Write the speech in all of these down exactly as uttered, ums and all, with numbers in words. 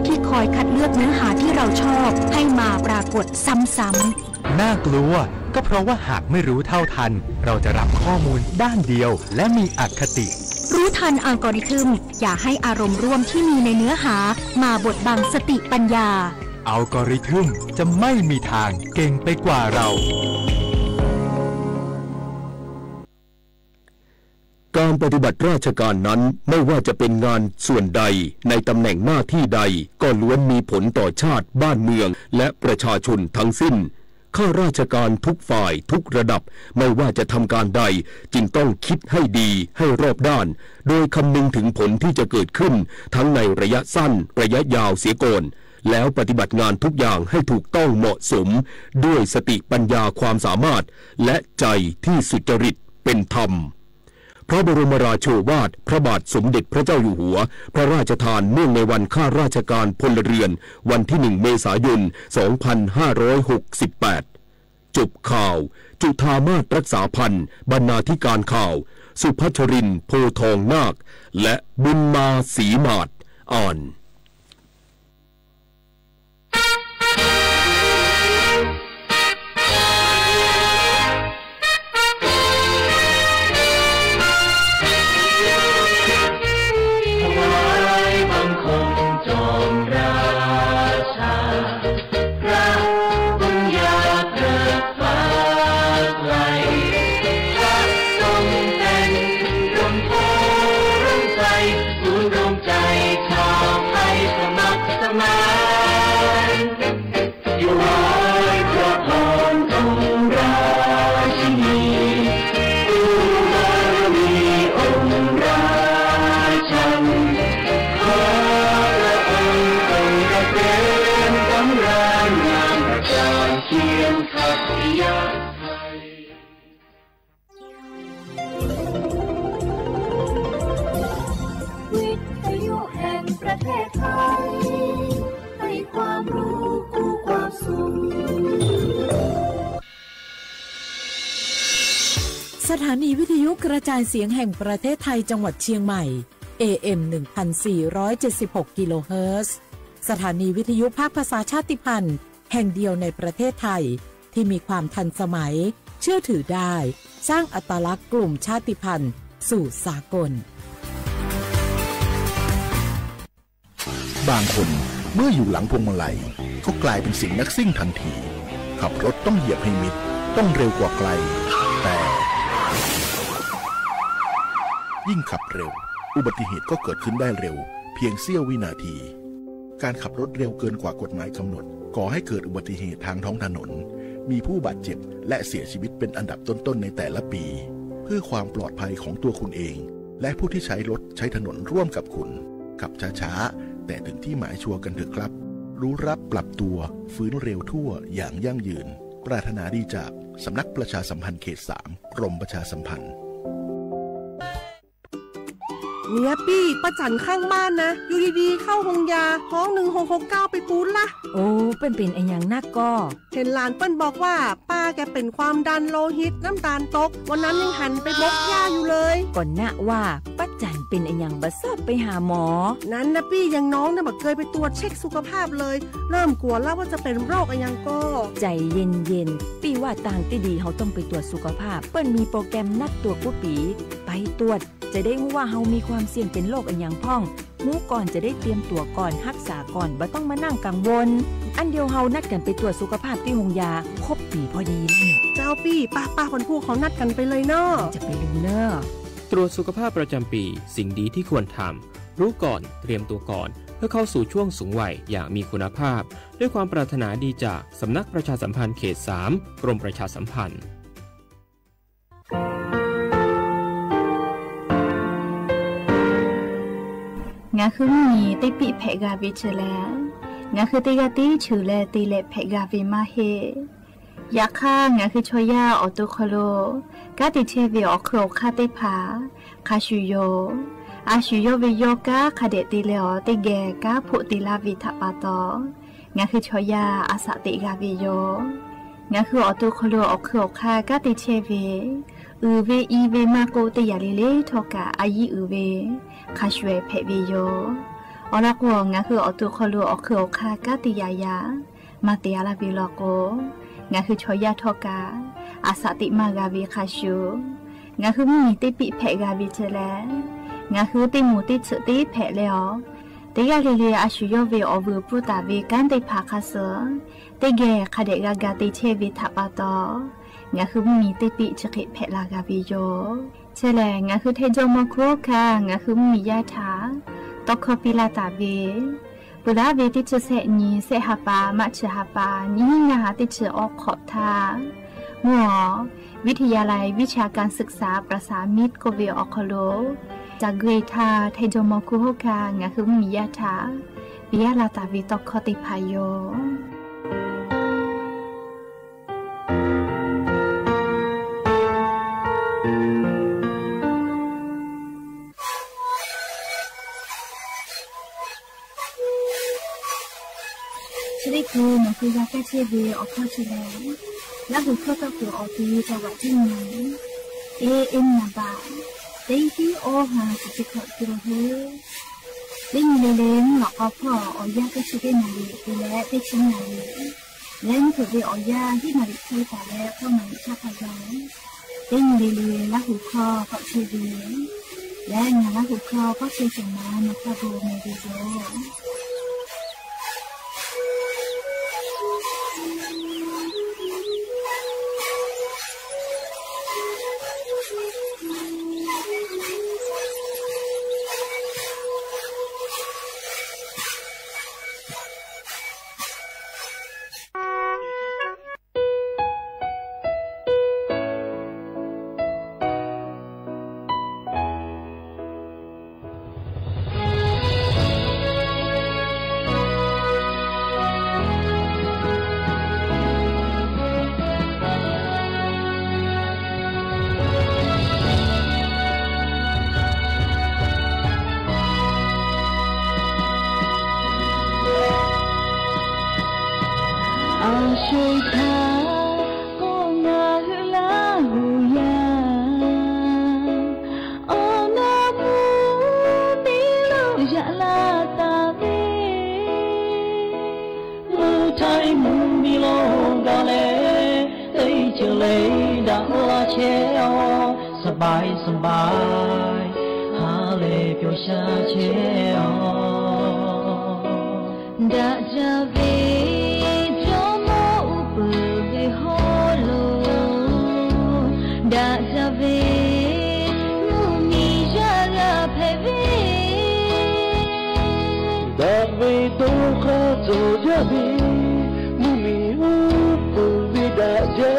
ที่คอยคัดเลือกเนื้อหาที่เราชอบให้มาปรากฏซ้ำๆ น่ากลัว ก็เพราะว่าหากไม่รู้เท่าทัน เราจะรับข้อมูลด้านเดียว และมีอคติ รู้ทันอัลกอริทึม อย่าให้อารมณ์ร่วมที่มีในเนื้อหามาบดบังสติปัญญา อัลกอริทึมจะไม่มีทางเก่งไปกว่าเรา การปฏิบัติราชการนั้น ไม่ว่าจะเป็นงานส่วนใด ในตำแหน่งหน้าที่ใด ก็ล้วนมีผลต่อชาติบ้านเมือง และประชาชนทั้งสิ้น ข้าราชการทุกฝ่ายทุกระดับ ไม่ว่าจะทำการใด จึงต้องคิดให้ดีให้รอบด้าน โดยคำนึงถึงผลที่จะเกิดขึ้น ทั้งในระยะสั้น ระยะยาวเสียก่อน แล้วปฏิบัติงานทุกอย่างให้ถูกต้องเหมาะสม ด้วยสติปัญญาความสามารถ และใจที่สุจริตเป็นธรรม พระบรมราโชวาทพระบาทสมเด็จพระเจ้าอยู่หัว พระราชทานเนื่องในวันข้าราชการพลเรือน วันที่หนึ่งเมษายน สองพันห้าร้อยหกสิบแปด จบข่าว จุฑามาศ รักษาพันธ์ บรรณาธิการข่าว สุพัชรินทร์ โพธิ์ทองนาค และบุญมา ศรีหมาด อ่าน ถวายบังคมจอมราชา พระปัญญาเกริกฟ้าไกล พระทรงเป็นร่มโพธิ์ร่มไทร ศูนย์รวมใจชาวไทยสมัครสมาน ถวายพระพรองค์ราชินี ผู้บารมีองค์ราชัน ขอพระองค์ทรงเกษมสำราญ งามตระการเคียงขัตติยะไทย วิทยุแห่งประเทศไทย ให้ความรู้คู่ความสุข สถานีวิทยุกระจายเสียงแห่งประเทศไทยจังหวัดเชียงใหม่ เอ เอ็ม หนึ่งพันสี่ร้อยเจ็ดสิบหก กิโลเฮิรตซ์ สถานีวิทยุภาคภาษาชาติพันธุ์ แห่งเดียวในประเทศไทย ที่มีความทันสมัย เชื่อถือได้ สร้างอัตลักษณ์กลุ่มชาติพันธุ์สู่สากล บางคนเมื่ออยู่หลังพวงมาลัย ก็กลายเป็นเสียงนักซิ่งทันที ขับรถต้องเหยียบให้มิด ต้องเร็วกว่าใคร แต่ ยิ่งขับเร็ว อุบัติเหตุก็เกิดขึ้นได้เร็ว เพียงเสี้ยววินาที การขับรถเร็วเกินกว่ากฎหมายกำหนด ก่อให้เกิดอุบัติเหตุทางท้องถนน มีผู้บาดเจ็บ และเสียชีวิตเป็นอันดับต้นๆ ในแต่ละปี เพื่อความปลอดภัยของตัวคุณเอง และผู้ที่ใช้รถใช้ถนนร่วมกับคุณ ขับช้าๆ แต่ถึงที่หมายชัวร์กันเถอะครับ รู้รับปรับตัว ฟื้นเร็วทั่วอย่างยั่งยืน ปรารถนาดีจากสำนักประชาสัมพันธ์เขตสาม กรมประชาสัมพันธ์ เนี่ยปี้ ป้าจั๋นข้างบ้านนะ อยู่ดีๆ เข้าโฮงยา ฮ้อง หนึ่งหกหกเก้า ไปปู๊ดละ โอ้ เปิ้นเป๋นอะหยังนักก่อ เห็นหลานเปิ้นบอกว่า ป้าแกเป๋นความดันโลหิต น้ำตาลตก วันนั้นยังหันไปบกหญ้าอยู่เลย ก่อนนะว่า ป้าจั๋นเป๋นอะหยังบ่ซอบไปหาหมอ นั้นนะปี้ อย่างน้องเนี่ยบ่เกยไปตรวจเช็คสุขภาพเลย เริ่มกั๋วแล้วว่าจะเป๋นโรคอะหยังก่อ ใจ๋เย็นๆ ปี้ว่าตางตี้ดีเฮาต้องไปตรวจสุขภาพ เปิ้นมีโปรแกรมนัดตรวจกู้ปี๋ ไปตรวจ จะได้ฮู้ว่าเฮามีความเสี่ยงเป๋นโรคอะหยังพ่อง ฮู้ก่อนจะได้เตรียมตั๋วก่อน ฮักษาก่อน บ่ต้องมานั่งกังวล อันเดียวเฮานัดกั๋นไปตรวจสุขภาพตี้โฮงยา ครบปี๋พอดีนั่น เจ้าปี้ ป้าๆ วันพูกเฮานัดกั๋นไปเลยเนาะ จะไปลืมเน่อ ตรวจสุขภาพประจำปี๋ สิ่งดีที่ควรทำ รู้ก่อน เตรียมตัวก่อน เพื่อเข้าสู่ช่วงสูงวัยอย่างมีคุณภาพ ด้วยความปรารถนาดีจากสำนักประชาสัมพันธ์เขตสาม กรมประชาสัมพันธ์ งาคือมีตี้ปิ๊แผะกาเวเจอแล งาคือตี้กาตี้ฉือแลตี้แลแผะกาเวมาเฮ ยะค่ะ งาคือชอย่า ออโตคอโล ก้าติเชเวออคือออค่าตี้ผา คาชูโย อาชูโยเวโยก้า คาเดะตี้แลออตี้แก ก้าโผะตี้ลาเวทะปาตอ งาคือชอย่า อาสะเตะกาเวโย งาคือออโตคอโล ออคือออค่า ก้าติเชเว อือเวอีเวมาโกเตยาเลเลทอกะ อายีอือเว คาชวยแผะเวโย အီၤလၢ်ကွီၢ် ငါဟုအီၣ်တူၢ်ခီၣ်လိာ် အီၣ်ခုၣ်အီၣ်ခါ ကါတံာ်ယာ်ယၤ မၤတ့ၢ်အါလၢ်ဝံၤလီၤကွီၢ် ငါဟုဆီၣ်ယၢ်ထီၣ်ကါ အသးတံၢ်မၤဂၤဝံၤခါဆူ ငါဟုမ့ၢ်မံၤတ့ပံၣ်ဖဲးဂၤဝံၤထဲလဲၣ်, ငါဟုတ့မူးတ့ဆူၣ်တ့ဖဲးလဲၣ်အီၤ, တဂၤလၢ်လၢ် အဆူၣ်ယိၣ်ဝဲအီၤဝံၤ ပူတၢ်ဝဲကါသ့ၣ်တဖၣ်ခါဆၢ တဂဲၤခးဒဲးဂၤဂၤတ့ဆဲးဝဲထးပာ်တီၢ် ငါဟုမ့ၢ်မံၤတ့ပံၣ်ဆံးဃ့ဖဲးလၢ်ဂၤဝံၤယိာ် ထဲလဲၣ် ငါဟုထဲစီၤမီၤခူဟီၣ်ခါ ငါဟုမ့ၢ်မံၤယၢ်ထး တီခီပံလၢ်တၢ်ဝဲ ပှၤလၢအဝဲတ့ဆူၣ်ဆဲးနံၤ ဆဲးဟးပၢ် မးဆူၣ်ဟးပၢ် နံၤဟံးနၤဟးတ့ဆူၣ်အီခီၣ်ထး မ့ၢ် วิทยาลัยวิชาการศึกษา ပြႃႇသၣ်မိတ်ႉ ကီၢ်ဝဲအီၣ်ခီၣ်လိာ် တၢ်ဂ့ၢ်ထး ထဲစီၤမီၤခူဟီၣ်ခါ ငါဟုမ့ၢ်မံၤယၢ်ထး ပယီၤလၢ်တၢ်ဝဲတီခီသ့ၣ်တဖၣ်ယိာ် သရ့ၣ်ကိ မၤဃုာ်ဂၤကဲဆ့ဝဲအီၤခီၣ်ဆ့လဲၣ်, လၢဟူၣ်ခီၣ်ထီၣ်ကိာ်အီၤက့ၤ တၢ်ဝဲတံၢ်နံၤ အ့ အ့ နဘၣ် တဟံးအီဟး စံးဆံခီၣ်က့ၤလီၤဟဲ, တနံၤလၢ်လၢ် မုၢ်လီၤအီဖီၣ် အီၣ်ယၢ်တဆံတ့နၣ်ရံၣ် တုၤလၢတဆံနၣ်ရံၣ် လၢနထိၣ်ဝဲအီၣ်ယၢ် ဟံးနၣ်ရံၣ်ခွံပၢၢ်လၢ ဃိးနၣ်ရံၣ်ဆၣ်ဖးယံၤ တနံၤလၢ်လၢ် လၢဟူၣ်ခီၣ်ထီၣ်ဆ့ဝဲ လၢနလၢဟူၣ်ခီၣ်ထီၣ်ဆ့ စၢၤမၤ နဖးဘိၣ်မ့ၢ်ဂ့ၤယိာ် အဆိၣ်ထး ကိးမၤဟုလၢဟူယၤ အီၣ်နၢမူ မ့ၢ်လီၤယၢ်လၢတၢ်ဝဲ မုၢ်ထါမုၢ်နံၤလီၤဂာ်လဲၣ်, တၢ်အံၤကလဲၤဒၣ်လၢဆဲးအီၤ, စဘၣ်စဘၣ်, ဟါလၢပျီၢ်ဆါဆဲးအီၤ. ဒၣ်တၢ်ဝဲ ကၠီမီၤအိၣ်ပၢၢ်ဝဲဟီၣ်လိၤ, ဒၣ်တၢ်ဝဲ မုၢ်မံၤယၢ်ဂၤဖဲဝဲ ဒၣ်ဝဲတိခါစီၤယၢ်ဘ့ၣ်, မုၢ်မံၤအိၣ်ပၢၢ်ဝဲဒၣ်ယဲ,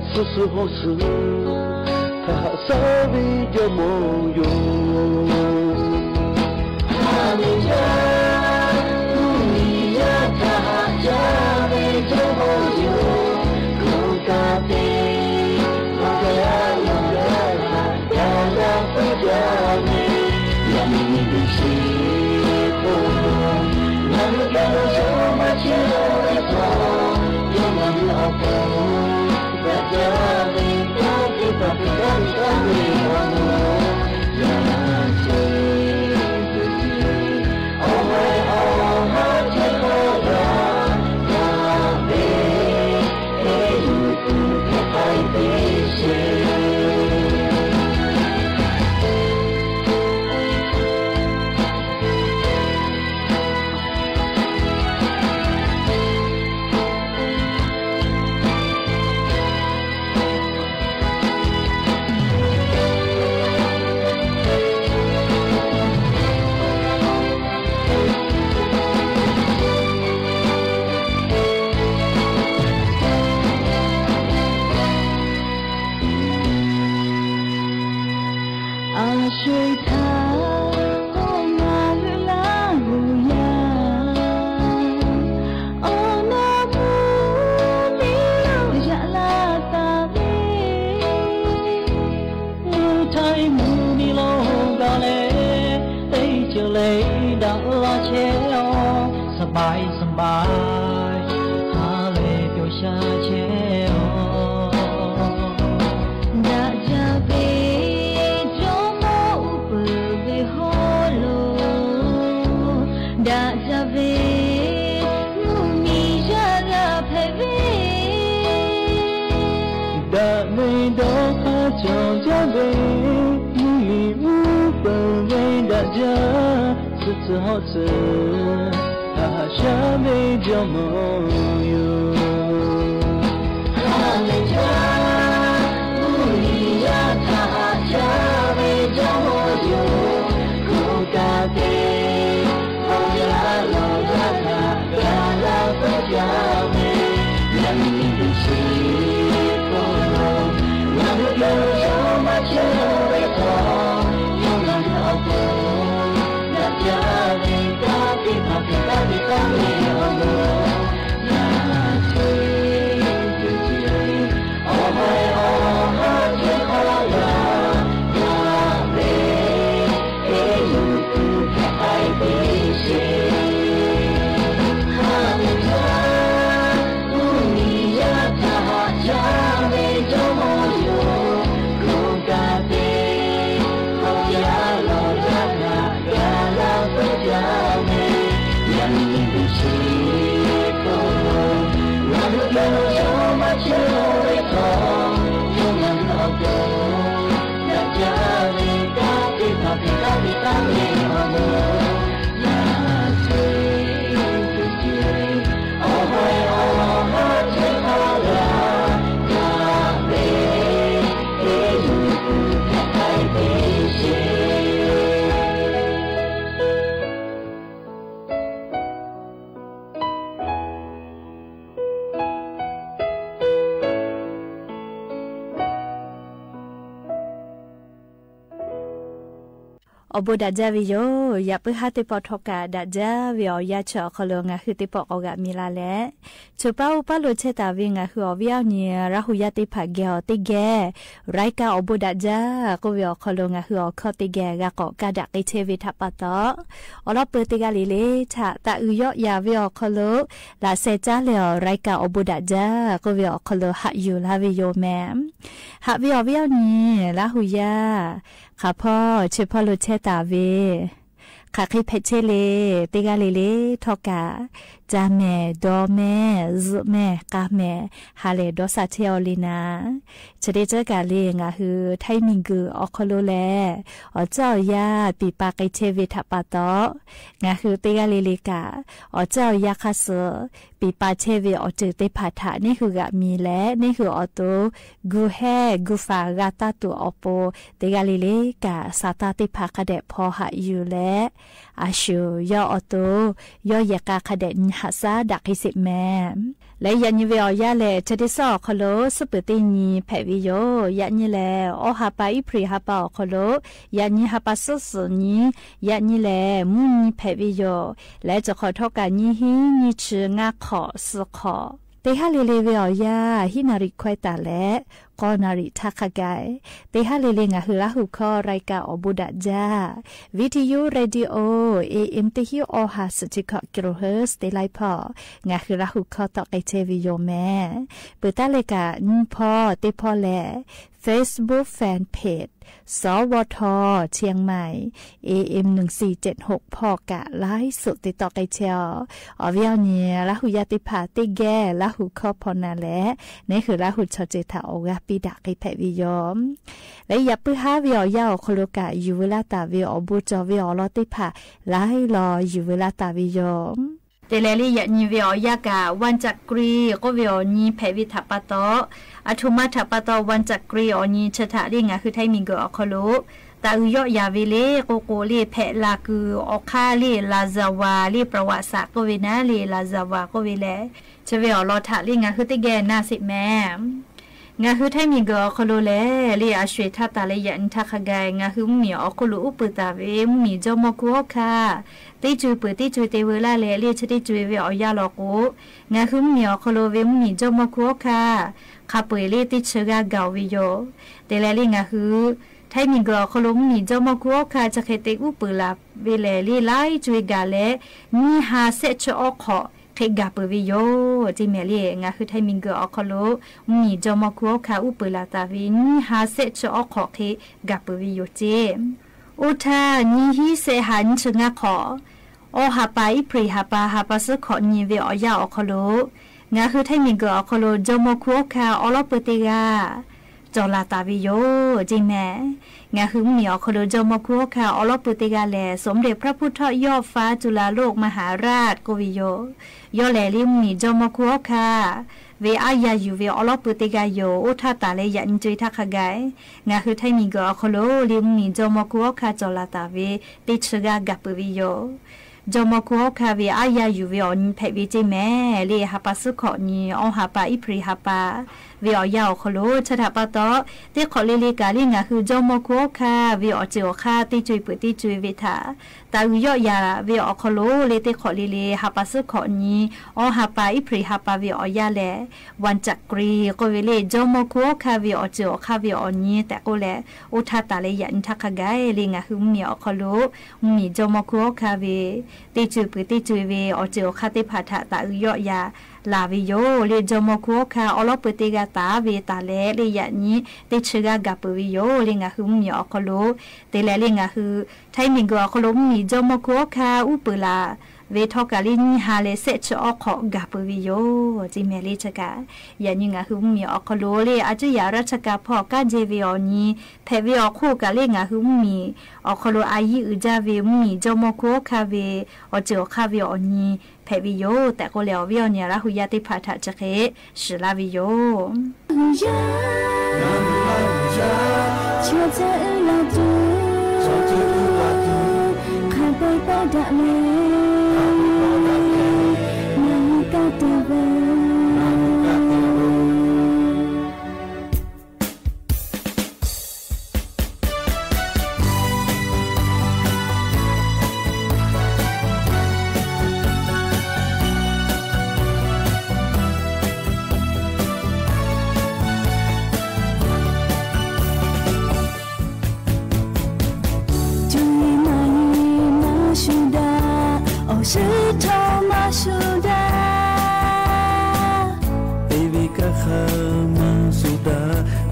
ဆူၣ်ဆူၣ်ဟီၣ်ဆူၣ်, တၢ်ဟးဆါဝဲကၠီမီၤယိၤ ဟါလၢယၤ, မုၢ်မံၤယၢ်တၢ်ဟးဆါဝဲကၠီမီၤယိၤ, ကိးတၢ်တဲ မၤကယၤယၤလၢ ယၤလၢပှၤကၠီန့ၣ်, ယၤမ့ၢ်မံၤဒုးဆံးဖိ, နမ့ၢ်ကဲလီၤဆီမၤဆံးလီၤဝဲထီၣ်, ယၤမၤမုၢ်အီၤဖိ, ဘၣ်ကၠီန့ၣ် အဆိၣ်ထး ကိးမၤဟုလၢဟူယၤ, အီၣ်နၢမူ မ့ၢ်လီၤယၢ်လၢတၢ်ဝဲ, မုၢ်ထါမုၢ်နံၤလီၤဂာ်လဲၣ်, တၢ်အံၤကလဲၤဒၣ်လၢဆဲးအီၤ, စဘၣ်စဘၣ်, ဟါလၢပျီၢ်ဆါဆဲးအီၤ. ဒၣ်တၢ်ဝဲ ကၠီမီၤအိၣ်ပၢၢ်ဝဲဟီၣ်လိၤ ကျော်ကြားဘဲ မုၢ်နံၤအူပဝဲဒၣ်ဒၢ ဆူၣ်ဆူၣ်ဟီၣ်ဆူၣ် ဟးဟးဆှဲဘဲ ကၠီမီၢ်ယိၤ ဟးမ့ၢ်ဆှဲ မုၢ်နံၤယါ ဟးဟးဆှဲဘဲ ကၠီမီၢ်ယိၤ ခိၣ်ကးတဲ အီၣ်ဘိးဒၣ်ဒၢဝဲယိၤ ယၢ်ပၢဟါသ့ၣ်ပီၣ်ထီၣ်ကၣ် ဒၣ်ဒၢဝဲအီၤ ယါဆၢအီၤခီလၢ ငါဟုသ့ၣ်ပီၣ်ကီးဂၤမံၤလၢ်လဲၣ် ဆိပာ်အိၣ်ပာ်လိာ်ဆဲးတၢ်ဝဲ ငါဟုအီၤဝဲအီၤန့ၣ် ရၤဟူယါသ့ၣ်တဖၣ် ဂဲၤအီၤသ့ဂဲၤ ရၢၢ်ကၣ်အီၣ်ဘိးဒၣ်ဒၢ ကီးဝဲအီၤခီလၢ ငါဟုအီၤခီသ့ဂဲၤ ဂၤကီးကါဒၣ်က့ၤထဲဝဲထးပာ်တီၢ် အီၤလီၤပၢၤသ့ဂၤလံၤလံၤ ထးသးအုးယီယၤဝဲအီၤခီလၢ လၢ်စဲးကၠါလဲၣ်အီၤ ရၢၢ်ကၣ်အီၣ်ဘိးဒၣ်ဒၢ ကီးဝဲအီၤခီလၢ ဟးယူၤလၢ်ဝဲယိၤမဲ ဟးဝဲအီၤဝဲအီၤန့ၣ် လၢဟူယါ ခးဖီ ဆဲးဖီလိာ်ဆဲးတၢ်ဝဲ ခးဃ့ဖဲးဆဲးလံၤ သ့ဂၤလံၤလံၤ ထီၣ်ကၣ် တၢ်မဲာ် ဒီမဲာ် စုးမဲာ် ကါမဲာ် ဟးလဲၤဒီးစးထဲအီၤလံနၤ ဆၢဒ့ဆၢကၣ်လံ ငါဟု ထၢၣ်မံၤဂုာ်အီၤခီလၢလဲၣ် အီၣ်စၢအီၣ်ယါ ပံာ်ပာ်က့ၤထဲဝဲထးပာ်တီၢ် ငါဟုသ့ဂၤလံၤလံၤကၣ် အီၣ်စၢအီၣ်ယါခါဆူ ပံာ်ပာ်ဆဲးဝဲအီၤတ့ၢ်သ့ၣ်ဖးထး န့ၣ်ဟုဂၤမံၤလဲၣ် န့ၣ်ဟုအီၤတိၢ် ဂုာ်ဟဲ ဂုာ်ဖး ဂၤတၢ်တူၢ်အီၤပူၤ သ့ဂၤလံၤလံၤကၣ် စးတၢ်သ့ၣ်ဖးကဒဲးဖီဟးယူၤလဲၣ် အၡူၢ် ယီၢ်အီၤတိၢ် ယီၢ်ယဲၢ်ကါကဒဲး နဟးစၢ်ဒၣ်က့ၤစ့ၢ်မဲ လၢယၣ်နံၤဝဲအီၤယါလဲၣ် ဆၢဒ့ဆၢအီၤခီလၢ စူးပၢၤသ့ၣ်နံၤဖဲးဝဲယိၤ ယၣ်နံၤလဲၣ် အီဟးပာ်အ့ဖြ့ၣ်ဟးပာ်အီၤခီလၢ ယၣ်နံၤဟးပာ်စူးစူးနံၤ ယၣ်နံၤလဲၣ် မုၢ်နံၤဖဲးဝဲယိၤ လဲၤစခီၣ်ထီၣ်ကၣ်နံၤဟံး နံၤဆံ ငါးခီၣ် ဆံခီၣ် သ့ဟးလံၤလံၤဝဲအီၤယါ ဟံးနၣ်ရံၣ်ခွဲးတၢ်လဲၣ် ဃိးနၣ်ရံၣ်ထးခါဂၤ သ့ဟးလံၤလံၤ ငါဟုလၢဟူခီ ရၢၢ်ကၣ်အီၣ်ဘိးဒၣ်ဒၢ ဝံထယု ရေၣ်ဒံအိ အ့ဢ့မ် တဟံး အီဟး စူးဆံခီၣ် ကံၣ်ရူၣ်ဟၢၣ် သ့လါဖီ ငါဟုလၢဟူခီ ထီၣ်က့ၤထဲဝဲယိၤမဲ ပၢၤတၢ်လဲၤကၣ် နံၤဖီ သ့ဖီလဲၣ် Facebook Fan Page สวท เชียงใหม่ เอเอ็ม หนึ่งสี่เจ็ดหก ဖီကၣ် ไลฟ์สด သ့ၣ်ထီၣ်က့ၤထဲအီၤ အီၤဝဲအီၤန့ၣ် လၢဟူယါသ့ၣ်ဖး သ့ဂဲၤ လၢဟူခီဖီနၤလဲၣ် န့ၣ်ဟုလၢဟူဆီၣ်စ့ၣ်ထးအီၤဂၤ ပံဒၣ်က့ၤဖဲးဝဲယိၤ လၢယၣ်ပၢဟါဝဲအီၤယါအီၤခီလၢကၣ် ယူၤဝဲလၢတၢ်ဝဲအီၤ ဘူးကၠီၤဝဲအီၤလီၤသ့ၣ်ဖး လၢလီၤယူၤဝဲလၢတၢ်ဝဲယိၤ တဲလဲၣ်လၢယၣ်နံၤဝဲအီၤယါကၣ် วันจักรี ကီးဝဲအီၤနံၤဖဲးဝဲထးပာ်တီၢ် အထိၣ်မးထးပာ်တီၢ် วันจักรี အီၤနံၤ ဆၢထၢၣ်လၢ ငါဟုထၢၣ်မံၤဂုာ်အီၤခီလၢ သးအုးယီယၤဝဲလၢ ကိးကိးလၢ ဖဲးလၢ်ကုၢ် အီခါလၢ လၢ်စၢ်ဝါ လၢ ပြဝတ်ศาสตร์ ကီးဝဲနၤလၢ လၢ်စၢ်ဝါ ကီးဝဲလဲၣ် ဆၢဝဲအီၤလီၤထးလၢ ငါဟုသ့ဂဲၤနၤစ့ၢ်မဲ ငါဟုထၢၣ်မံၤဂုာ်အီၤခီလၢလဲၣ် လၢအရွှ့ၣ်ထးတၢ်လၢယၣ်နံၤထးခါဂၤ ငါဟုမုၢ်မံၤအီၤခီလၢ အူပၢၢ်တၢ်ဝဲ မုၢ်မံၤကၠီမီၢ်ခူအီခါ သ့ၣ်ကွၢ်ပၢၢ် သ့ၣ်ကွၢ်တဲဝဲလၢ်လဲၣ် လၢဆၢသ့ၣ်ကွၢ်ဝဲအီၤယါလီၤကိး ငါဟုမုၢ်မံၤအီၤခီလၢ ဝဲမုၢ်မံၤကၠီမီၢ်ခူအီခါ ခးပှဲၤလၢသ့ၣ်ဆၢဂၤဂၤဝဲယိၤ တဲလဲၣ်လၢ ငါဟုထၢၣ်မံၤဂုာ်အီၤခီလၢ မုၢ်မံၤကၠီမီၢ်ခူအီခါ ဆၢဃဲးသ့ၣ်အူပၢၢ်လၢ်ဝဲလဲၣ် လၢလါအံၤကွၢ်ဂၤလဲၣ် နံၣ်ဟါစဲးဆၢအီခီၣ် ဃ့ၢ်ဂၤပၢၢ်ဝဲယိၤ ကၠ့မဲာ်လၢ ငါဟုထၢၣ်မံၤဂုာ်အီၤခီလၢ မုၢ်မံၤကၠီမီၢ်ခူအီခါ အူပၢၢ်လၢ်တၢ်ဝဲ နံၣ်ဟါစဲးဆၢအီခီၣ်ဃ့ၢ်ဂၤပၢၢ်ဝဲယိၤကၠ့ အိၣ်ထၢၣ် နံၣ်ဟံးစဲးဟး နံၣ်ဆၢ ငါးခီၣ် အီဟးပာ် အ့ဖြ့ၣ်ဟးပာ် ဟးပာ်ဆၢခီၣ်နံၤဝဲအီၤယါအီၤခီလၢ ငါဟုထၢၣ်မံၤဂုာ်အီၤခီလၢ ကၠီမီၢ်ခူအီခါ အီလီၤပၢၢ်သ့ၣ်ဂၤ จ๋อหละต๋ายไปโย เจแม่ งาคือมีออกคอโล จอมอคูฮอคคา ออลอปือเตกาแหล่ สมเด็จพระพุทธยอดฟ้าจุฬาโลกมหาราช โกวิโย ยอดแหล่ ลิมมีจอมอคูฮอคคา เวอายาอยู่เวออลอปือเตกาโย โอทาต๋าแล ยะนินจุยทักขะไก งาคือไทยมีเกอออกคอโล ลิมมีจอมอคูฮอคคา จ๋อหละต๋ายเว เตชึกากาเปิดวิโย จอมอคูฮอคคา เวอายาอยู่เวออญินแผดเว เจแม่ เลขหาปาสุขอญิน ออหาปา อิผลิหาปา เวออยาออกคอโล ชะถะปาต๊อ เตขอเลเลกา เลขงาคือจอมอคูฮอคคา เวออเจิ่งออคา เตจุยเปิดเตจุยเวทา ต๋าอือยอดยา เวออกคอโล เลขเตขอเลเล หาปาสุขอญิน ออหาปา อิผลิหาปา เวออยาแหล่ วันจักรี โกเวเลข จอมอคูฮอคคา เวออเจิ่งออคา เวออญิน แต๊กโกแหล่ โอทาต๋าแล ยะนินทักขะไก เลขงาคือมีออกคอโล มีจอมอคูฮอคคา เว เตจุยเปิดเตจุยเว ออเจิ่งออคา เตผาถะ ต๋าอือยอดยา ลาวิโย เลขจอมอคูฮอคคา ออลอปือเตกาต๋ายเวต๋าแล เลขยะญิน เตชึกากาเปิดวิโย เลขงาคือมีออกคอโล เตแล เลขงาคือ ไทยมีเกอออกคอโล มีจอมอคูฮอคคา อู้ปือลา เวทอกา เลขญินหาแล แซะชะออขอกาเปิดวิโย เจแม่ เลขชะกา ยะญินงาคือมีออกคอโล เลขอาจุยารัชกาพ่อ ก้าเจเวออญิน แผดเวออคู่กา เลขงาคือมีออกคอโล อายีอือจาเว มีจอมอคูฮอคคา เวออเจิ่งออคา เวออญิน แผดวิโย แต๊กโกแหล่ เวออญิน ลาหูยา เตผาถะจะเค สิลาวิโย จุยมายีมาสุดา ออกชื่อทอมาสุดา เตวิกาคามาสุดา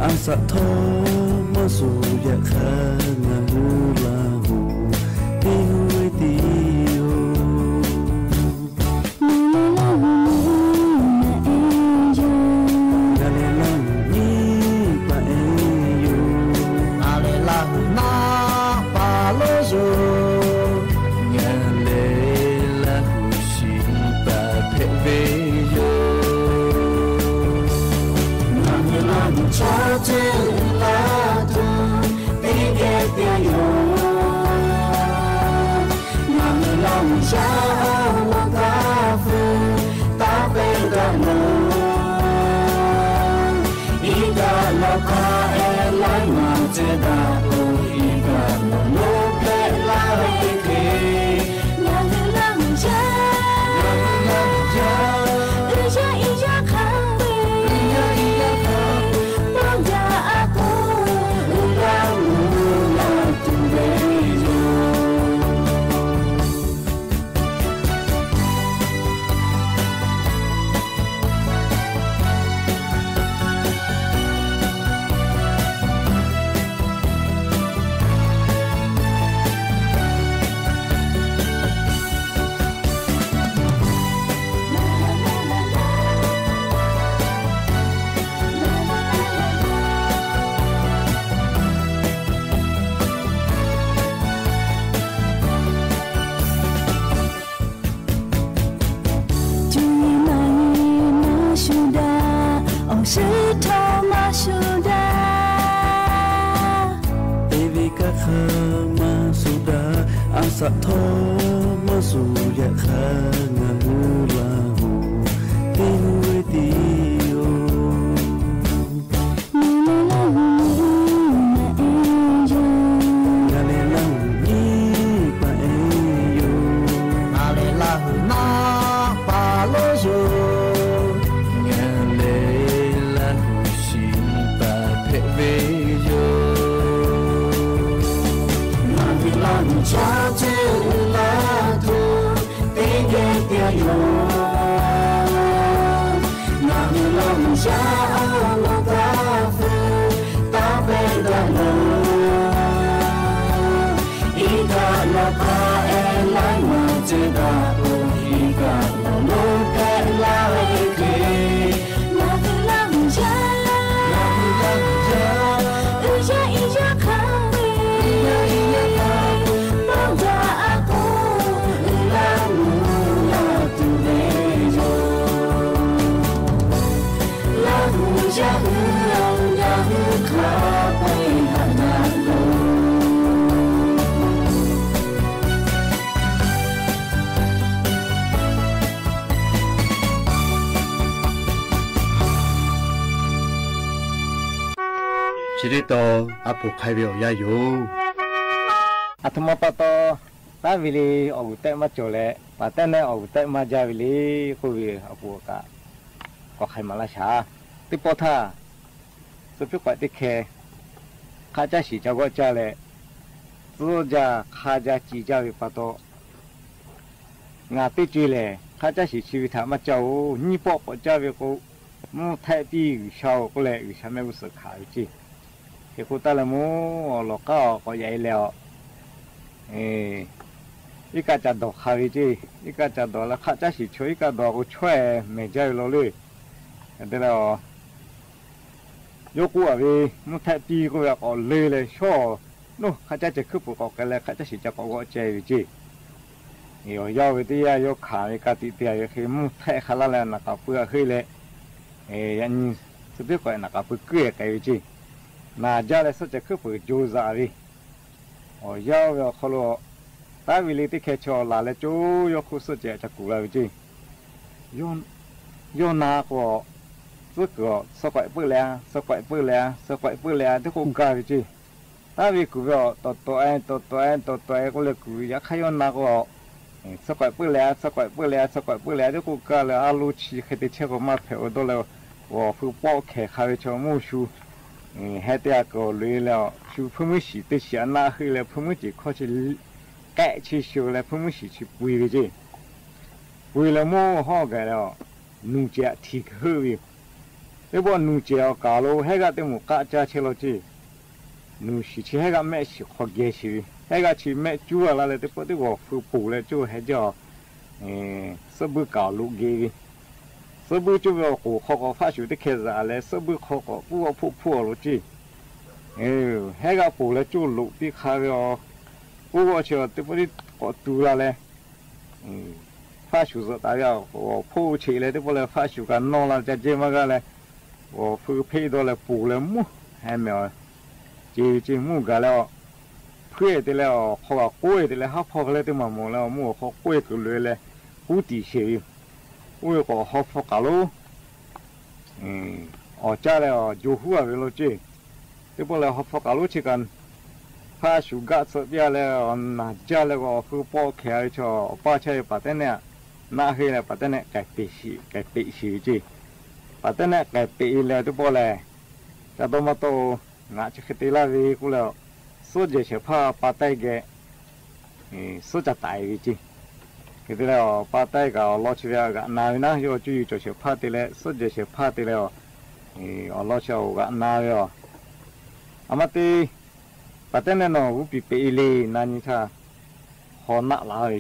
อาสะทอมาสุยะคางามูลาหู ติหุยติโย มาเลลาหูมาเอโย มาเลลาหูมาเอโย มาเลลาหูมาปาโลโย มาเลลาหู สิปะเผเวโย งาคือลาหูชอเจลาตู ติเกเตียโย งาคือลาหูชาโอโลกาฟือ ตาเปนกะโล อีกะโลกาเอไลมาเจดาโอ อีกะโลโลเปลาเอเค งาคือลาหูชา งาคือลาหูชา อือชาอีชาคา อือชาอีชาคา ปองจาอาโก อือลาหูลาตูเวโย จุยมายีมาสุดา ออกชื่อทอมาสุดา เตวิกาคามาสุดา อาสะทอมาสุยะคางามูลาหู ติหุยติโย มาเลลาหูมาเอโย มาเลลาหูมาเอโย มาเลลาหูมาปาโลโย มาเลลาหู สิปะเผเวโย งาคือลาหูชาเจลาตู ติเกเตียโย งาคือลาหูชาโอโลกาฟือ ตาเปนกะโล อีกะโลกาเอไลมาเจดาโอ อีกะโลโลเปลาเอเค งาคือลาหูชา งาคือลาหูชา ချစ်တဲ့တော် အပူၤခါဝဲအီၤယါယို အထမပာ်တီ တၢ်ဝံၤလံ အီၣ်ဂူၢ်တဲးမါကၠီၤလဲၣ် ပာ်တဲနဲၣ်အီၣ်ဂူၢ်တဲးမါကၠီၤဝံၤလံ ဃိဝံၤအပူၤက ကီၢ်ခါမၤလၢ်ဆှး သ့ၣ်ပီၣ်ထၣ် သ့ၣ်ဖ့ကွဲးတ့ၢ်ခဲ ခးကၢ်ဆံးကၢ်ဂီၢ်ကၢ်လဲၣ် သ့ၣ်ကၢ်ခးကၢ်ကၠံကၢ်ဝံၤပာ်တီ ငါတ့ၢ်ကၠ့လဲၣ် ခးကၢ်ဆံးဆံးဝံၤထၣ်မါကၠီၤဧိၤ ညိၣ်ပီၣ်ပိာ်ကၢ်ဝံၤကိး မူၢ်ထဲးပံၢ်ဂုၢ်ဆါဧိၤ ကိးလဲၣ် ဂုၢ်ဆါမ့ၢ်ဝံသၢခးဝံၤကၠ့ ဟ့ၣ်ဃိတၢ်လၢမူၢ်အီၣ်လီၤကါအီၤ ကီးယၤအံၤလဲၣ်အီၤ အ့ အ့ၣ်ကၢ်ကၠၢ်ဒိးခးဝံၤကၠ့ အ့ၣ်ကၢ်ကၠၢ်ဒိးလၢခးကၢ်ဆံးဆိ အ့ၣ်ကၢ်ဒိးကိးဆွဲ မဲာ်ကၠၢ်ဝံၤလီၤလၢ တဲလၢအီၤ ယိၣ်ကူၣ်အဝံၤ မူၢ်ထဲးပံၢ်ကိးဝဲကိးလၢလဲၣ် ဆှီ နိၣ် ခးကၢ်စဲးခုၣ်ပူၤကိးကဲလဲၣ် ခးကၢ်ဆံးကၢ်ကိးဂီၢ်ကၠဲဝံၤကၠ့ အီၤယါဝဲတယါ ယိၣ်ခးဝဲကၢ်တံာ်တ့ၢ်ဝဲ ဃ့မူၢ်ထဲးခါလၢ်လၢ် နၢ်ကးပၢအဃ့လဲၣ် အ့ ယၤနံၤ သ့ၣ်ဖ့ကွဲး နၢ်ကးပၢကုၢ်ကဲဝံၤကၠ့ နၢ်ကၠၢ်လၢသၢၣ်စဲးခုၣ်ပူၤကၠိစးဝံၤ အီၤယါဝဲအီၤခီလိာ် တၢ်ဝံၤလံတ့ၢ်ခဲဆၢလၢ်လၢကၠိ ယိၣ်ခိၣ်သၢၣ်စဲးအစၢ်ကူၣ်လၢ်ဝံၤကၠ့ ယိၣ်နါကိး သ့ၣ်ကူၣ်အီၤ သၢၣ်ကွဲးပၢၣ်လဲၣ် သၢၣ်ကွဲးပၢၣ်လဲၣ် သၢၣ်ကွဲးပၢၣ်လဲၣ် တ့ၢ်ကိးကၢ်ဝံၤကၠ့ တၢ်ဝံၤကူၣ်ဝဲအီၤ တီတီအဲ တီတီအဲ တီတီအဲ ကိးလဲၣ်ကူၣ် ယခါယိၣ်နါကိး သၢၣ်ကွဲးပၢၣ်လဲၣ် သၢၣ်ကွဲးပၢၣ်လဲၣ် သၢၣ်ကွဲးပၢၣ်လဲၣ် တ့ၢ်ကိးကၢ်လၢအလိဆံ ဃ့တ့ၢ်ဆဲးကိးမၢ်ဖဲးအိၣ်ဒီးလၢ ဂီၤဖုပီၣ်ခဲခါဝဲဆၢမုၢ်ဆူ ဟဲတ့ၢ်အကီၤလွံၢ်လၢ ဆူဖုမုၢ်ဆံးတ့ၢ်ဆံးအနၢ်ဃ့လၢ ဖုမုၢ်စံးခီၣ်ဆံး ကဲးဆံးဆံးလၢ ဖုမုၢ်ဆံးဆံးပှ့ၤဝံၤကၠ့ ပှ့ၤလၢမိၢ်ဟီၣ်ကဲလၢ နူၤစဲးအထံကဟုၣ်ဝံၤ တ့ၢ်ဘီနူၤစဲးအီၤကးလိ ဟဲဂၤတမူးကၢ်ကၢ်ဆဲးလီၤကၠ့ နူၤဆံးဆံးဟဲဂၤမဲာ်ဆံးခီကဲဆံးဝံၤ ဟဲဂၤဆံးမဲာ်ကၠူအလါလၢ တ့ၢ်ဘီတ့ၢ်ဂီၤဖုပူၤလၢကၠိဟဲကၠီ သၢဘုၣ်ကးလိက့ၤဝံၤ သၢဘုၣ်ကၠိဝဲအီၤကိးခီကီး ဖးဆူးတ့ၢ်ခဲစးလဲၣ် သၢဘုၣ်ခီကီး ပူၣ်အီၣ်ဖိးဖိးအီၤလီၤကၠ့ ဟဲဂၤပူၤလၢကၠိလိးတံၢ်ခါဝဲအီၤ ပူၣ်အီၣ်ဆံးအီၤ တ့ၢ်ဘီတ့ၢ်ကိးတူၤလါလဲၣ် ဖးဆူးစးတၢ်ဝဲအီၤ ဖိးဆံးလဲၣ် တ့ၢ်ဘီလၢဖးဆူးကနီၤလါ ကၠၢ်ကၠဲမၤဂၤလဲၣ် ဂီၤဖုဖ့းဒီးလဲၣ် ပူၤလၢမိၢ် ဟဲမ့ၢ်အီၤ ကၠ့ကၠ့မုၢ်ဂၤလၢအီၤ ဖုအဲၣ်တ့ၢ်လၢအီၤ ခီဂာ်ကိးအဲၣ်တ့ၢ်လၢဟးဖီကလဲၣ် တ့ၢ်မၤမိၢ်လၢအီၤ မုၢ်အီၤခီကိးအဲၣ်ကလုာ်လဲၣ် ဟူတံၢ်ဆံးဝံၤ အိၣ်ဂ့ၤကိးဟီၣ်ဖီကးလိ အီၣ်ကၢ်လၢအီၤ ယိၤဟူအဝဲလီၤကၠ့ တ့ၢ်ဘီလၢဟီၣ်ဖီကးလိဆံးကၤ ဖးဆူးဂာ်ဆၢပျၢ်လၢအီၤ နၢ်ကၠၢ်လၢဂီၤဖုပီၣ်ခဲအံၤဆၢ အပၢ်ဆၢအံၤ ပာ်တဲနဲၣ် နၢ်ဟ့လဲၣ် ပာ်တဲနဲၣ် ကဲးပ့းဆံး ကဲးပ့းဆံးကၠ့ ပာ်တဲနဲၣ် ကဲးပ့းအံၤလဲၣ် တ့ၢ်ဘီလဲၣ် ကၠၢ်တီမၤတီ ငါဆၢဃ့တ့ၢ်လၢ်ဝံၤကိးလၢ စီၤယဲၢ်ဆဲးဖါပာ်တဲကဲ စီၤကၠၢ်တၢ်အံၤဝံၤကၠ့ က့ၤတ့ၢ်လၢအီၤ ပာ်တဲကးအီၤလီၤဆံးဝဲအဂၤနၤဝံၤနၤ ယိၤကၠူယိၤကၠီၤဆဲးဖါတ့ၢ်လၢ စီၤယဲၢ်ဆဲးဖါတ့ၢ်လၢအီၤ အီၤလီၤဆံးအဂၤနၤဝံၤအီၤ အမၤတ့ၢ် ပာ်တဲနဲၣ်နီၢ် ဂူပံာ်ပဲာ်အံၤလံ နၤနံၤထါ ဟီၣ်နးလၢဝဲ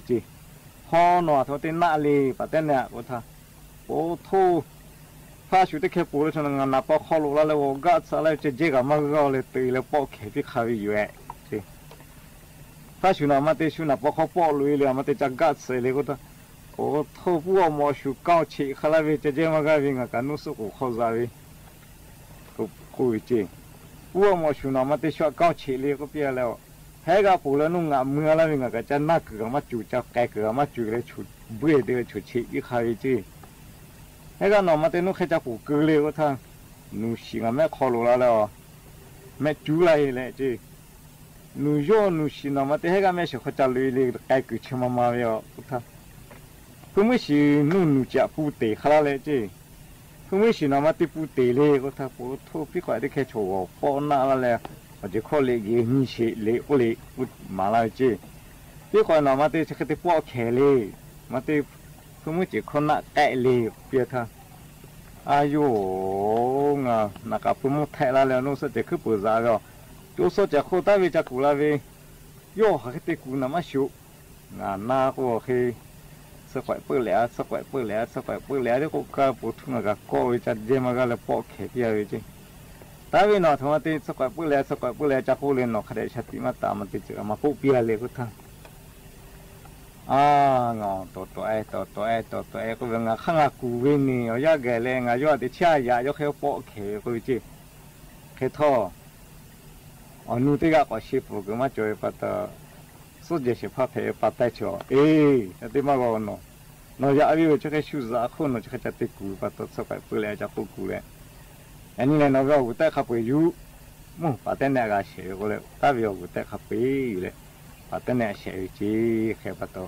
ကၠ့ ဟီၣ်နီၢ်အထီတ့ၢ်နးလံ ပာ်တဲနဲၣ်အကိးထါ အိၣ်ထိၣ် ဖးဆူးတ့ၢ်ခဲပူၤလၢဆၢနၤ နၢ်ပီခီလိာ်လၢ်လၢဂီၤဂာ်ဆၢလၢကၠ့ကၠ့ဂၤမၤဂၤအီၤလၢ တ့ၢ်လၢပီၣ်ခဲဖံးခါဝံၤယွဲၣ် ဖးဆူးနီၢ် မၤတ့ၢ်ဆူနၢ်ပီခီပီၣ်လိာ်အံၤလံ မၤတ့ၢ်ကၠၢ်ဂာ်ဆၢလံ ကိးထါ အိၣ်ထိၣ် ပူၣ်အီၣ်မီၤဆူးကီၢ်ဆံးခါလၢ်ဝံၤ ကၠ့ကၠ့မၤဂၤဝံၤ ငါကးနူၣ်စူၣ်ကိးခီၣ်စးဝံၤ ကိးဝံၤကၠ့ ပူၣ်အီၣ်မီၤဆူးနီၢ် မၤတ့ၢ်ဆူအကီၢ်ဆံးလံ ကိးပျဲလၢ ဟဲဂၤပူၤလၢနူၢ်ငးမုာ်လၢ်ဝံၤ ငါကးကၠၢ်နၢ်ကုာ်ဂၤမၤစူး ကၠၢ်ကဲကုာ်ဂၤမၤစူးလၢ ဆူးဘှ့ၣ်တ့ၢ်လၢ ဆူးဆံးဖံးခါဝံၤကၠ့ ဟဲဂၤနီၢ် မၤတ့ၢ်နူၢ်ဃဲကၠၢ်ပူၤကုာ်လံ ကိးထါ နူၢ်ဆံးဂၤမဲာ်ခီလိာ်လၢ်လၢအီၤ မဲာ်စူးလၢ်အံၤလဲၣ်ကၠ့ နူၢ်ယိၣ်နူၢ်ဆံးနီၢ် မၤတ့ၢ်ဟဲဂၤမဲာ်ဆံးခီကၠၢ်လၢအံၤလံ ကဲကုာ်ဆံးမၤမၤဝံၤအီၤ ကိးထါ ဖုမုၢ်ဆံးနူၢ်နူၢ်ကၠၢ်ပူၤတ့ၢ်ခါလၢ်လဲၣ်ကၠ့ ဖုမုၢ်ဆံးနီၢ် မၤတ့ၢ်ပူၤတ့ၢ်လံ ကိးထါ ပအိၣ်ထိၣ်ဖံးကွၢ်တ့ၢ်ခဲဆၢ ဂီၤပီၣ်နးလၢ်လၢ် အီၤကၠ့ခီၣ်လ့ၣ်ဂ့ၤ နံၤဆံးလ့ၣ်အိၣ်လံ မၤလၢ်ကၠ့ ဖံးကွၢ်နီၢ် မၤတ့ၢ်ဆၢဃ့တ့ၢ်ပီၣ်ခဲလံ မၤတ့ၢ် ဖုမုၢ်ဆံးခီၣ်နးကဲလံ ပျဲထါ အယိၣ် ငါ နၢ်ကးပၢမုၢ်ထဲးလၢ်လၢ် နူၢ်စီၤကၠဲးခုၣ်ပူၤစးဝံၤအီၤ ကၠိစီၤကၠဲးခိၣ်တၢ်ဝံၤကၠၢ်ကူၣ်လၢ်ဝံၤ ယိၣ်ဟးဃ့တ့ၢ်ကူၣ်နၢ်မးဆူး ငါနၢ်ကိးဃ့ သၢကွဲးပၢၣ်လဲၣ် သၢကွဲးပၢၣ်လဲၣ် သၢကွဲးပၢၣ်လဲၣ် ဒ်ကိးကါပူၤထူငါကးကီၢ်ဝံၤ ကၠၢ်ကၠဲမၤဂၤလၢပီၣ်ခဲဖံးအါဝံၤကၠ့ တၢ်ဝံၤနီၢ် ထီၣ်မၤတ့ၢ် သၢကွဲးပၢၣ်လဲၣ် သၢကွဲးပၢၣ်လဲၣ် ကၠၢ်ကိးလၢနီၢ်ခါဒဲး ဆါတံမၤတၢ် မၤတ့ၢ်စၢၤ မၤပိာ်ပျဲလံ ကိးထါ အါ ငါ တီတီအဲ တီတီအဲ တီတီအဲ ကိးဝဲ ငါခါငါ ကူၣ်ဝဲန့ၣ် အီၤယၢ်ဂဲၤလဲၣ် ငါယိၣ်အတဆၣ်ယၤ ယိၣ်ဃ့ပီၣ်ခဲ ကိးဝဲကၠ့ ခဲထီၣ် အီၤနူၢ်တ့ၢ်ဂၤကိးဆ့ပူၤ ကမၤစၢၤဝဲပာ်တၢ် စီၤကၠဲးဆဲးဖါဖဲပာ်တဲဆၢအီၤ အ့ တၢ်တ့ၢ်မးဂီၤနီၢ် နီၢ်ယၤအဝံၤဝဲ ဆၢဃ့ဆူၣ်စးအခိၣ်နီၢ် ဆၢဃ့ကၠၢ်တ့ၢ်ကူၣ် ပာ်တၢ်သၢကွဲးပၢၣ်လဲၣ် ကၠၢ်ကိးကူၣ်လဲၣ် အနံၤလဲၣ် နီၢ်ဝဲအီၤ ဝံၤတၢ်ခါပှဲၤယူၤ မုၢ် ပၢ်တဲနဲၣ်အဂၤဆဲးဝဲလၢ တၢ်ဝ့ၢ်အီၣ်ဂူာ်တဲာ်ခါပှ့ၤလၢ ပၢ်တဲနဲၣ်ဆဲးဝဲက့ ဃဲးပၢ်တီ တၢ်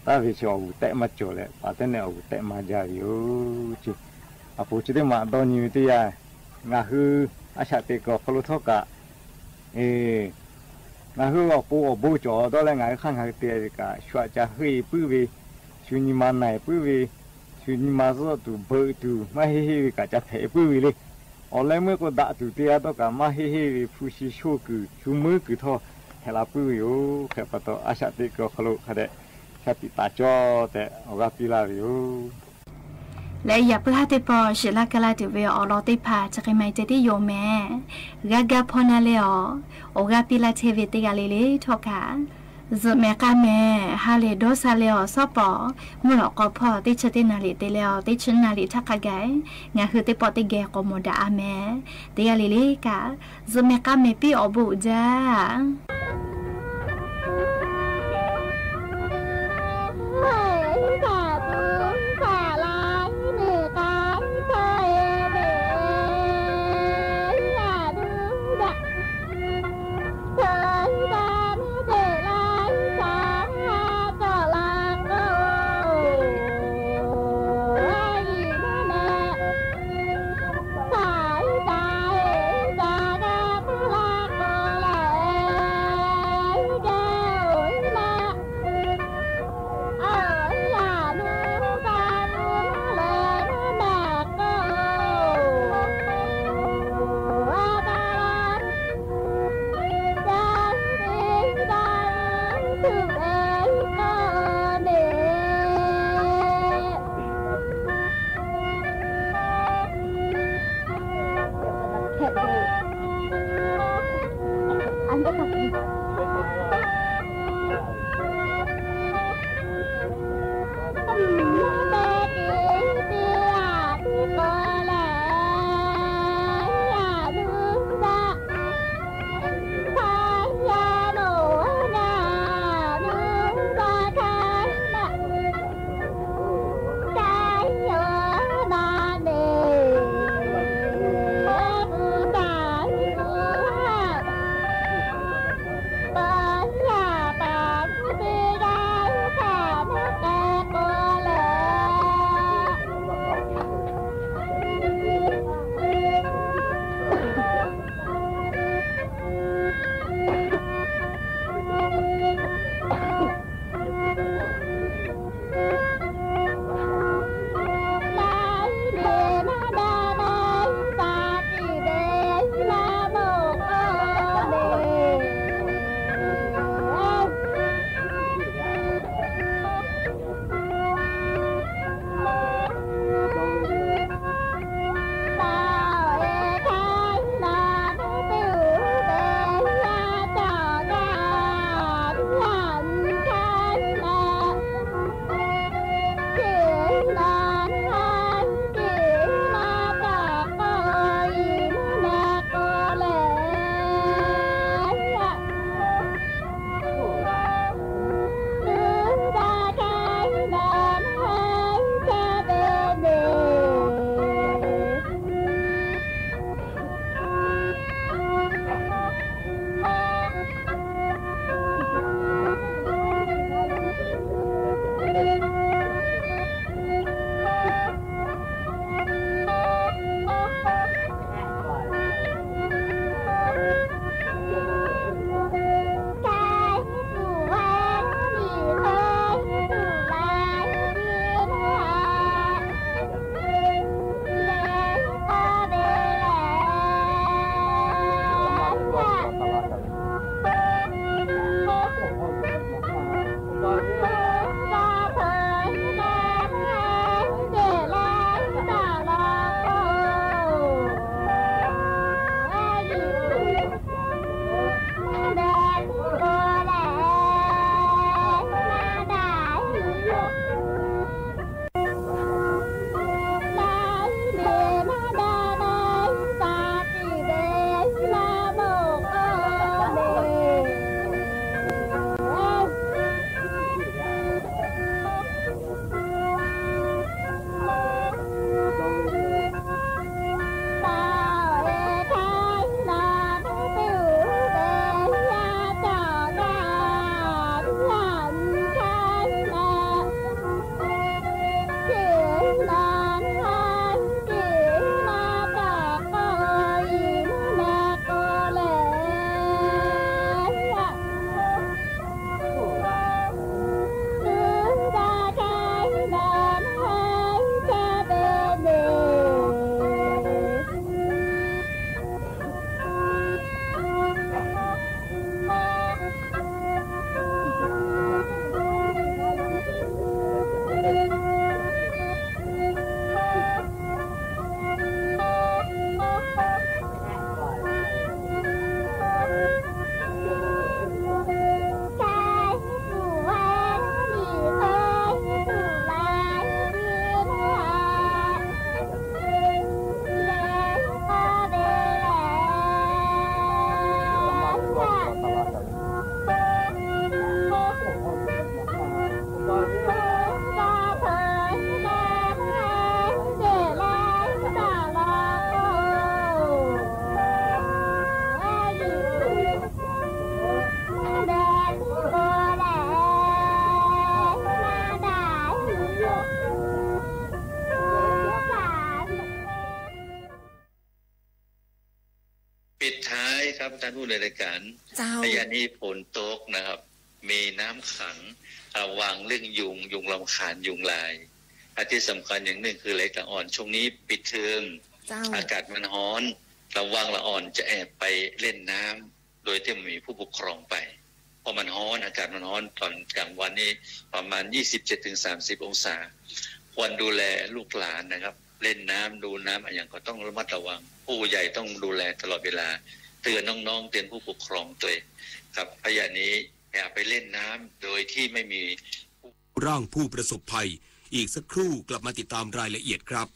ဝ့ၢ်ဆဲးအီၣ်ဂူာ်တဲာ်မၤစၢၤလၢ ပၢ်တဲနဲၣ်အီၣ်ဂူာ်တဲာ်မၤစၢၤဝဲ အိၣ်က့ အပူၤက့တမး ဒီနံၤဝဲတယၤ ငါဟု အဆၣ်တ့ၢ်ကီၢ်ခီလိထီၣ်ကး အ့ ငါဟုအီၣ်ပူၤအီၣ်ဘိကၠီၣ်ဒီးလၢ ငါဟုဃၣ်ငါဟုတဲာ်ကး ဆှးကၢဟ့ၣ်ပုၢ်ဝဲ ဆူနံၤမၤနၢၤပုၢ်ဝဲ ဆူနံၤမၤစၢၤတူၢ်ဘၢတူၢ် မၤဟ့ၣ်ဟ့ၣ်ဝဲကး ကၢထဲးပုၢ်ဝဲလၢ အီၣ်လဲမ့ၢ်ကဒးတူၢ်တယၤဒီးကး မၤဟ့ၣ်ဟ့ၣ်ဝဲ ဖုၣ်ဆံဆိၣ်ကုၢ် ဆူမုၢ်ကုၢ်ထီၣ် ဟဲလၢပုၢ်ဝဲအိၣ် ဃဲးပၢ်တီ အဆၣ်တ့ၢ်ကီၢ်ခီလိခါဒဲး ဆၣ်တံၣ်တၢ်ကၠီတဲာ် အီၣ်ဂၤပံလၢ်ဝဲအိၣ် လၢယပျၢ်တ့ၢ်ပီၣ် ရှဲလၢကလၢ်တုၤဝဲအီၤလီၤတ့ၢ်ဖး တက့ၢ်မး တဲတ့ၢ်ယိာ်မဲာ် ဂၤဂၤဖီနၤလၢအီၤ အီၣ်ဂၤပံလၢ်ထဲဝဲတဂၤလၢ်လၢ်ထီၣ်ကး စူၣ်မဲာ်ကါမဲာ် ဟါလ့ၢ်ဒီးစၢ်လၢအီၤ စီၤပီၣ် မုၢ်လီၤကီၢ်ဖီ တ့ၢ်ဆၢတ့ၢ်နၢ်လံၣ်တ့ၢ်လၢအီၤ တ့ၢ်ဆၢနၢ်လံၣ်ထၣ်ခါဂၤ ငါဟုတ့ၢ်ပီၣ်တ့ၢ်ဂဲၤကိးမီၤဒၣ်အါမဲာ် တဂၤလၢ်လၢ်ကး စူၣ်မဲာ်ကါမဲာ်ပံအီၣ်ဘူးဒၣ် ครับ ท่านผู้ดำเนินรายการ เจ้า ระยะนี้ฝนตกนะครับ มีน้ำขัง ระวังเรื่องยุง ยุงรำคาญ ยุงลาย อันที่สำคัญอย่างหนึ่งคือเหล็กละอ่อน ช่วงนี้ปิดเทอม เจ้า อากาศมันฮ้อน ระวังละอ่อนจะแอบไปเล่นน้ำ โดยที่ไม่มีผู้ปกครองไป เพราะมันฮ้อน อากาศมันฮ้อน ตอนกลางวันนี่ประมาณ ยี่สิบเจ็ดถึงสามสิบองศา ควรดูแลลูกหลานนะครับ เล่นน้ำ ดูน้ำอะหยังก็ต้องระมัดระวัง ผู้ใหญ่ต้องดูแลตลอดเวลา เตือนน้องๆ เตือนผู้ปกครองตวยครับ ระยะนี้อย่าไปเล่นน้ำโดยที่ไม่มี ร่างผู้ประสบภัย อีกสักครู่กลับมาติดตามรายละเอียดครับ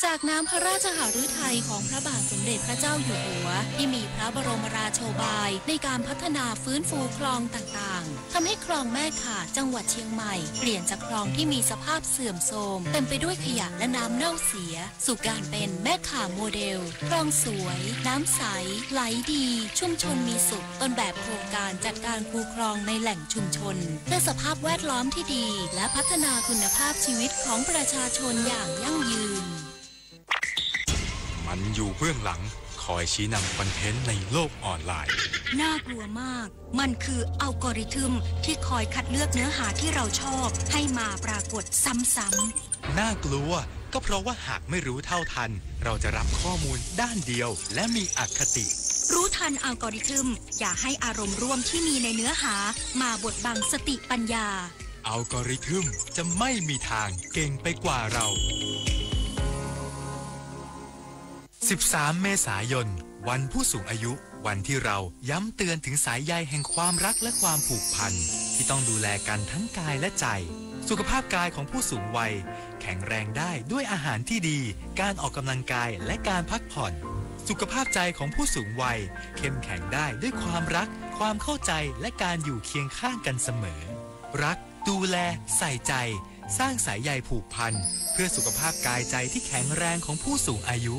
จากน้ำพระราชหฤทัยของพระบาทสมเด็จพระเจ้าอยู่หัว ที่มีพระบรมราโชบายในการพัฒนาฟื้นฟูคลองต่างๆ ทำให้คลองแม่ข่าจังหวัดเชียงใหม่ เปลี่ยนจากคลองที่มีสภาพเสื่อมโทรม เต็มไปด้วยขยะและน้ำเน่าเสีย สู่การเป็นแม่ข่าโมเดล คลองสวย น้ำใส ไหลดี ชุมชนมีสุข ต้นแบบโครงการจัดการคูคลองในแหล่งชุมชน เพื่อสภาพแวดล้อมที่ดี และพัฒนาคุณภาพชีวิตของประชาชนอย่างยั่งยืน มันอยู่เบื้องหลัง คอยชี้นำคอนเทนต์ในโลกออนไลน์ น่ากลัวมาก มันคืออัลกอริทึมที่คอยคัดเลือกเนื้อหาที่เราชอบให้มาปรากฏซ้ำๆ น่ากลัว ก็เพราะว่าหากไม่รู้เท่าทัน เราจะรับข้อมูลด้านเดียวและมีอคติ รู้ทันอัลกอริทึม อย่าให้อารมณ์ร่วมที่มีในเนื้อหามาบดบังสติปัญญา อัลกอริทึมจะไม่มีทางเก่งไปกว่าเรา สิบสาม เมษายน วันผู้สูงอายุ วันที่เราย้ำเตือนถึงสายใยแห่งความรักและความผูกพัน ที่ต้องดูแลกันทั้งกายและใจ สุขภาพกายของผู้สูงวัย แข็งแรงได้ด้วยอาหารที่ดี การออกกำลังกาย และการพักผ่อน สุขภาพใจของผู้สูงวัย เข้มแข็งได้ด้วยความรัก ความเข้าใจ และการอยู่เคียงข้างกันเสมอ รัก ดูแล ใส่ใจ สร้างสายใยผูกพัน เพื่อสุขภาพกายใจที่แข็งแรงของผู้สูงอายุ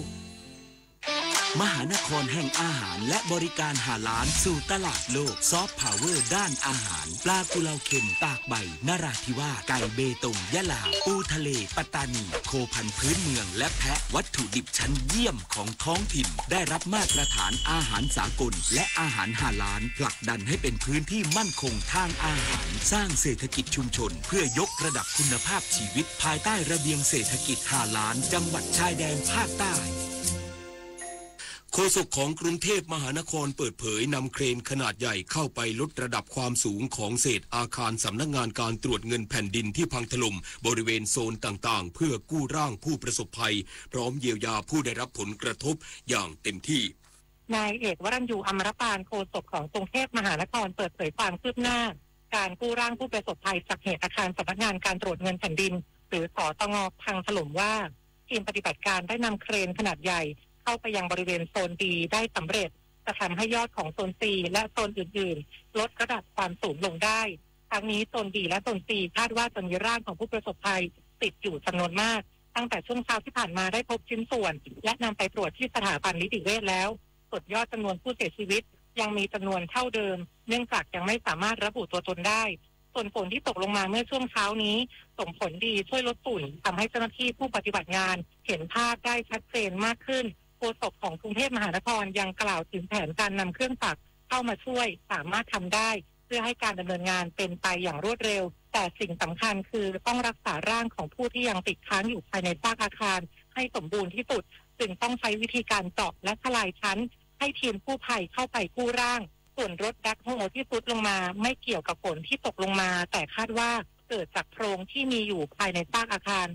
มหานครแห่งอาหารและบริการฮาลาลสู่ตลาดโลก ซอฟต์พาวเวอร์ด้านอาหาร ปลากุเลาเค็มตากใบ นราธิวาส ไก่เบตง ยะลา ปูทะเล ปัตตานี โคพันธุ์พื้นเมือง และแพะ วัตถุดิบชั้นเยี่ยมของท้องถิ่น ได้รับมาตรฐานอาหารสากล และอาหารฮาลาล ผลักดันให้เป็นพื้นที่มั่นคงทางอาหาร สร้างเศรษฐกิจชุมชน เพื่อยกระดับคุณภาพชีวิต ภายใต้ระเบียงเศรษฐกิจฮาลาล จังหวัดชายแดนภาคใต้ โฆษกของกรุงเทพมหานครเปิดเผย นำเครนขนาดใหญ่เข้าไปลดระดับความสูงของเศษอาคารสำนักงานการตรวจเงินแผ่นดินที่พังถล่มบริเวณโซนต่างๆ เพื่อกู้ร่างผู้ประสบภัย พร้อมเยียวยาผู้ได้รับผลกระทบอย่างเต็มที่ นายเอกวรัญญู อมรปาน โฆษกของกรุงเทพมหานครเปิดเผยความคืบหน้า การกู้ร่างผู้ประสบภัยจากเหตุอาคารสำนักงานการตรวจเงินแผ่นดิน หรือ สตง พังถล่มว่า ทีมปฏิบัติการได้นำเครนขนาดใหญ่เข้าไปยังบริเวณโซน B ได้สำเร็จ จะทำให้ยอดของโซน C และโซนอื่นๆ ลดระดับความสูงลงได้ ทั้งนี้โซน B และโซน C คาดว่าจะมีร่างของผู้ประสบภัยติดอยู่จำนวนมาก ตั้งแต่ช่วงเช้าที่ผ่านมาได้พบชิ้นส่วน และนำไปตรวจที่สถาบันนิติเวชแล้ว ส่วนยอดจำนวนผู้เสียชีวิตยังมีจำนวนเท่าเดิม เนื่องจากยังไม่สามารถระบุตัวตนได้ ส่วนฝนที่ตกลงมาเมื่อช่วงเช้านี้ ส่งผลดีช่วยลดฝุ่น ทำให้เจ้าหน้าที่ผู้ปฏิบัติงานเห็นภาพได้ชัดเจนมากขึ้น โฆษกของกรุงเทพมหานครยังกล่าวถึงแผนการนำเครื่องจักรเข้ามาช่วย สามารถทำได้ เพื่อให้การดำเนินงานเป็นไปอย่างรวดเร็ว แต่สิ่งสำคัญคือต้องรักษาร่างของผู้ที่ยังติดค้างอยู่ภายในซากอาคารให้สมบูรณ์ที่สุด จึงต้องใช้วิธีการเจาะและทลายชั้น ให้ทีมกู้ภัยเข้าไปกู้ร่าง ส่วนรถแบ็คโฮที่ทรุดลงมาไม่เกี่ยวกับฝนที่ตกลงมา แต่คาดว่าเกิดจากโพรงที่มีอยู่ภายในซากอาคาร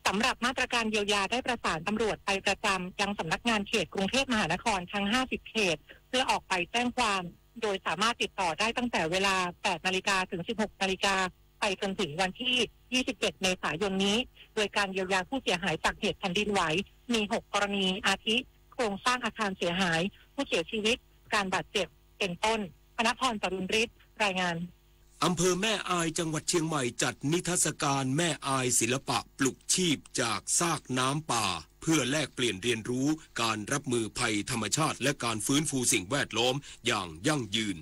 สำหรับมาตรการเยียวยาได้ประสานตำรวจไปประจำยังสำนักงานเขตกรุงเทพมหานครทั้ง ห้าสิบ เขต เพื่อออกไปแจ้งความ โดยสามารถติดต่อได้ตั้งแต่เวลา แปดนาฬิกา ถึง สิบหกนาฬิกา ไปจนถึงวันที่ ยี่สิบเจ็ด เมษายนนี้ โดยการเยียวยาผู้เสียหายจากเหตุแผ่นดินไหว มี หก กรณี อาทิ โครงสร้างอาคารเสียหาย ผู้เสียชีวิต การบาดเจ็บ เป็นต้น พนพร จรุนฤทธิ์ รายงาน อำเภอแม่อาย จังหวัดเชียงใหม่ จัดนิทรรศการแม่อายศิลปะปลุกชีพจากซากน้ำป่า เพื่อแลกเปลี่ยนเรียนรู้การรับมือภัยธรรมชาติ และการฟื้นฟูสิ่งแวดล้อมอย่างยั่งยืน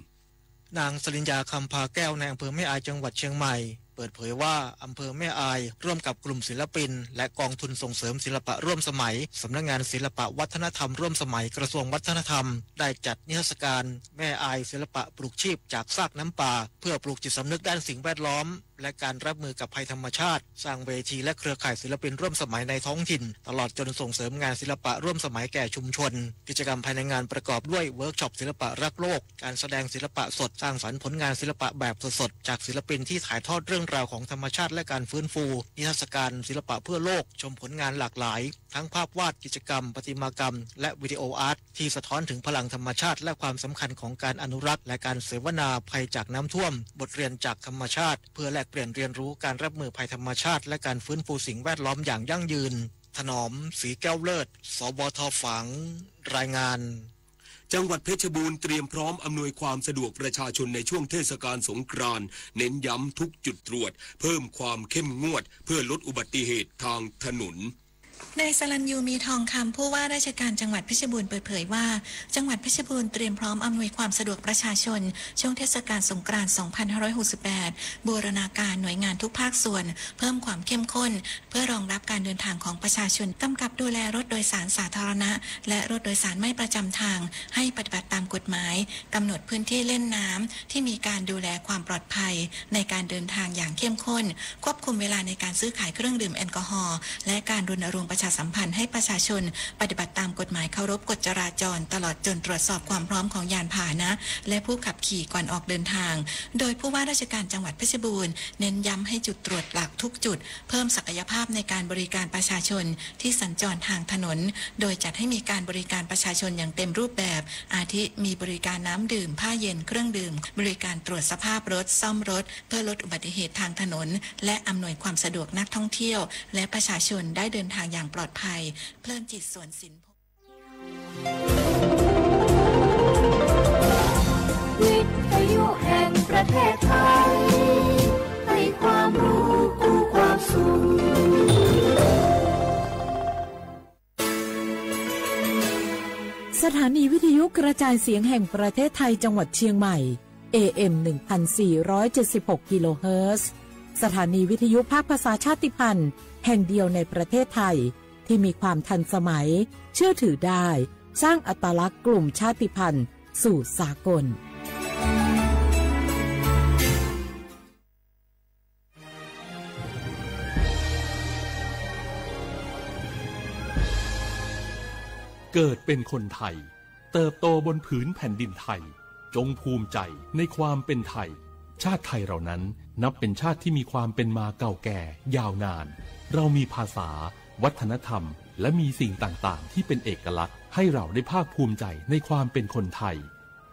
นางสริญญา คำพาแก้ว นายอำเภอแม่อาย จังหวัดเชียงใหม่ เปิดเผยว่า อำเภอแม่อาย ร่วมกับกลุ่มศิลปิน และกองทุนส่งเสริมศิลปะร่วมสมัย สำนักงานศิลปะวัฒนธรรมร่วมสมัย กระทรวงวัฒนธรรม ได้จัดนิทรรศการ แม่อาย ศิลปะปลูกชีพจากซากน้ำปา เพื่อปลูกจิตสำนึกด้านสิ่งแวดล้อม และการรับมือกับภัยธรรมชาติ สร้างเวทีและเครือข่ายศิลปินร่วมสมัยในท้องถิ่น ตลอดจนส่งเสริมงานศิลปะร่วมสมัยแก่ชุมชน กิจกรรมภายในงานประกอบด้วยเวิร์กช็อปศิลปะรักโลก การแสดงศิลปะสด สร้างสรรค์ผลงานศิลปะแบบสดๆ จากศิลปินที่ถ่ายทอดเรื่องราวของธรรมชาติและการฟื้นฟู นิทรรศการศิลปะเพื่อโลก ชมผลงานหลากหลาย ทั้งภาพวาด กิจกรรม ประติมากรรม และวิดีโออาร์ต ที่สะท้อนถึงพลังธรรมชาติและความสำคัญของการอนุรักษ์ และการเสวนาภัยจากน้ำท่วม บทเรียนจากธรรมชาติ เพื่อแลกเปลี่ยนเรียนรู้การรับมือภัยธรรมชาติ และการฟื้นฟูสิ่งแวดล้อมอย่างยั่งยืน ถนอม ศรีแก้วเลิศ สวท ฝาง รายงาน จังหวัดเพชรบูรณ์เตรียมพร้อมอำนวยความสะดวกประชาชนในช่วงเทศกาลสงกรานต์ เน้นย้ำทุกจุดตรวจ เพิ่มความเข้มงวด เพื่อลดอุบัติเหตุทางถนน นายสรัญยู มีทองคำ ผู้ว่าราชการจังหวัดเพชรบูรณ์เปิดเผยว่า จังหวัดเพชรบูรณ์เตรียมพร้อมอำนวยความสะดวกประชาชน ช่วงเทศกาลสงกรานต์ สองพันห้าร้อยหกสิบแปด บูรณาการหน่วยงานทุกภาคส่วน เพิ่มความเข้มข้น เพื่อรองรับการเดินทางของประชาชน กำกับดูแลรถโดยสารสาธารณะ และรถโดยสารไม่ประจำทาง ให้ปฏิบัติตามกฎหมาย กำหนดพื้นที่เล่นน้ำที่มีการดูแลความปลอดภัยในการเดินทางอย่างเข้มข้น ควบคุมเวลาในการซื้อขายเครื่องดื่มแอลกอฮอล์ และการรณรงค์ประชาสัมพันธ์ให้ประชาชนปฏิบัติตามกฎหมาย เคารพกฎจราจร ตลอดจนตรวจสอบความพร้อมของยานพาหนะ และผู้ขับขี่ก่อนออกเดินทาง โดยผู้ว่าราชการจังหวัดเพชรบูรณ์เน้นย้ำให้จุดตรวจหลักทุกจุด เพิ่มศักยภาพในการบริการประชาชนที่สัญจรทางถนน โดยจัดให้มีการบริการประชาชนอย่างเต็มรูปแบบ อาทิมีบริการน้ำดื่ม ผ้าเย็น เครื่องดื่ม บริการตรวจสภาพรถ ซ่อมรถ เพื่อลดอุบัติเหตุทางถนน และอำนวยความสะดวกนักท่องเที่ยว และประชาชนได้เดินทางอย่างปลอดภัย เพลินจิต สวนสิน วิทยุแห่งประเทศไทย ให้ความรู้คู่ความสุข สถานีวิทยุกระจายเสียงแห่งประเทศไทยจังหวัดเชียงใหม่ เอ เอ็ม หนึ่งพันสี่ร้อยเจ็ดสิบหก กิโลเฮิรตซ์ สถานีวิทยุภาคภาษาชาติพันธุ์แห่งเดียวในประเทศไทย ที่มีความทันสมัย เชื่อถือได้ สร้างอัตลักษณ์กลุ่มชาติพันธุ์สู่สากล เกิดเป็นคนไทย เติบโตบนผืนแผ่นดินไทย จงภูมิใจในความเป็นไทย ชาติไทยเรานั้นนับเป็นชาติที่มีความเป็นมาเก่าแก่ยาวนาน เรามีภาษา วัฒนธรรม และมีสิ่งต่างๆ ที่เป็นเอกลักษณ์ ให้เราได้ภาคภูมิใจในความเป็นคนไทย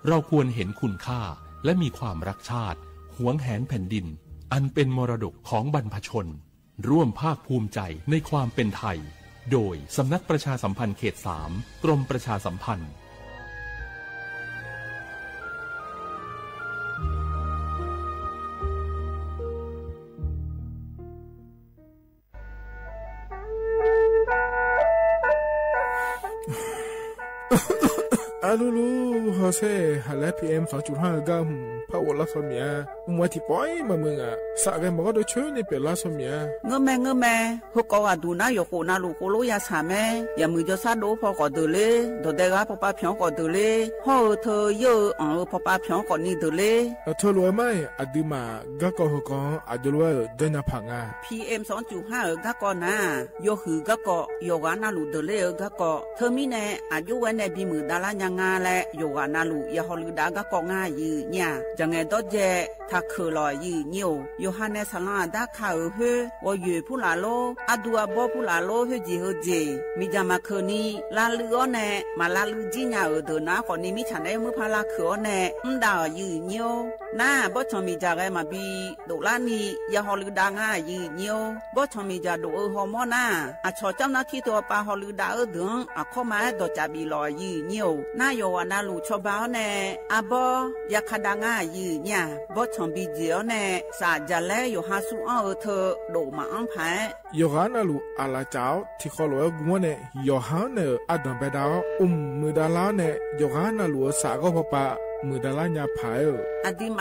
เราควรเห็นคุณค่า และมีความรักชาติ หวงแหนแผ่นดิน อันเป็นมรดกของบรรพชน ร่วมภาคภูมิใจในความเป็นไทย โดยสำนักประชาสัมพันธ์เขตสาม กรมประชาสัมพันธ์ อะลูลู ฮอเซ่ หาแล พีเอ็ม สองจุดห้า เก้า หืม ผ้าอบรักษาเมีย มึงว่าตี้ปอยมามึงอะ สะแกมบอกว่าโดยช่วยในเปลี่ยนรักษาเมีย เงอะแม่ เงอะแม่ เฮากอดอะดูนะ อย่าโขนาลูกโขโลยาสาแม่ อย่ามือจอซาโดพอก่อเดอเลย ดอแดกาพอปาเพียงก่อเดอเลย พ่อเออเธอเยอะเอออ่องเออพอปาเพียงก่อนี่เดอเลย เออ เธอรู้ไหม อะดื้อหม่า ก้ากอเฮากอ อะโยรู้ว่าเออ เดินหน้าผางา พีเอ็ม สองจุดห้า เออ ก้ากอนะ โยหือก้ากอ โยกานาลูเดอเลยเออ ก้ากอ เธอมีแน่ อะโยแวแน่ บีมือดาลายางาแล โยกานาลู อย่าฮอลือดาก้ากองายื้อเนี่ย จะไงดอแจ ถ้าเขอหล่อยื้อเนี่ย โยฮันเนส สะลาดาคาเออเฮ้อ วอเยอผู้หลาโล อะดูอะบอผู้หลาโล เฮ้อจีเฮอเจ มีจามาเขอนี้ ลาลืออ้อแน่ มาลาลือจี้ญาเออเดอนะ ขอนี้มิฉะนั้นเมื่อพาลาเขออ้อแน่ อืมดาเออยื้อเนี่ย น้า บอสชองมีจาแกมาบี โดละนี่ อย่าฮอลือดางายื้อเนี่ย บอสชองมีจาโดเออฮอมอน้า อะชอเจ้าหน้าที่ตัวปาฮอลือดาเออเดือง อะเข้ามาดอจ่าบีหล่อยื้อเนี่ย น้า โยกานาลูชอบาอ้อแน่ อะบอ อย่าคาดางายื้อเนี่ย บอสชองบีเจียวแน่ สาจะแล โยฮาซูอ้อเออเธอ โดมาอ้อมผาย โยกานาลู อะลาเจ้า ตี้คอหลวงกุมอแน่ โยฮาเนอ อะดอนแปดาว อุ้มมือดาลาแน่ โยกานาลู สาก็พอปะ မိူဝ်ၼႃႈလၢညါၽၢႆဢိူဝ်ႈ ဢၼ်တီႈမႃး ထၢႆႇၶျွင်ႉႁႃႈ ယေႃးဝႃႇၼႃႇလူႇ ႁေႃႈဢိူဝ်ႈ ဢၶျေႃႇဢိူဝ်ႈ မီးႁွင်ႈၶျွင်ႉႁႃႈ တေႃႇတေႇၵႃႇလႃႉဢိူဝ်ႈ တေႃႇ သႃႇ ယေႃးမိူဝ်ႇ ဝေႃႈဢေႃးၺႃႇၽၢႆ ဢိုမ်ႇ ယေႃးလေႃးပီႈလေႃးဢိူဝ်ႈ လႄႈ ယေႃးဝႃႇၼႃႇလူႇ တႃႇၵေႃႈလူဝ်ႇ ယႃႇႁေႃႈလိုဝ်ႈတၢင်းငၢႆႈ ယိုဝ်းယိူဝ်း ႁိုဝ်ၵၼ်ၼိုင်ႈယွင်ႇ တေႃႇဢိူဝ်ႈ ပႃႇတႃႇပႃႇၼႄႇ သမ်ႇၼၵ်ႉပြႃႇၸႃႇသမ်ႇၽၼ်ႇ ၶဵတ်ႇသၢမ် ၵလူမ်းပြႃႇၸႃႇသမ်ႇၽၼ်ႇ ၽေႃႈပႃႈၼႄႇ ယႃႇၵႃႇၼႄႇဢိူဝ်ႈငႃႈ။ นี่นี่ รู้กันไหม สิทธิบัตรทองหรือบัตร สามสิบ บาท เป็นสิทธิหลักประกันสุขภาพตามกฎหมาย ที่ช่วยคุ้มครองคนไทยทุกคนให้เข้าถึงบริการสุขภาพที่จำเป็น โดยไม่ต้องเสียค่าใช้จ่ายเลยนะ ครอบคลุมทั้งการรักษาพยาบาล การป้องกันโรค การฟื้นฟูสมรรถภาพทางการแพทย์ เรียกว่าช่วยให้คนไทยอุ่นใจกันเลยทีเดียว สอบถามเพิ่มเติม สายด่วน สปสช หนึ่งสามสามศูนย์ ၸဝ်ႈဝၢတ်ႇၶျဵင်းမႆႇ ၽေႃႈပႃႈၼႄႇဢိူဝ်ႈ ယႃႇလႃႇတႄႉ ၶျွင်ႉႁႃႈ ယေႃးဝႃႇၼႃႇလူႇ တႃႇၵေႃႈလူဝ်ႇဢုပ်ႇမေႃၼႄႇ ပေႃးၶျွင်ႉဢိူဝ်ႈ မီႇၸႃႇထၢၵ်ႈၶိူဝ်တႄႉ ယေႃးႁႃႈၼႄႇ ၸင်ႇၼႄႇ တေႃႇၸႄႈပီႇၸႄႈဢိူဝ်ႈ ထၢၵ်ႈၶိူဝ်တႄႉ သႃႇလွင်ႈဢႃႇတႃႇ ဢိုမ်ႇ ဢိူဝ်ႈ ၽေႃႈပႃႈၼႄႇ မီႇၸႃႇထၢၵ်ႈၶိူဝ်တႄႉ ပီႇဢႅမ်ႇ သွင်ၸုတ်ႉႁႃႈ ထိူဝ်ႇ ယေႃးႁႃႈ သႃႇၵေႃႈဢေႃးၼႄႇ မႃးမိုင်ႈငႃးၸေး သႃႇ ႁႃလႄႈလႄႈၼုမ်ႇထိူဝ်ႇ ယိုဝ်းယိူဝ်း ၸဝ်ႈဝၢတ်ႇၶျဵင်းမႆႇ ၽေႃႈပႃႈၼႄႇ မီႇၸႃႇထၢၵ်ႈၶိူဝ်လႄႈ ထီႇဢိူဝ်ႈ ထိူဝ်ႇၼႃႇ ၶေႃႈၼီႈ ဝၼ်းထီႉတီႇ ပႃႇလႃႇဢႃးသီႇ ဢႃးတမ်ႇပႄႇဢူးသီႇ ဢေႃးၼႄႇ ဝၼ်းထီႉၶျဵတ်းငႃႇ ပႃႇလႃႇဢႃးသီႇ ငႃႇသီႇ ဢႃးၵူဝ်ႇၺီႇၽႃႉငႃႇယႃႇတႃႇ ၵူဝ်ႇၶျေးယႄႇႁူဝ်ၵိူဝ်ႈ ထၢၵ်ႈၶိူဝ်လႄႈ ထီႇထၢၵ်ႈငႃႇယိုဝ်းယႃႇ ယေႃးႁႃႈ မီႇၸႃႇမႃးၶိူဝ် မႃးၵႃႈၺႃးငႃးထူဝ်ႇလႄႈ တူၺ်းၼႃႇ ၶေႃႈၼီႈ ထိူဝ်ႇၵႃႈ လႃႇပူပ်ႉၾႆးလီလႄႈ ၵူႈၵႃႈ တေႃႇၸႃႇပီႇလႄႈၸေး ဢႄႇငႄႇမႃးၼႃႇ ႁႃၼီႈၶိူဝ်ၼႃႇ ၶွင်ၵႄႈပီႈဢေႃးၼႄႇ ၽိဝ်ႈၽေႃႈပႃႈၵႄႈ ၺီႇၽႃႉငႃႇယႃႇတီႇဢိူဝ်ႈၸေး ၸဝ်ႈဝၢတ်ႇၶျဵင်းမႆႇ ၽေႃႈပႃႈၼႃႇ သႃႇလွင်ႈဢႃႇတႃႇၶႃႈဢိူဝ်ႈ ၽေႃႈပႃႈ ယေႃးႁႃႈ ဢမ်ႇလိုဝ်ႈသႃႇလိုဝ်ႈၸီႉၼႃႇ ၶေႃႈၼီႈ မီႇၸႃႇမႃးပီႈၶိူဝ်လႄႈ ၶေႃႈလိုဝ်ႈတႃႇလူႇမႃးၸေး ႁိူဝ်ႈၼႃႇ ၸူႇႁူႉၽေႃႈပႃႈၵႄႈ မီႇၸႃႇၵႄႈမႃးပီႈၶိူဝ်ၽၢႆ ယေႃးႁႃႈ ၸေႃးတူႇၸေႃးယၢင်းလႄႈ မိူဝ်ႈတြႃးၺႃးၽၢႆ ႁိူဝ်ႈၼၢၼ်းၼီႈသေႃးၽႄ ဢူဝ်ႈ မဵဝ်းၵိူဝ်ႈၼီႈ ပီႈမိူဝ်ႈတြႃးၺႃးၽၢႆ ႁေႃႈလိုဝ်ႈတႃႇလူႇမႃးၸေး ယိုဝ်းယႃႇ မီႇၸႃႇၶိူဝ် ၶျွင်ႉႁႃႈႁေႃႈမေႃးၼႃႇ တေႃႇၸႃႇပီႇလႄႈၺႃးမႄးၸေး ယိုဝ်းယဵဝ်း ၼႃႇၵႃႈဢိူဝ်ႈ သမ်ႇပူဝ်ႇၼႃႇ ၶေႃႈၼီႈ ၸမ်ႇယွင်ႇ ငႃႇသုမ်း တီႇတီႇ ၺီႇယႄႇ ၸမ်ႇယွင်ႇယႄႇလႄႈ ထိူဝ်ႇၵႃႈ ငႄႈလႄႈၺႃးမႄးၸေး ႁေႃႈဢိူဝ်ႈ တီႇဝိူဝ်ႇတီႇ ထိူဝ်ႇၵႃႈ ငႄႈလႄႈၺႃးမႄးၸေး ဢူႇၸီႇၼ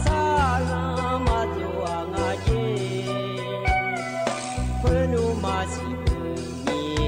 ႃႇ ဝၢင်းမႃးဢၼ်ၼီႈ ဢႃႇယုယဵဝ်း။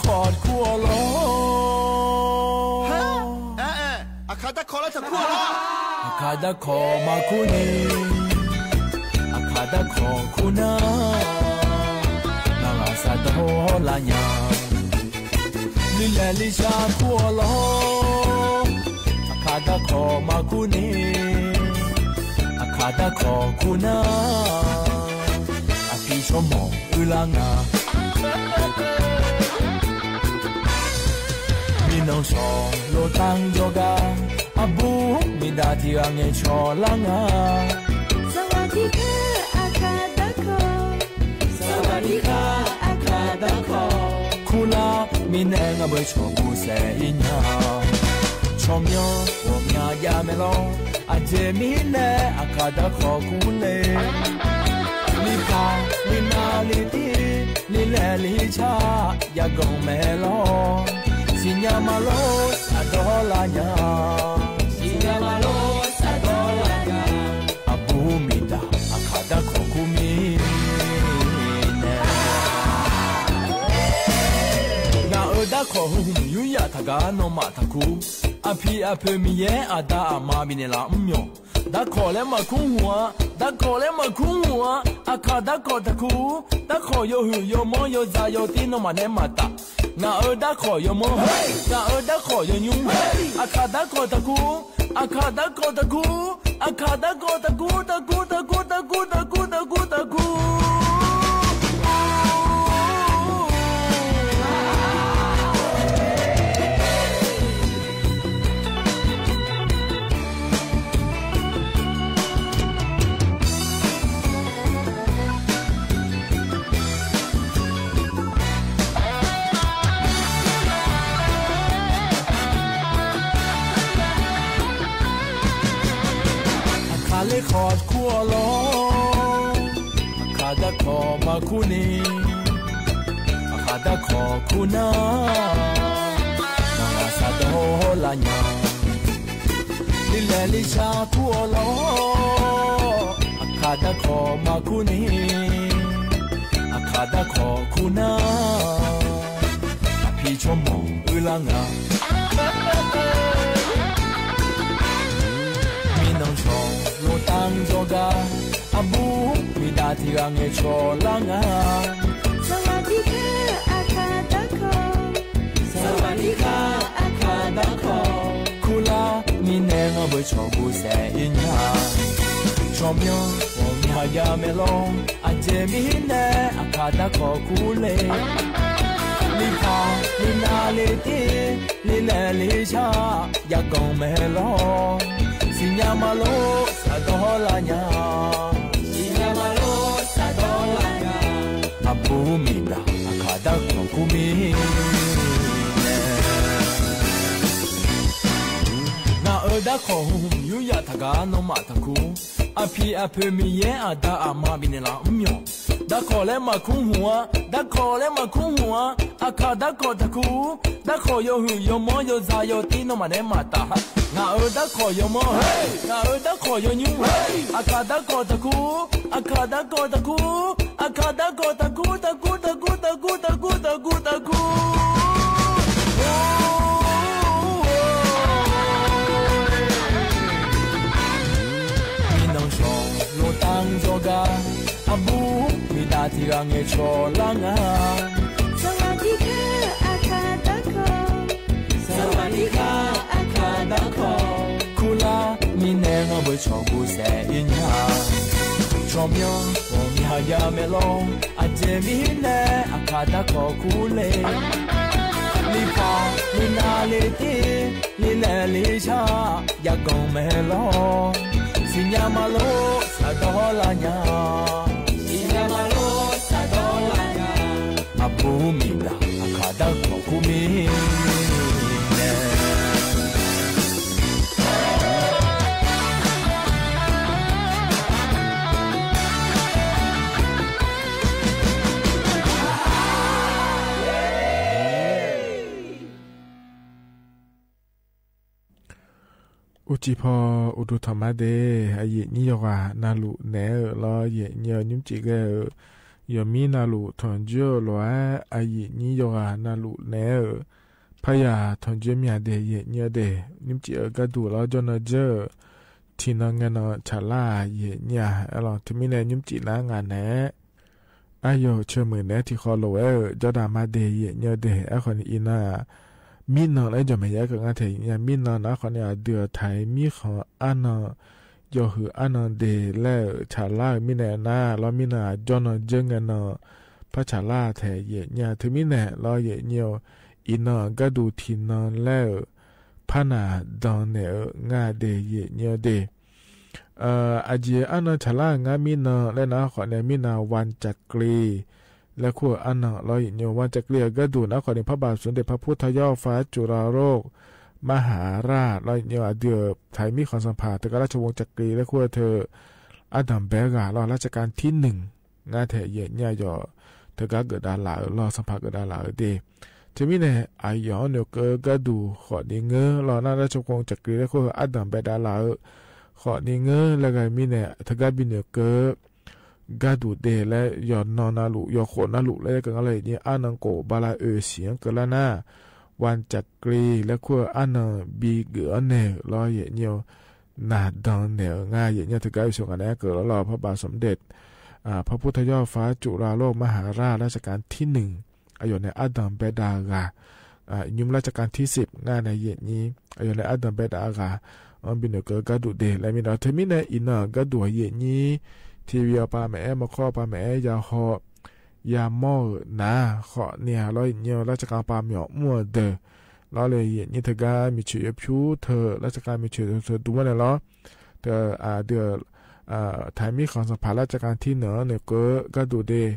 ขอดขั้วลอ ฮะ เออ เออ อะขาดตะขอแล้วตะขั้วลอ อะขาดตะขอมาคู่นี้ อะขาดตะขอคู่หน้า นาราซาโดลาญา ลิแลลิชาขั้วลอ อะขาดตะขอมาคู่นี้ อะขาดตะขอคู่หน้า อะพีชมหมอง อือลางา มีน้องชอโลตังโยกา อะบู มีดาที่อังเงชอลางา สวัสดีค่ะ อะขาดตะขอ สวัสดีค่ะ อะขาดตะขอ คู่ลา มีแนงอะเบยชอบูแสอิญญา ชอมยอ หัวเมียยาแม่ลอง อะเจมีแล อะขาดตะขอคู่เล ลิพา ลินา ลิตี ลิแล ลิชา ยากองแม่ลอง สิญญามาโล สะดอลาญา สิญญามาโล สะดอลาญา อะบูมีดา อะขาดตะขอคู่มีแน งาเออตะขอหุมยุยะทะกาโนมะทะคู อะพีอะเผอมีแย อะดาอะมามีเนลา อืมยอ ตะขอและหมากคุ้งหัว ตะขอและหมากคุ้งหัว อะขาดตะขอตะคู ตะขอโยหือโยมอโยซาโยตี้นอหมาแนะหมาตะ งาเออตะขอโยมอ เฮ้ย งาเออตะขอโยยุง เฮ้ย อะขาดตะขอตะคู อะขาดตะขอตะคู อะขาดตะขอตะคู ตะคู ตะคู ตะคู ตะคู ตะคู ตะคู อะขาดเลยขอดขั้วลอ อะขาดตะขอมาคู่นี้ อะขาดตะขอคู่หน้า นาราซาโดลาญา ลิแลลิชาขั้วลอ อะขาดตะขอมาคู่นี้ อะขาดตะขอคู่หน้า อะพีชมหมอง อือลางา มีน้องชอโลตังโยกา อะบู มีดาที่อังเงชอลางา สวัสดีค่ะ อะขาดตะขอ สวัสดีค่ะ อะขาดตะขอ คู่ลา มีแนงอะเบยชอบูแสอิญญา ชอมยอ หัวเมียยาแม่ลอง อะเจมีแน อะขาดตะขอคู่เล ลิพา ลินา ลิตี ลิแล ลิชา ยากองแม่ลอง สิญญามาโล สะดอลาญา สิญญามาโล สะดอลาญา อะบูมีดา อะขาดตะขอคู่มีแน งาเออตะขอหุมยุยะทะกาโนมะทะคู อะพีอะเผอมีแย อะดาอะมามีเนลา อืมยอ ตะขอและหมากคุ้งหัว ตะขอและหมากคุ้งหัว อะขาดตะขอตะคู ตะขอโยหือโยมอโยซาโยตี้นอหมาแนะหมาตะ งาเออตะขอโยมอ เฮ้ย งาเออตะขอโยยุง เฮ้ย อะขาดตะขอตะคู อะขาดตะขอตะคู อะขาดตะขอตะคู ตะคู ตะคู ตะคู ตะคู ตะคู ตะคู มีน้องชอโลตังโยกา อะบู มีดาที่อังเงชอลางา สวัสดีค่ะ อะขาดตะขอ สวัสดีค่ะ อะขาดตะขอ คู่ลา มีแนงอะเบยชอบูแสอิญญา ชอมยอ หัวเมียยาแม่ลอง อะเจมีแน อะขาดตะขอคู่เล ลิพา ลินา ลิตี ลิแล ลิชา ยากองแม่ลอง สิญญามาโล สะดอลาญา สิญญามาโล สะดอลาญา อะบูมีดา อะขาดตะขอคู่มีแน อุจิพออุดูถอมมาเด อะเยะนี้ยอว่า นาลุแหนเอ๋อ ลอเยะนี้ยอ ยุ้มจิกเอ๋อ ယွၤမံနၤလူၤထွမ်ၸိူဝ်းလီၤဧါ, အယိာ်ညိယိၤဂၤနၤလူၤနဲဧၢ, ဖးယၤထွမ်ၸိူဝ်းမၠးဒ့ၣ် ယိာ်ညိယိၤဒ့ၣ်, နွံပစံးဧၢ ကါဒူၣ်လီၤ ကၠီနီၢ်ကၠိၢ် ထံနီၤငၢၢ်နီၤ ဆၣ်လါ ယိာ်ညိယိၤလီၤ. တမံၤန့ၣ် နွံပစံးနၤ ငါနဲ အယိာ်ဆိမိၣ်နဲ ထံၣ်ဃီလိာ်ဝဲဧၢ, ကၠီဒၣ်မၤဒ့ၣ် ယိာ်ညိယိၤဒ့ၣ်, အဃိန့ၣ် အံၤနၤ မံနီၤလၢ ကၠီၣ်မဲာ်ယဲၢ်ကငါထဲ ယိာ်ညိယိၤ မံနီၤနၤ အဃိန့ၣ် အဒုးထၢၣ်မံဃီၤအါနီၤ ယိာ်ဟုၣ်အါနီၤဒ့ၣ်လဲၣ် ဆၣ်လါဧၢ မံန့ၣ်နၤလီၤ မံနၤ ကၠီနီၢ်ကၠိၢ် ငၢၢ်နီၤ ဖးဆၣ်လါထဲ ယိာ်ညိယိၤ တမံၤန့ၣ်လီၤ ယိာ်ညိယိၤ, အံၤနၤ ကါဒူၣ်ထံနီၤလဲၣ်ဧၢ, ဖးနၤ ဒၢၣ်နဲၣ်ဧၢ ငါဒ့ၣ် ယိာ်ညိယိၤဒ့ၣ် အစ့အါနီၤ ဆၣ်လါ ငါမံနီၤလၢနၤ အဃိန့ၣ် မံနၤ ဝၣ်ကၠၣ်ကလံၤ လၢခိၣ်အါနီၤလီၤ ယိာ်ညိယိၤ ဝၣ်ကၠၣ်ကလံၤ အကါဒူၣ်နၤ အဃိန့ၣ် ဖးဘၣ်စူၣ်ဒ့ၣ် ဖးဖူထယီၣ် ဖးကၠူရၤရိၣ် မဟၤရၣ်လီၤ ယိာ်ညိယိၤ အဒုးထၢၣ်မံဃီၤသၣ်ဖၣ် တကးလၢ ချၢၣ်ဝူင်ၣ်ကၠၣ်ကလံၤ လၢခိၣ်ထၢၣ် အါဒၢၣ်ဘဲဂၤလီၤ รัชกาลที่หนึ่ง ငါထဲ ယိာ်ညိယိၤ တကးကဒါလၢ်ဧၢလီၤ သၣ်ဖၣ်ကဒါလၢ်ဧၢဒ့ၣ်, တမံၤန့ၣ် အယီၢ်နုာ်ကၢကါဒူၣ်ဃိးနံၤငၢလီၤ နၤ รัชกาลချၢၣ်ဝူင်ၣ်ကၠၣ်ကလံၤ လၢခိၣ်အါဒၢၣ်ဘဲဒၣ်လၢ်ဧၢ ဃိးနံၤငၢလၢဂၤမံၤန့ၣ် တကးဘံၣ်နုာ်ကၢ ကါဒူၣ်ဒ့ၣ်လၢ ယီၢ်နီၢ်နၤလူၤ ယီၢ်ဃိးနၤလူၤလၢ ကငါလၢ် ယိာ်ညိယိၤ အါနီၤကိၣ် ဘၤလးအၢၣ်စံၣ် ကလါနၤ ဝၣ်ကၠၣ်ကလံၤ လၢခိၣ်အါနီၤဘံၣ်ဂုာ်အီၤနဲၣ်လီၤ ယိာ်ညိယိၤ နၤဒၢၣ်နဲၣ်ဧၢ ငါ ယိာ်ညိယိၤ တကးအုၣ်ဆူၣ်ဂၤနဲၣ်ကၢၢ်လီၤလီၤ ဖးဘၣ်စူၣ်ဒ့ၣ် ဖးဖူထယီၣ် ဖးကၠူရၤရိၣ် မဟၤရၣ် รัชกาลที่หนึ่ง အယီၢ်န့ၣ် အါဒၢၣ်ဘဲဒၣ်ဂၤ ညိမ် รัชกาลที่สิบ ငါန့ၣ် ယိာ်ညိယိၤ အယီၢ်န့ၣ် အါဒၢၣ်ဘဲဒၣ်ဂၤ အီဘံၣ်နုာ်ကၢကါဒူၣ်ဒ့ၣ်လၢမံၤဒီး တမံၤန့ၣ် အံၤနၤ ကါဒူၣ် ယိာ်ညိယိၤ ထံဝံၤအပၤမ့ၢ်အဲ မခီအပၤမ့ၢ်အဲ ယၤဟီၣ် ယၤမီၢ်ဧၢ နၤ ဃိးနံၤလီၤ ယိာ်ညိယိၤ รัชกาลပၤမီၢ်မီၢ်ဒၢၣ်လီၤလၢ ယိာ်ညိယိၤ တကးမုၢ်ဆ့ၣ်ယိဖၠူထၢၣ် รัชกาลမုၢ်ဆ့ၣ်ယိဖၠူထၢၣ် ဒူဝဲန့ၣ်လီၤ တ အဒုး ထၢၣ်မံဃီၤသၣ်ဖၣ် รัชกาลที่หนึ่ง နုာ်ကၢကါဒူၣ်ဒ့ၣ်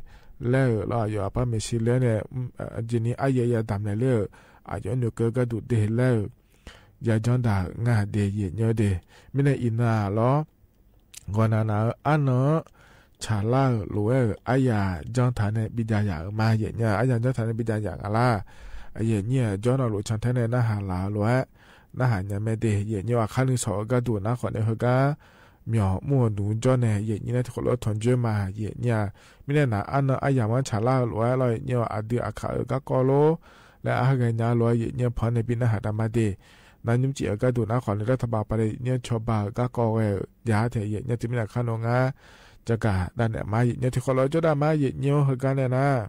လဲၣ်ဧၢလီၤ အယီၢ်အပၤမ့ၢ်ဆံးလဲၣ်န့ၣ် အယံာ်နံၤအါယဲၢ်ယၤဒၣ်မနုၤလဲၣ်ဧၢ အယီၢ်နုာ်ကၢကါဒူၣ်ဒ့ၣ်လဲၣ်ဧၢ ယၤကၠီဒၣ် ငါဒ့ၣ် ယိာ်ညိယိၤဒ့ၣ် မံၤန့ၣ်အံၤနၤလီၤ ဂီၢ်နၤနၤဧၢ အါနီၤ ဆၣ်လါဧၢ လိာ်ဝဲဧၢ အါယၤကၠီထၣ်န့ၣ် ဘံၣ်ဒၣ်ယၤဧၢ မါ ယိာ်ညိယိၤ အါယၤကၠီထၣ်န့ၣ် ဘံၣ်ဒၣ်ယၤ ငါလၢ် အယိာ်ညိယိၤ ကၠီနီၤလူၤဆၣ်ထဲန့ၣ် နဟးလၢ်လိာ်ဝဲ နဟးညါမဲဒ့ၣ် ယိာ်ညိယိၤ အခါနုၤ ဆီၣ်အကါဒိၣ် နၤဃိးနံၤ ဟဲကါ မီၢ်မီၢ်ဒူၣ်ကၠီန့ၣ် ယိာ်ညိယိၤ နထံၣ်ဃိးလီၤ ထွမ်ၣ်ကၠိမး ယိာ်ညိယိၤ မံၤန့ၣ်နၤ အါနီၤ အါယၤမ့ၢ်ဆၣ်လါဧၢ လိာ်ဝဲလီၤ ယိာ်ညိယိၤ အဒုးအခၣ်အၢ ကါကီလိၤ လၢအဟဲဂဲၤညါလိၤ ယိာ်ညိယိၤ ဖီန့ၣ် ဘံၣ်နဟးတၢ်မၤဒ့ၣ် နၤ နွံပစံးအကါဒိၣ် နၤဃိးနံၤ လၢတဘၣ်ပၤဒ့ၣ် ယိာ်ညိယိၤ ဆီၣ်ဘၣ်ကါကီဝဲဧၢ ယၤထဲ ယိာ်ညိယိၤ တမံၤန့ၣ် အခါနုၤ ငါ ကကး ဒၣ်နဲၣ်မါ ယိာ်ညိယိၤ ထံၣ်ဃိးလီၤ ကၠီဒၣ်မါ ယိာ်ညိယိၤ ဟဲကါန့ၣ်နၤ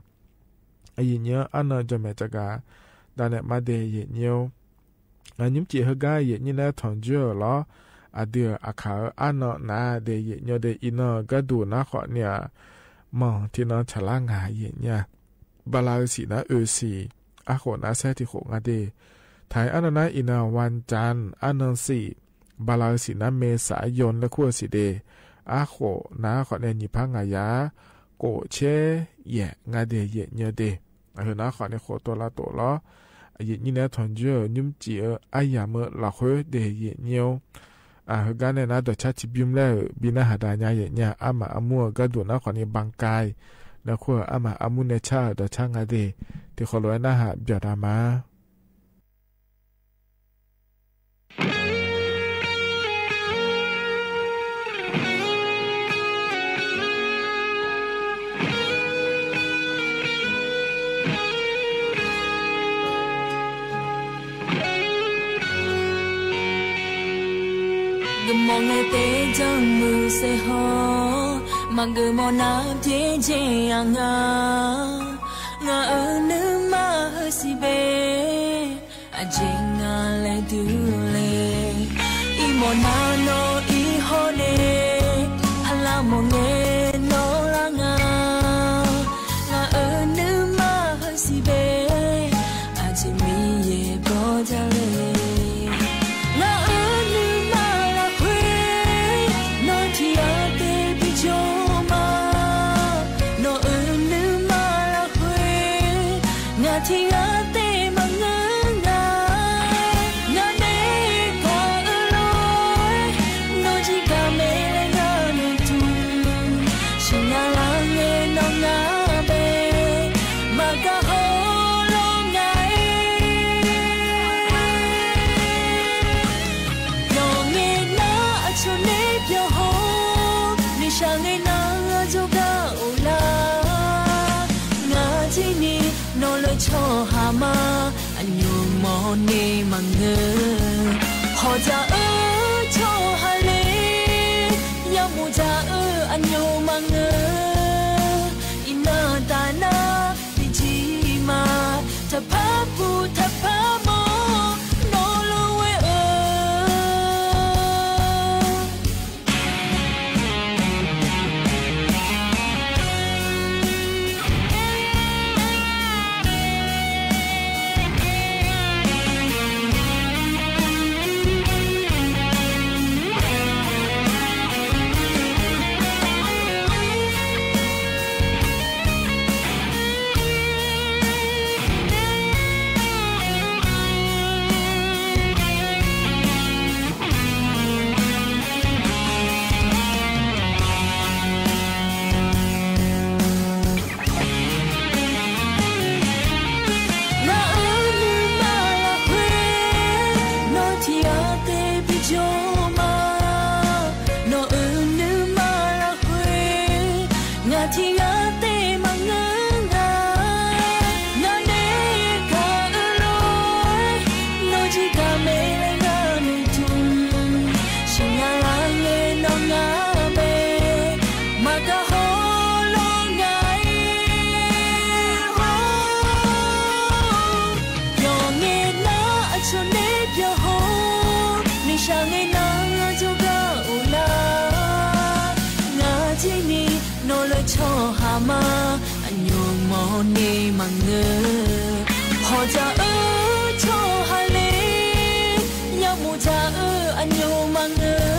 အယိာ်ညိယိၤ အါနီၤ ကၠီမဲာ် ကကး ဒၣ်နဲၣ်မါဒ့ၣ် ယိာ်ညိယိၤ နွံပစံးဟဲကါ ယိာ်ညိယိၤ နထီၣ်ကၠိလီၤ အဒုးအခၣ်အၢ အါနီၤနၤဒ့ၣ် ယိာ်ညိယိၤဒ့ၣ် အံၤနီၤ ကါဒိၣ် နၤဃိးနံၤ မီၢ်ထံနီၤ ဆၣ်လါ ငါ ယိာ်ညိယိၤ ဘၤလးအၢၣ်စံၣ် နၤ အၢၣ်စံၣ် အဃိး နၤ ဆဲးထံၣ်ဃိး ငါဒ့ၣ် ထဲအါနီၤနၤ အံၤနီၤ ဝၣ်ကၠၣ် အါနီၤစံၣ် ဘၤလးအၢၣ်စံၣ် နၤ မေဆာ ယွန်း လၢခိၣ်အၢၣ်စံၣ်ဒ့ၣ် အဃိး နၤဃိးနံၤ နံၣ်ဖး ငါ ယၤ ကိး ဆဲး ယဲၢ် ငါဒ့ၣ် ယိာ်ညိယိၤဒ့ၣ် အဟၢ နၤဃိးနံၤ ဃိးတိၤလါတိၤလီၤ အယိာ်ညိယိၤ နထီၣ်ကၠိ နွံပစံးဧၢ အါယၤမ့ၢ်လီၤဃိ ဒ့ၣ် ယိာ်ညိယိၤ အဟၢ ကါနဲၣ်နၤ ဒီးဆါထံဘျုးလၢ ဘံၣ်နဟးတၢ်ညါ ယိာ်ညိယိၤ အါမးအမူအကါဒိၣ် နၤဃိးနံၤ ဘၣ်ကၢၢ် လၢခိၣ်အၢၣ် အါမးအမူ နဲဆါဧၢ ဒီးဆါ ငါဒ့ၣ် ထံၣ်ဃိးလီၤ နဟး ပျီၢ်တၢ်မၤ ဂုၢ်မီၢ်ငဲၤတဲ ကၠီမုၢ်စဲဟီ မၤဂုၢ်မီၢ်နၤ ပျဲကဲအငါ ငါအၢနုမၤဟၢစံးဘဲ အက့ၢ် ငါလဲၤဒုးလဲၤ အံၤမီၢ်နၤနီၤအံၤဟီန့ၣ် ဖလးမီၢ်ငဲၤနီၤလၢငါ ငါအၢနုမၤဟၢစံးဘဲ အက့ၢ်မံယဲၢ်ဘီဒၣ်လဲၣ် ငါအၢနုမၤလၢဃ့ နီၢ်ထံအါတဲဘံကၠိမး နီၢ်အၢနုမၤလၢဃ့ ငါထံအါတဲမၤငၢငါ ငါမ့ၢ်ကွၢ်အၢလိာ် နီၢ်ကံကၤမ့ၢ်လဲၤငါနုၢ်တူၢ် ဆူညါလၢငဲၤနီၢ်ငါဘဲ မၤကၤဟီလီၤငါအံၤ ပျီၢ်ငဲၤနၤအဆိန့ၣ်ပျီၢ်ဟီ မ့ၢ်ဆါငဲၤနၤဂီၤကအိၣ်လၢ မ အညိုမီၢ်န့ၣ်မၤငၢၢ်, ဟီၣ်တၢ်အၢ ဆီၣ်ဟးလ့, ယမူတၢ်အၢ အညိုမၤငၢၢ်, အံၤနၢ်တၢ်နၢ် ပံၤတံမၤ, တၢ်ဖးပူၤတၢ်ဖးမီၢ် နီၢ်လီၤဝဲဧၢ နၢ်အၢနုၢ်မၤလၢဃ့, နီၢ်ထံၣ်အသ့ၣ်ပယီၤမး, နီၢ်အၢနုၢ်မၤလၢဃ့, နၢ်ထံၣ်အသ့ၣ်မၤငၢၢ်နၤ, နၢ်န့ၣ်ကအၢလီၤ, နီၢ်ထံၣ်ကမ့ၢ်လၢနၢ်နုၢ်တူၢ်, ဆူညါလၢ်လၢ်နီၢ်ငါဘဲ မၤကဟီလီၤငါအံၤ ပျီၢ်န့ၢ်နၤအဆိန့ၣ်ပျီၢ်ဟီ, မ့ၢ်ဆၣ်န့ၢ်နၤ ငါဒိကအိၣ်လၢ်, နၢ်က့န့ၣ် နီၢ်လၢဆီၣ်ဟးမး အညိုမီၢ်န့ၣ်မၤငၢၢ်, ဟီၣ်တၢ်အၢ ဆီၣ်ဟးလ့, ယမူတၢ်အၢ အညိုမၤငၢၢ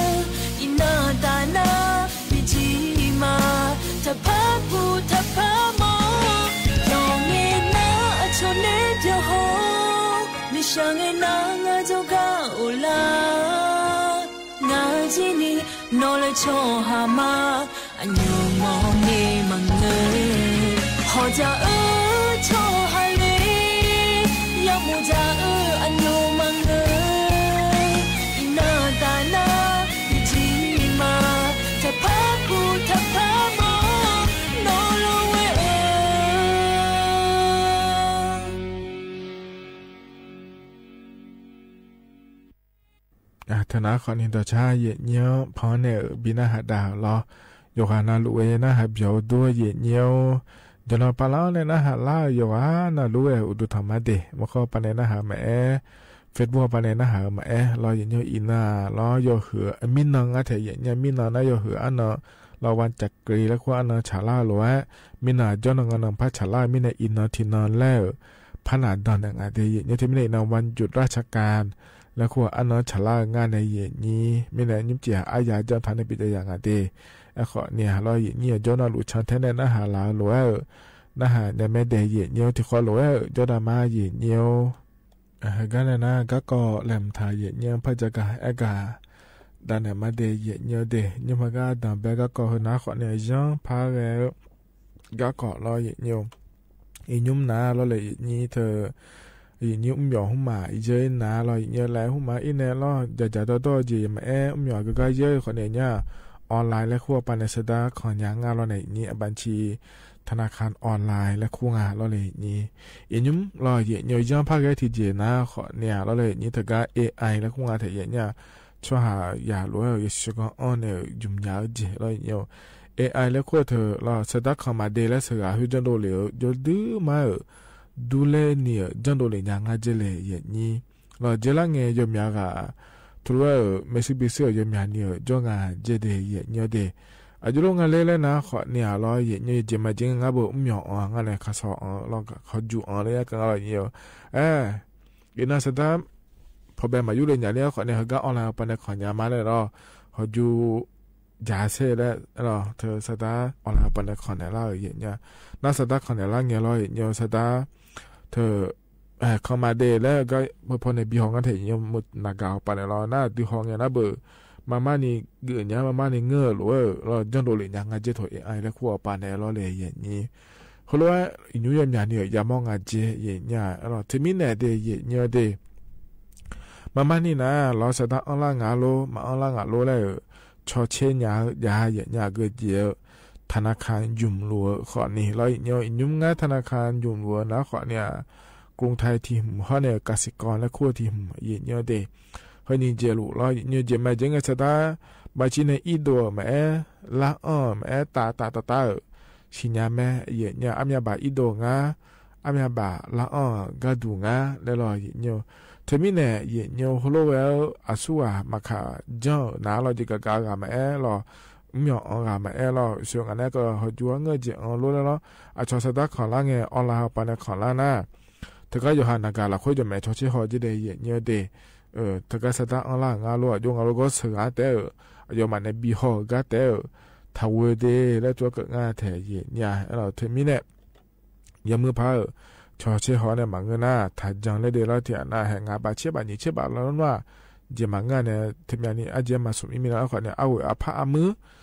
်, အံၤနၢ်တၢ်နၢ် ပံၤတံမၤ, တၢ်ဖးပူၤတၢ်ဖးမီၢ်, ပျီၢ်န့ၢ်နၤအဆိန့ၣ်ပျီၢ်ဟီ, မ့ၢ်ဆၣ်န့ၢ်နၤ ငါဒိကအိၣ်လၢ်, နၢ်က့န့ၣ် နီၢ်လၢဆီၣ်ဟးမး အညိုမီၢ်န့ၣ်မၤငၢၢ်, ဟီၣ်တၢ်အၢ ဆီၣ်ဟးလ့, ယမူတၢ်အၢ အညိုမၤငၢၢ်, အံၤနၢ်တၢ်နၢ် ပံၤတံမၤ, တၢ်ဖးပူၤတၢ်ဖးမီၢ် နီၢ်လီၤဝဲဧၢ တၢ်နၢ်ဃီန့ၣ်ဒီးဆါ ယဲၢ်ညိၣ် ဖီန့ၣ်ဧၢ ဘံနၢ်ဟးဒၣ်လီၤ. ယိၤဂၤနၤလူဝဲနၢ်ဟးပျီၤဒိၣ် ယဲၢ်ညိၣ်, ယနီၢ်ပၢ်လီၤန့ၣ် နၢ်ဟးလၢ် ယိၤဂၤနၤလူဝဲအိၣ်ဒိၣ်ထီၣ်မးဒဲး, မီၢ်ဃီပၢ်န့ၣ် နၢ်ဟးမးအဲၣ်, Facebook ပၢ်န့ၣ် နၢ်ဟးမးအဲၣ်လီၤ. ယဲၢ်ညိၣ် အံၤနၢ်လီၤ ယီၤဟုး အမံနီၤ ငါထဲယဲၢ်ညိၣ် မံနီၤနၤ ယီၤဟုးအါနီၤ လီၤဝဲကးက့ၤလၢခိၣ်အါနီၤ ဆၣ်လၢ်လိၤဝဲ, မံနီၤအကၠီနီၤ ဂီၤနီၤ ဖးဆၣ်လၢ် မံနီၤအံၤနီၤထံၣ်နီၤ လဲၣ်ဧၢ, ဖးနၤဒီးနၤ ငါဒဲး ယဲၢ်ညိၣ်, ထဲမ့ၢ်န့ၣ် အံၤနၢ် วันหยุดราชการ လၢခိၣ်အါနီၤ ဆၣ်လၢ် ငါန့ၣ် ယဲၢ်ညိၣ်, မ့ၢ်န့ၣ် ညိၣ်စ့ၢ်အါယၤ ကၠီထါန့ၣ် ပံတယၤ ငါဒဲး, အဃိန့ၣ်လီၤ ယဲၢ်ညိၣ် အကၠီနီၤ လူၤဆါထဲန့ၣ် နၢ်ဟးလၢ်လိၤဝဲဧၢ, နၢ်ဟးညါမဲဒဲး ယဲၢ်ညိၣ် ထံၣ်ဃီလိၤဝဲဧၢ, ကၠီဒၣ်မါ ယဲၢ်ညိၣ် အဟဲကါလဲၣ်နၤ ကးကီးလဲၤမထါ ယဲၢ်ညိၣ် ဖးကါ အဲၣ်ကါ ဒၣ်နဲၣ်မးဒဲး ယဲၢ်ညိၣ်ဒဲး, ညိၣ်ဖးကါ ဒၣ်ဘဲ ကးကီး ဟဲနၤဃီန့ၣ် ယီၤဖးဂဲၤ ကးကီးလီၤ ယဲၢ်ညိၣ်, အံၤညိၣ်နၤလီၤလဲၣ် ယဲၢ်ညိၣ် ထၢၣ် ယဲၢ်ညိၣ် အူမျီၣ်ဟူမး ယဲၢ်နၤလီၤ ယဲၢ်ညိၣ် လဲၤဟူမး အံၤနဲၣ်လီၤ ဒ်ဒ်ဒီးဒီး ယဲၢ်မးအဲၣ် အူမျီၣ်အကဂၤ ယဲၢ်ဃီန့ၣ်ညါ online လၢခိၣ်အပၤန့ၣ် ဆၢတၢ်ခီၣ်ညါငါလီၤန့ၣ် ယဲၢ်ညိၣ် အဘၣ်ဆံ ธนาคารออนไลน์ လၢခိၣ်ငါလီၤလဲၣ် ယဲၢ်ညိၣ်, လီၤ ယဲၢ်ညိၣ် ယီၤဖးဂဲၤထံၣ်က့ၤနၤဃီန့ၣ်လီၤလဲၣ် ယဲၢ်ညိၣ် တဂၤ AI လၢခိၣ်ငါထဲယဲၢ်ညိၣ် ဆီၣ်ဟးယၤလိၤဧၢ ယဆှၢကီအီၣ်န့ၣ် ယုမ်ၢ်ညါအၢက့ၤလီၤ ယဲၢ်ညိၣ်, AI လၢခိၣ်ထၢၣ်လီၤ ဆၢတၢ်ခီၣ်မၤဒဲးလၢ စှၤဂၤဟုကၠီဒိၣ်လံဧၢ ယိၤဒုမးဧၢ ဒူလဲၣ်နံၤဧၢ ကၠီဒိၣ်လံ ညါငါက့ၤလဲၣ် ယဲၢ်ညိၣ်, လီၤ က့ၤလၢငဲၤ ယီၤမၠးဂၤ ထူဝဲဧၢ မ့ၢ်စံးဘံၣ်စံးဧၢ ယီၤမၠးနံၤဧၢ ကၠီငါက့ၤဒဲး ယဲၢ်ညိၣ်ဒဲး, အယိၤလၢငါလဲၤလဲၣ်နၤဃီန့ၣ်လီၤ ယဲၢ်ညိၣ် ယက့ၤမၤက့ၤ ငါဘၣ်အူမျီၣ်အီၤ ငါလဲၤခးဆီၣ်အီၤလီၤ ခီၣ်ယူၤအီၤလၢယကငါလီၤ ယဲၢ်ညိၣ်, အဲ ယနၤဆၢတၢ် ဖီၣ်ဘဲမၤယူၤလၢညါလံ ဃီန့ၣ် ဟဲကါ online အပၤန့ၣ် ခီၣ်ညါမးလဲၣ်လီၤ, ခီၣ်ယူၤ ယၤဆဲးလဲၣ်လီၤ ထၢၣ်ဆၢတၢ် online အပၤန့ၣ် ခီၣ်နဲၣ်လၢ ယဲၢ်ညိၣ်, နၤဆၢတၢ်ခီၣ်နဲၣ်လၢငဲၤလီၤ ယဲၢ်ညိၣ် ဆၢတၢ် ထၢၣ် ခီၣ်မၤဒဲးလၢ ကဖီန့ၣ် ဘံၣ်ဟီၣ်ငါထဲ ယဲၢ်ညိၣ် မုၢ်နၤဂၤအပၤန့ၣ်လီၤ နၤတုၤဟီၣ်ငဲၤနၤဘၣ် မၤမါန့ၣ်ဂ့ၤညါ မၤမါန့ၣ်ငၢၢ်လိၤဝဲလီၤ ကၠီဒိၣ်လံ ညါငါက့ၤထီၣ် AI လၢခိၣ်အပၤန့ၣ်လီၤလဲၣ် ယဲၢ်ညိၣ်, ဃိလီၤဝဲ ယညိၣ်ယီၤမၠးနံၤဧၢ ယၤမီၢ်ငါက့ၤ ယဲၢ်ညိၣ်လီၤ ထဲမံၤန့ၣ်ဒဲး ယဲၢ်ညိၣ်ဒဲး မၤမါန့ၣ်နၤ လီၤဆၢတၢ်အီၣ်လၢ်ငါလိၤ မၤအီၣ်လၢ်ငါလိၤလဲၣ်ဧၢ, ဆီၣ်ဆဲညါဧၢ ယၤ ယဲၢ်ညိၣ် အဂ့ၢ်က့ၤဧၢ, ထ ธนาคารหยุมหลัวขอนี้ แล้วเยียะเยียะ อีกยุ้มงาธนาคารหยุมหลัวนะขอนี้ กรุงไทยตี้หื้ม ฮ้อนเน่อ กสิกร และครัวตี้หื้ม เยียะเยียะเด้ เฮอนี่เจ๋ยหลู่ แล้วเยียะเยียะ เจ๋ยแม่เจ๋ยเงินสตางค์ บางชิ้นในอี้ตั๋วแม่ ละอ้อแม่ ตาตาตาตา เอ่อ สิญญาแม่ เยียะเยียะ อ้ำยาบ่าอี้ตั๋วงา อ้ำยาบ่าละอ้อ กาดูงา แล้วลอเยียะเยียะ เธอมีแน่ เยียะเยียะ โฮโลแวล อาสู้อา มาขาเจ้า นาลอเยียะกะกา กามาแอลอ อืม ยอ ออกามาแอลอ ส่วนอันนั้นก็ หอจัวเงยเจ๋ย ออกโลแล้วลอ อะ ชอสตางค์ขอละแง ออนไลน์เอาไปในขอละนะ เธอก็อยู่หาหน้ากากละ ค่อยจะแม่ชอเช่หอจะได้ เยียะเยียะเด้ เออ เธอก็สตางค์ออนไลน์งาลอ ยงงาลอก็เสือแต่ เออ ยอมมาในบีหอกาแต่ เออ ถ้าเวอเด้ แล้วจัวเกิดงาแท้ เยียะเยียะ แล้วเธอมีแน่ ยามมื้อพา เออ ชอเช่หอเนี่ย หมางเงินนะ ถ้าจังเลยเด้อ แล้วเตียะนะ แหงาบาทเช่บาท หยี่เช่บาท แล้วนั้นว่า เจียหมางเงินเนี่ย เทมีอันนี้ อาเจียมาสุมอีมีนะ ขอเนี่ย เอา เออ อาผ้าอามือ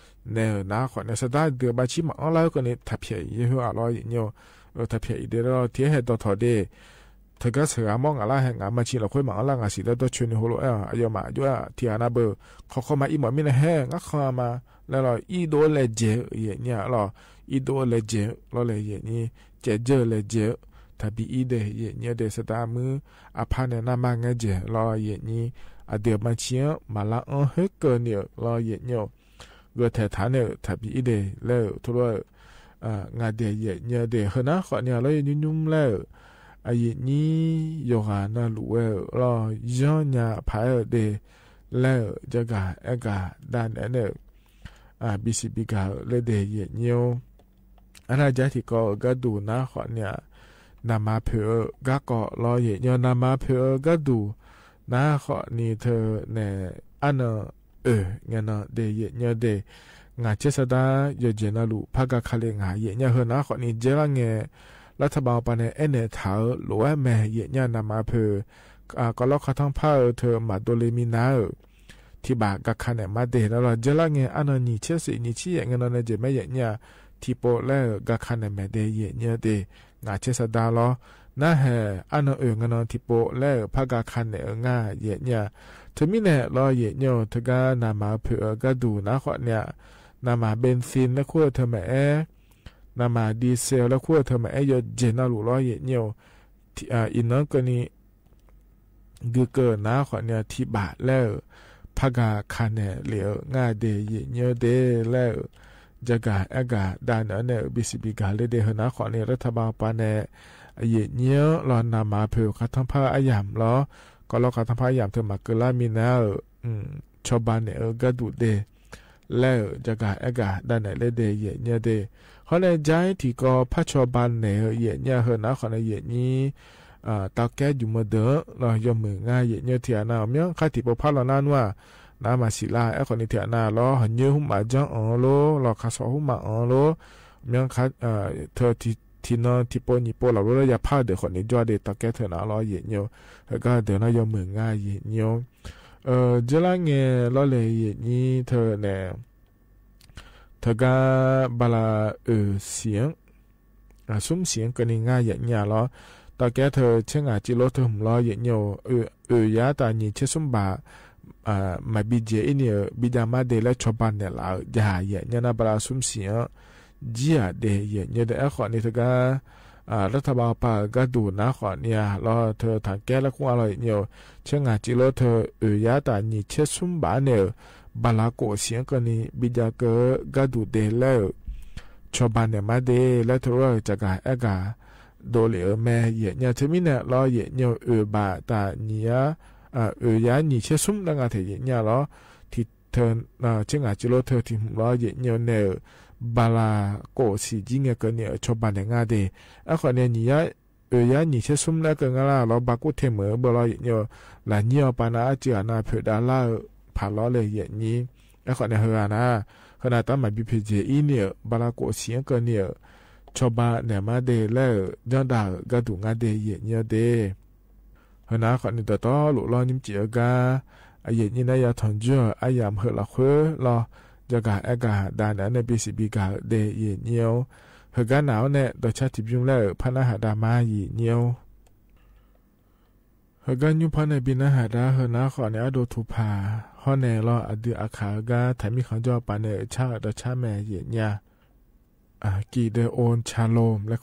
เนี่ยนะ ขอเนี่ย สตางค์เดือนบาทเช่หมางออนไลน์ก็เนี่ย ถ้าเพียงอีกเยอะ ห้าร้อย อย่างเงี้ย เออ ถ้าเพียงอีกเด้อ แล้วเทียบให้ต่อถอดเด้ เธอก็เสือมองอะไร แหงามาชิง เราค่อยหมางออนไลน์ งาสิแล้ว ต่อชวนในหัวโลก เออ อายอมมา อยู่ เทียะนะ เบอร์ ขอเข้ามาอีหมอมีนะ แหงาเข้ามา แล้วลอ อี้ตั๋วแลเจ๋ย เยียะเยียะ ลอ อี้ตั๋วแลเจ๋ย ลอ แลเยียะนี่ เจ๋ยเจ๋ยแลเจ๋ย ถ้าปี้อี้เด้ เยียะเยียะเด้ สตางค์มื้อ อาผ้าเนี่ย หน้ามาแงเจ๋ย ลอ เยียะนี่ อาเดือนบาทเช่ มาละอ้อ เฮ้ย เกินเนี่ย ลอ เยียะเยียะ เกินแท้ๆ เนี่ย ถ้าปี้อี้เด้ แล้ว ทั่ว เอ่อ งาเด้ เยียะเยียะเด้ เฮอนะ ขอเนี่ย ลอ ยุ้มยุ้มแล้ว อะ เยียะนี่ ยอหานาลูกเว้ย ลอ ย้อนยาผายเด้ แล้ว จะกา แอกา ด้านอันเนี่ย อ่า บีซีบีกา เลยเด้ เยียะเยียะ อันนั้นจะตี้ก็ เออ กาดูนะ ขอเนี่ย นามาเผอ เออ กาก็ ลอ เยียะเยียะ นามาเผอ เออ กาดูนะ ขอนี้ เธอแน่ อันเนอ เออ เงี้ยเนาะ เด้ เยียะเยียะเด้ งาเช่สตางค์ ยอเจ๋ยนาลูก ผ้ากาคาเลงา เยียะเยียะ เฮอนะ ขอนี้ เจ๋ยละแง รัฐบาลปาแน เอเน่ ถาโหลแม่ เยียะเยียะ นามาเผอ อ่า ก็ลอกคาทั้งผ้า เออ เธอ มาโดเลมีนา เออ ตี้บ่ากาคาแหนมาเด้ แล้วลอ เจ๋ยละแง อันเนอ หยี่เช่สี่ หยี่เช่เยียะ เงี้ยเนาะ ในเจ๋ยแม่ เยียะเยียะ ตี้โปะแล้ว เออ กาคาแหนมาเด้ เยียะเยียะเด้ งาเช่สตางค์ลอ นาแห่ อันเนอ เออ เงี้ยเนาะ ตี้โปะแล้ว เออ ผ้ากาคาแหน เออ งา เยียะเยียะ เธอมีแน่ ลอ เยียะเยียะ เธอก็นามาเผอ เออ กาดูนะ ขอเนี่ย นามาเบนซิน และครัว เธอมาแอ นามาดีเซล และครัว เธอมาแอ ยอเจ๋ยนาลูก ลอ เยียะเยียะ ตี้ อ่า อีนั้นก็นี้ กึ๊กเกอร์นะ ขอเนี่ย ตี้บ่าแล้ว ผ้ากาคาแหน เหลียว งาเด้ เยียะเยียะเด้ แล้ว จะกา แอกา ด้านอันเนี่ย บีซีบีกา เลยเด้ เฮอนะ ขอเนี่ย รัฐบาลปาแน เยียะเยียะ ลอ นามาเผอ คาทั้งผ้าอะหยามลอ ก็ลอกคาทั้งผ้าอะหยาม เธอ มาเกอละมีนา เออ อืม ชอบ้านเนี่ย เออ กาดูเด้ แล้ว จะกา แอกา ด้านไหน เลยเด้ เยียะเยียะเด้ ขอในใจตี้ก็ ผ้าชอบ้านเนี่ย เออ เยียะเยียะ เฮอนะ ขอใน เยียะนี่ อ่า เตาแก๊สอยู่เมือเดิม ลอ ยอมมืองา เยียะเยียะ เทียะนา เมียงคาตี้โปะผ้าลอนั้นว่า นามาศิลา แอ ขอนี้ เทียะนา ลอ หันเยียะ หุ้มหมาจ้างอ๋อโล ลอ คาซอ หุ้มหมาอ๋อโล เมียงคา เอ่อ เธอ ตี้ ตี้นอน ตี้โปะ หยี่โปะ เหล่าโล แล้วยาผ้าเด้อ ขอนี้ จ้อเด้ เตาแก๊ส เธอนะ ลอ เยียะเยียะ แล้วก็เด้อนะ ยอมมืองา เยียะเยียะ เออ เจ๋ยละแง ลอ เลย เยียะนี่ เธอแน่ เธอก็ บาลา เออ เสียง อ่า สุมเสียงก็นี้ งา เยียะเยียะลอ เตาแก๊ส เธอ เชงาจิโล เธอ หื้มลอ เยียะเยียะ เออ เออยาตา หยี่เช่สุมบาท อ่า มาบีเจ๋ย อีนี่ เออ บียามาเด้ และชอบ้านเนี่ย ลาว ยา เยียะเยียะนา บาลา สุมเสียง เยียะเด้ เยียะเยียะเด้ แอ ขอนี้ เธอก็ อ่า รัฐบาลปา เออ กาดูนะ ขอเนี่ย ลอ เธอ ถังแก๊ส และครัว ลอ เยียะเยียะ เชงาจิโล เธอ เออยาตา หยี่เช่สุมบาทเนี่ย บาลาโกะเสียงก็นี้ บียาเกอ กาดูเด้ แล้ว ชอบ้านเนี่ย มาเด้ แล้ว เธอ เออ จะกา แอกา โดเล เออ แม่ เยียะเยียะ เธอมีแน่ ลอ เยียะเยียะ เออบาตา หยี่ยา อ่า เออยา หยี่เช่สุม แล้ว งาเถอะ เยียะเยียะลอ ตี้เธอ อ่า เชงาจิโล เธอ ตี้หื้มลอ เยียะเยียะ เน่อ บาลาโกะสี จิงเงย ก็เนี่ย ชอบ้านเนี่ย งาเด้ แอ ขอเนี่ย หยี่ยา เออยา หยี่เช่สุม แล้วก็ งาละ ลอ บากุเทเหมอ เบอร์ลอ เยียะเยียะ ลา เยียะปานา อาเจือนา เผอ ดาล่า เออ ผาลอ เลย เยียะนี่ แอ ขอเนี่ย เฮอนะ เฮอนะ ต๋อนมาบีเผอ เจ๋ย อีนี่ เออ บาลาโกะเสียงก็เนี่ย เออ ชอบ้านเนี่ย มาเด้ แล้ว เออ ย้อนดา เออ กาดู งาเด้ เยียะเยียะเด้ เฮอนะ ขอนี้ ต่อต่อ ลูกลอ นิ่มเจียกา อะ เยียะนี่นา ยาถอนเจื้อ อะหยาม เฮอละเฮอ ลอ จะกา แอกา ด้านอันเนี่ย บีซีบีกา เด้ เยียะเยียะ เฮอกาหนาวเนี่ย ต่อชาติพิมพ์แล้ว เออ พะนาหาดามา เยียะเยียะ เฮอกายุ้งพอในปีนาหาดา เฮอนะ ขอเนี่ย อะโดทูพา ฮ้อนแน่ลอ อะดื้ออะขา เฮอกา ถ้ามีขังจ้อปาเนี่ย เออ ชา เออ ต่อชาแม่ เยียะเยียะ ဢႃႇ ၵီႇတဵၼ်ႇဢူၼ်ႇ ၶျႃႇလူမ်း လႄႈ ၶူးငၢႆး ယဵတ်ႇယိူဝ်ႇတႄႉ ၼွၼ်းၼႂ်းထီႇပူဝ်ႇၽယႃးမေႃးၼႃႉ လႄႈ ၶျႃႉၵိူတ်ႇ တေႃႇၶျၢင်ႉဢႃႇတေ ယဵတ်ႇယိူဝ်ႇ တီႈၶေႃးလူဝ်ႇဢႄႇၼႃႇႁႃႉ ပျႃႇတႃႇမႃႇ။ ၼွင်ႉႁဝ်း ပျေႇၸႄႇဢူၼ်ႈၼႆႉ ဢၶျေႃးၼႄၸွႆႈ ဢီးဢေႃႈ ၼႃႈၼွင်ႉ ထီႇဢေႃႈ ပဵၼ်မႃးၵႃႈလီ ၺႃးၼီႈသႃႇမႃႇ မီးၸႂ် ၵူၺ်းတၢင်းပႅတ်ႈ ၸွႆႈႁႃဢမျၢတ်ႈၼႆႉ ၸွႆႈၵေႃႈ ၼေႃႈလူဝ်ႇဢေႃႈ တူဝ်ဢိူဝ်ႈ ဢၼ်ၼေႃႈ ထီႇဝႃႈ ၸွႆႈတႄႉၼႆႉၼႄႈ ၼေႃႈ ႁိူဝ်ႈတႄႉ ၸိုဝ်ႈပျေႃႇလူႇၼႃႇ ယႃႇၵႃႈလွၵ်ႇၼႃႇ ယႃႇသႃႇၶေႃး လိုၵ်ႉၶႃႈသီႇၼႃႇမႃႇ ဢေႃႈၶေႃးလီ ဢၶၢၼ်ႇယတႃႇ ထီႇပေႃးၽႃႇသႃႇမေႃးၼႃႇ ၼေႃႈ ဢေႃႈ ဢေႃႈ ဢေႃႈ ၼႄႈ မေႃးၺႃး ၵႃႈႁူႉပႃးၼႆႉ ယႃႇၵၢင်ႇလူဝ်ႇဝႄႈ ၼိုင်ႈၵေႃႉၼႆႉ ၵႃႈမီးလႄႈ မၢင်ႇၵႃႇၺႃႇသီႇၼေႃႈ ဢေႃႈ ပႆႇၼေႃႈ ပိူင်ႇဢဝ် ပျေႇၸႃႇယႃႇၶေႃးၼႆႉ ယွၼ်ႉတိုဝ်းမႃး ယႃႇၵႃႇဢေႃႈ ၼေႃႈ ထီႇၵႃႇတႄႉလႄႈ လႄႈ ၼွင်ႉပႄႉ ၵေႃႈၽႃႇဢႄႇၼႄႇမေႃးၺႃး ၸိူဝ်းလႂ် ဢၼ်ယၢင်ႇၵႃႈၵေႃႈ ၼွင်ႉငႄႈ ၸီႉယူႇၶွင်ငႃးလႃႇၼူႇ မႃးလႃႇၵူၺ်းပႃး ၸီႉတွႆႇတူဝ်ထႃႇမႃႇ ၼေႃႈ ႁိူဝ်ႈတႄႉ ၸီႉယၢဝ်းလူင်ၼႃႇ ဢၼ်ၶႂ်ႈလႆႈငႃးယႃႈသႃႇၶေႃး ၵိူဝ်လႃႇသႃႇၼႃႇမႃႇ ဢေႃႈၶေႃးလီ ဢၶႃႇရတႃႇ ထီႇပေႃးၽႃႇယႃႇမေႃးၼႃႇ မေႃးဢေႇၼႄႇမေႃးယႃႇ ၵႃႈႁူႉပႃးၼႆႉ ယႃႇၵႃႈလူဝ်ႇ ၺုင်ႈၶေႃးၼႆႉ ၵႃႈမျၢတ်ႈလႄႈ မၢင်ႇဢေႇၺႃႇသီႇၼေႃႈ ပႄႉၼေႃႈ ပႄႉၼေႃႈ ပျေႇၸႃႇယႃႇၶေႃးၼႆႉ ယွၼ်ႉတိုဝ်းမႃး ယႃႇၵႃႇဢေႃႈ ၼေႃႈ ထီႇဝႃႈပႄႉလႄႈ လႄႈၼေႃႈ ပႄႉ ထီႇပေႃးၽႃႇဢေႇၼႄႇမေႃးယႃႇ ယႃႇၶႂ်ႈၼႃႇ တႃႇထီႇပေႃးၽႃႇယႃႇမေႃးၼႃႇ မေႃးဢေႇၼႄႇမေႃးယႃႇ ၸၢင်ႈႁူႉပႃးၼႆႉ ယႃႇၵႃႇလူဝ်ႇဝႄႈ ၺုင်ႈၶေႃးၼႆႉ ၵႃႈမျၢတ်ႈလႄႈ မၢင်ႇဢေႇၺႃႇသီႇၼေႃႈ ပႄႉၼေႃႈ ပႄႉၼေႃႈ ပျေႇၸႃႇယႃႇၶေႃးၼႆႉ ယွၼ်ႉတူဝ်ၼႆႉ ယႃႇၵႃႇဢေႃႈ ၼေႃႈ ထီႇယႃႇတႄႉလႄႈ လႄႈၼေႃႈ ပႄႉ ထီႇပေႃးၽႃႇဢေႇၼႄႇမေႃးယႃႇ ဢေႃႈ တႄႉ ဢေႃႈ တႄႉ ယွၼ်ႉတူဝ်ၼႆႉ ယႃႇၵႃႇဢေႃႈ ၼေႃႈ ထီႇယႃႇတႄႉလႄႈ လႄႈၼေႃႈ ပႄႉ ထီႇပေႃးၽႃႇဢေႇၼႄႇမေႃးယႃႇ ႁေး ႁေး ယွၼ်ႉတူဝ်ၼႆႉ ယႃႇၵႃႇဢေႃႈ ၼေႃႈ ထီႇယႃႇတႄႉလႄႈ လႄႈၼေႃႈ ပႄႉ ထီႇပေႃးၽႃႇဢေႇၼႄ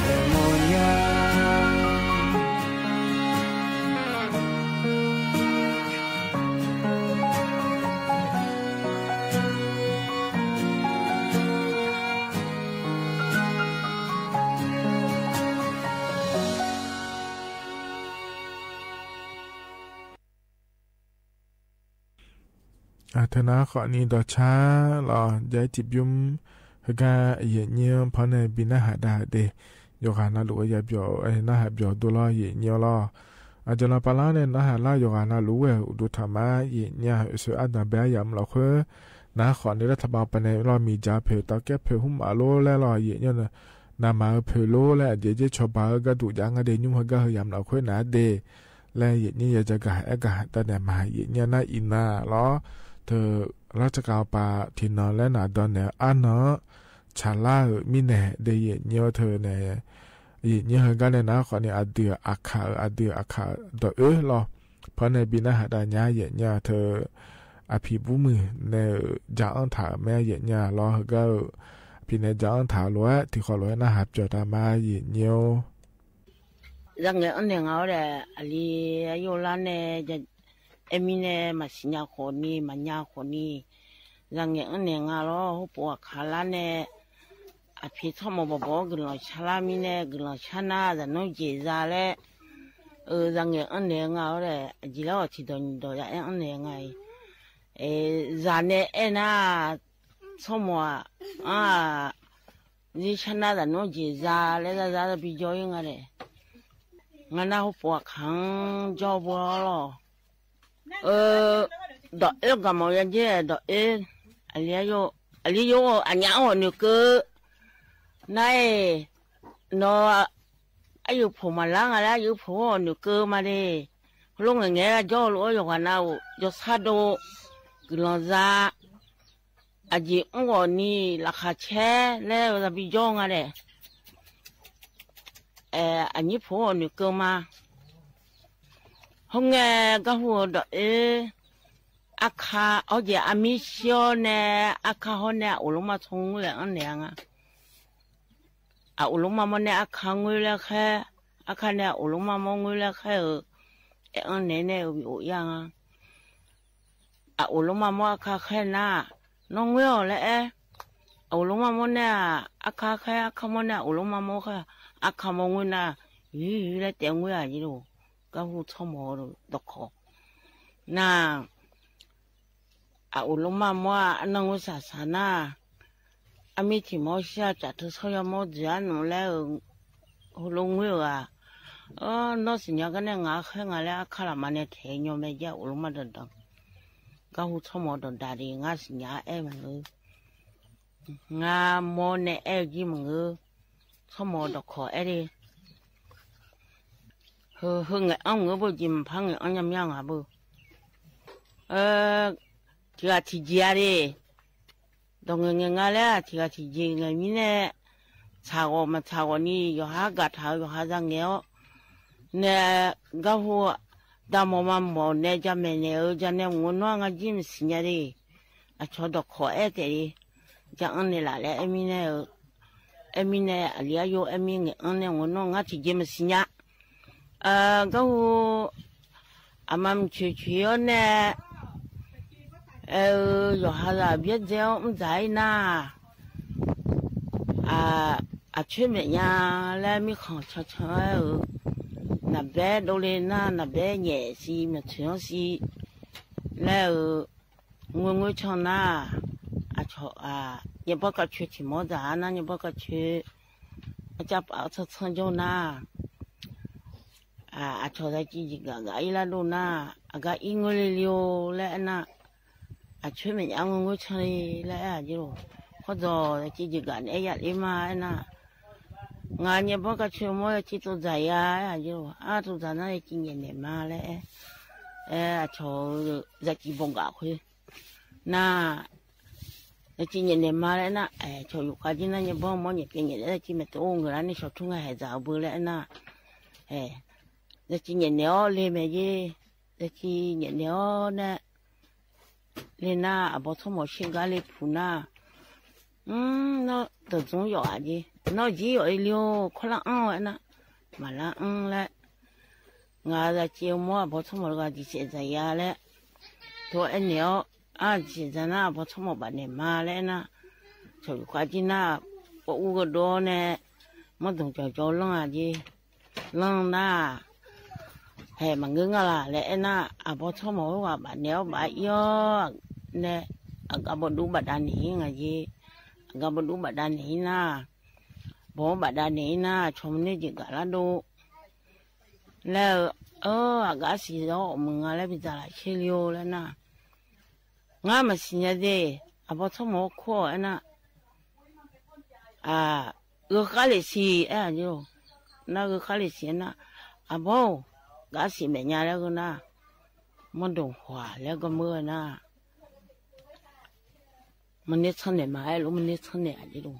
ႇမေႃးယႃႇ အၢ တၢ်နာ်ဃိးနံၤဒီးဆါလီၤ ယဲၢ်စံးဘျုး ဟ့ၣ်ဂံၢ်ယဲၢ်ညိ ဖဲန့ၣ် ဘံၣ်နၢ်ဟးဒၣ်ဒ့ၣ် ယိၤဂၤနၢ်လူၤဝဲယၤဘျီၣ် နၢ်ဟးဘျီၣ်ဒိၣ်လီၤ ယဲၢ်ညိလီၤ. အကၠီလီၤပာ်လၢ်န့ၣ် နၢ်ဟးလၢယိၤဂၤနၢ်လူၤဝဲ အိၣ်ဒိၣ်ထီၣ်မး ယဲၢ်ညိ အၢ ဆိၣ်အါဒၣ်ဘဲယၤမလီၤဃိ နာ်ဃိးနံၤလၢထးဘၣ်ပနဲလီၤ မ့ၢ်စၢ်ဖဲ တၢ်ကဲဖဲ ဟူမးလိလၢလီၤ ယဲၢ်ညိ နမၤအၢဖဲလိလၢ အကဲကဲဆီၣ်ဘၣ်အၢ ကဲဒိၣ်ယါ ငါဒဲးညိ ဟ့ၣ်ဂံၢ်ဟ့ၣ်ယၤမလီၤဃိ နၤဒဲး လၢယဲၢ်ညိ ယဲၢ်ကဟဲအဲၣ်ကဟဲတၢ်ဒဲးမး ယဲၢ်ညိ နၢ်အံၤနၤလီၤ. တၢ်လၢတကးပာ်ထံၣ်နီၤလၢနၤဒီးန့ၣ် အါနီၤ ဆါလါဧၢ မံန့ၣ် ဒ်ယဲၢ်ညိထၢၣ်န့ၣ် ယဲၢ်ညိဟ့ၣ်ဂံၢ်န့ၣ် နာ်ဃိးနံၤ အဒုးအခး အဒုးအခးဒီးအၢလီၤ. ဖဲန့ၣ် ဘံၣ်နၢ်ဟးဒၣ်ညါ ယဲၢ်ညိထၢၣ် အဖံဘူမုၢ်န့ၣ် စၢ်အၢၣ်ထးမ့ၢ်ယဲၢ်ညိလီၤ ဟ့ၣ်ဂံၢ်ဧၢ အဖံန့ၣ် စၢ်အၢၣ်ထးလိာ်ဝဲ ထံၣ်ဃီလိာ်ဝဲ နၢ်ဟးပျီၢ်တၢ်မး ယဲၢ်ညိ ယဲၢ်ညိ အၢန့ၣ် ငါဝဲဒၣ် အလံာ်အယိၣ်လါန့ၣ် အဲၣ်မံန့ၣ် မၤစံၣ်ညါဃိးနံၤ မၤညါဃိးနံၤ ယဲၢ်ညိ အၢန့ၣ် ငါလီၤ ဟိၣ်ပိာ်အခးလါန့ၣ် အဖံထီၣ်မီၤဘီဘီ ဂုၢ်လီၤဆါလါမံန့ၣ် ဂုၢ်လီၤဆါနၤ သးနိၣ်က့ၤယၤလၢ အၢ ယဲၢ်ညိ အၢန့ၣ် ငါဝဲဒၣ် အယံၤလၢအီၤထံၣ်ဒီးနံၤဒီး ယဲၢ်ညိ အၢန့ၣ် ငါအံၤ ယၤန့ၣ်အဲၣ်နၤ ထီၣ်မီၤ အၢ ယဆါနၤ သးနိၣ်က့ၤယၤလၢ ယၤယၤတဘံကၠီအံၤ ငါန့ၣ် ငါနၢ်ဟိၣ်ပိာ်အခးကၠီဘီလီၤ အၢ ဒီးအၢကမီၤယၤက့ ဒီးအၢ အလံာ်ယိၣ် အလံာ်ယိၣ် အညါအီၣ်နုာ်ကၢ နၤအံၤ နီၤ အယုၢ်ဖိမၤလါ ငါလၢအယုၢ်ဖိအီၣ်နုာ်ကၢမးန့ၣ် ဟိၣ်လိာ်ငဲၤငဲၤ ယၤကၠီလိာ်အၢ ယိၤဂၤနၢ်အိၣ် ယဆါဒိၣ် ဂုၢ်လီၤယၤ အယံၤအူအီၤနံၤ လၢခးဆဲ လၢတဘံကၠီ ငါဒဲး အဲ အညိၣ်ဖိအီၣ်နုာ်ကၢမး ဟိၣ်ငဲၤ ကၢ်ဟူဒီးအၢ အခါ အီၣ်က့ၤအမံဆှီန့ၣ် အခါဟီန့ၣ် အအိၣ်လီၤမးဆိငွေလၢအၢန့ၣ် အအိၣ်လီၤမးမိၢ်န့ၣ် အခါငွေလၢခဲ အခါန့ၣ် အအိၣ်လီၤမးမိၢ်ငွေလၢခဲဧၢ အဲၣ်အၢန့ၣ်န့ၣ် ဝံၤအိၣ်ယါ အအိၣ်လီၤမးမိၢ်အခါခဲနၤ နီၢ်ငွေအီၤလၢအဲၣ် အအိၣ်လီၤမးမိၢ်န့ၣ် အခါခဲ အခါမိၢ်န့ၣ် အအိၣ်လီၤမးမိၢ်ခဲ အခါမိၢ်ငွေနၤ ယုၢ်ယုၢ်လၢတဲငွေဧါယံၤလိၤ ကၢ်ဟူထီၣ်မီၤတခီ နၤ အအိၣ်လီၤမးမိၢ် အနီၢ်ငွေစၢ်စၢ်နၤ အမ့ၢ်ထံၣ်မိၢ်ဆှၢ ကၠးထူဆီယီၤမိၢ် ဒုးအနုာ်လၢ ဟိၣ်လိာ်ငွေဧါ အၢ နီၢ်စံၣ်ညီၣ်ကန့ၣ် ငါခဲငါလၢအခါလၢ်မးန့ၣ် ထဲညီမဲာ်ကဲ အိၣ်လီၤမးဒီးဒီး ကၢ်ဟူထီၣ်မီၤဒီးဒါဒံး ငါစံၣ်ညီၣ်အဲၣ်မးဧၢ ငါမိၢ်န့ၣ်အဲၣ်ကံမးဧၢ ထီၣ်မီၤဒီးခီအဲၣ်ဒံး ဟၢ ဟၢ ငဲၤအီၣ်မးဧၢ ဘိၣ်ကံမဖါ ငဲၤအီၣ်ညါမးယါငါဘိၣ် အၢ ထံဂၤထံက့ၤဧါဒံး ဒီးငဲၤငဲၤငါလၢ ထံဂၤထံက့ၤ ငဲၤမံန့ၣ် ဆးဂီၤမးဆးဂီၤနံၤ ယွၤဟးဂာ်ထး ယွၤဟးဂာ်ငဲၤအီၣ် နဲၣ် ကၢ်ဟူ တၢ်မီၤမးမီၤနဲၣ် ကၢ်မဲာ်နဲၣ်ဧၢ ကၢ်နဲၣ်မုၢ်နွၢ် ငါကံမစံၣ်ညီၣ်ဒံး အဆီဒီးခီအဲၣ်တဲဒံး ကၢ်အၢန့ၣ်လၢ်လၢအဲၣ်မံန့ၣ်ဧၢ အဲၣ်မံန့ၣ် အလံာ်အယိၣ် အဲၣ်မံ ငဲၤအၢန့ၣ် မုၢ်နွၢ် ငါထံက့ၤမစံၣ်ညီၣ် အၢ ကၢ်ဟူ အမၤမုၢ်ဆ့ၣ်ဆ့ၣ်အီၤနဲၣ် အၢ ယွၤဟးဂာ်ဘျဲၣ်ဒဲအီၣ် မုၢ်ဒၣ်အံၤနၤ အ အဆွေမဲာ်ညါလၢမံခီၣ်ဆၢဆၢဧၢ နဘဲဒိးလ့နၤ နဘဲညဲၣ်စံ မ့ၢ်ဆၢစံ လၢအၢ ငွေငွေဆီနၤ အဆီ အ ညါဘီကဆွ့ထံၣ်မီၢ်ဒၣ်နၤ ညါဘီကဆွ့ အကပာ်အီၣ်ဆၢဆၢကၠီနၤ အ အဆီ သကံယဂၤဂၤအံၤလၢဒိၣ်နၤ အဂၤအံၤငွေလံလံဧိၤလၢအဲၣ်နၤ အဆွေမဲာ်ညါငွေငွေဆီလံလၢအဲၣ်အယိၣ် ခီဒီး သကံယဂၤန့ၣ်အဲၣ်ယၤလံမးအဲၣ်နၤ ငါညါဘီကဆွ့မိၢ် သကံတိၢ်ဒၣ်ယၤအဲၣ်အယိၣ် အါတိၢ်ဒၣ်နၤ သကံညါနဲၣ်မးလၢအဲၣ် အဲၣ်အဆီ သကံဘီဂၤခွ့ နၤ သကံညါနဲၣ်မးလၢနၤ အဲၣ် ဆီယူၢ်ဃာ်က့နၤ ညါဘီမိၢ် ညါက့ညါနဲၣ် သကံမဲာ်တအိၣ်ဂ့ၤလၢန့ၣ် ဆီထူငါဟဲဒၣ်အဘၢလၢအဲၣ်နၤ အဲၣ် သကံညါနဲၣ်အီၤလံမဲာ်ယ့ သကံညါနဲၣ်အီၤနဲၣ် လံနၤ အဘီထီၣ်မီၤဆ့ၣ်ဂါလံဖုနၤ နီၢ်တဒူယီၤဧါက့ နီၢ်က့ယီၤအံၤလံဧိၤ ခီလၢအီၣ်ဝဲနၤ မၤလၢအီၣ်လၢ ငါသကံမိၢ် အဘီထီၣ်မီၤတဂၤ ဒံးစဲးဒၣ်ယၤလၢ ထိအဲၣ်နဲၣ်အီၤ အါဒံးစဲးဒၣ်နၤ အဘီထီၣ်မီၤဘၣ်နဲၣ်မးလၢနၤ ဆီယူၢ်ဃာ်က့နၤ ပှၤအူကဒီးန့ၣ် မ့ၢ်ဒိၣ်ကၠီကၠီလီၤဧါက့ လီၤနၤ ဟဲမၤငၢၢ်ငါလၢ်လၢအဲၣ်နၤ အဘီထီၣ်မီၤဝဲဘၣ်နဲၣ်အီၤဘၣ်အံၤအီၤ แล อะกาบ่ดูบ่าดาแหนงาเย อะกาบ่ดูบ่าดาแหนงนา บ่บ่าดาแหนงนา ชอมเน่เจิ่งกาละดู แล เออ อะกาสีดอ มึงอะแล เป๋นจาหลายเชเลียวแลนา งาบ่าสีเน่เด อะบ่าท่อมอคั่วอะนา อ่า เออ กาเหลสี เออ เดี๋ยว นา เออ กาเหลสีนา อะบ่า กาสีแม่ยาแลก็นา มันดงขวาแลก็เมื่อนา มันเน่เท่าไหนมา ไอ้ลูก มันเน่เท่าไหน อะ เดี๋ยว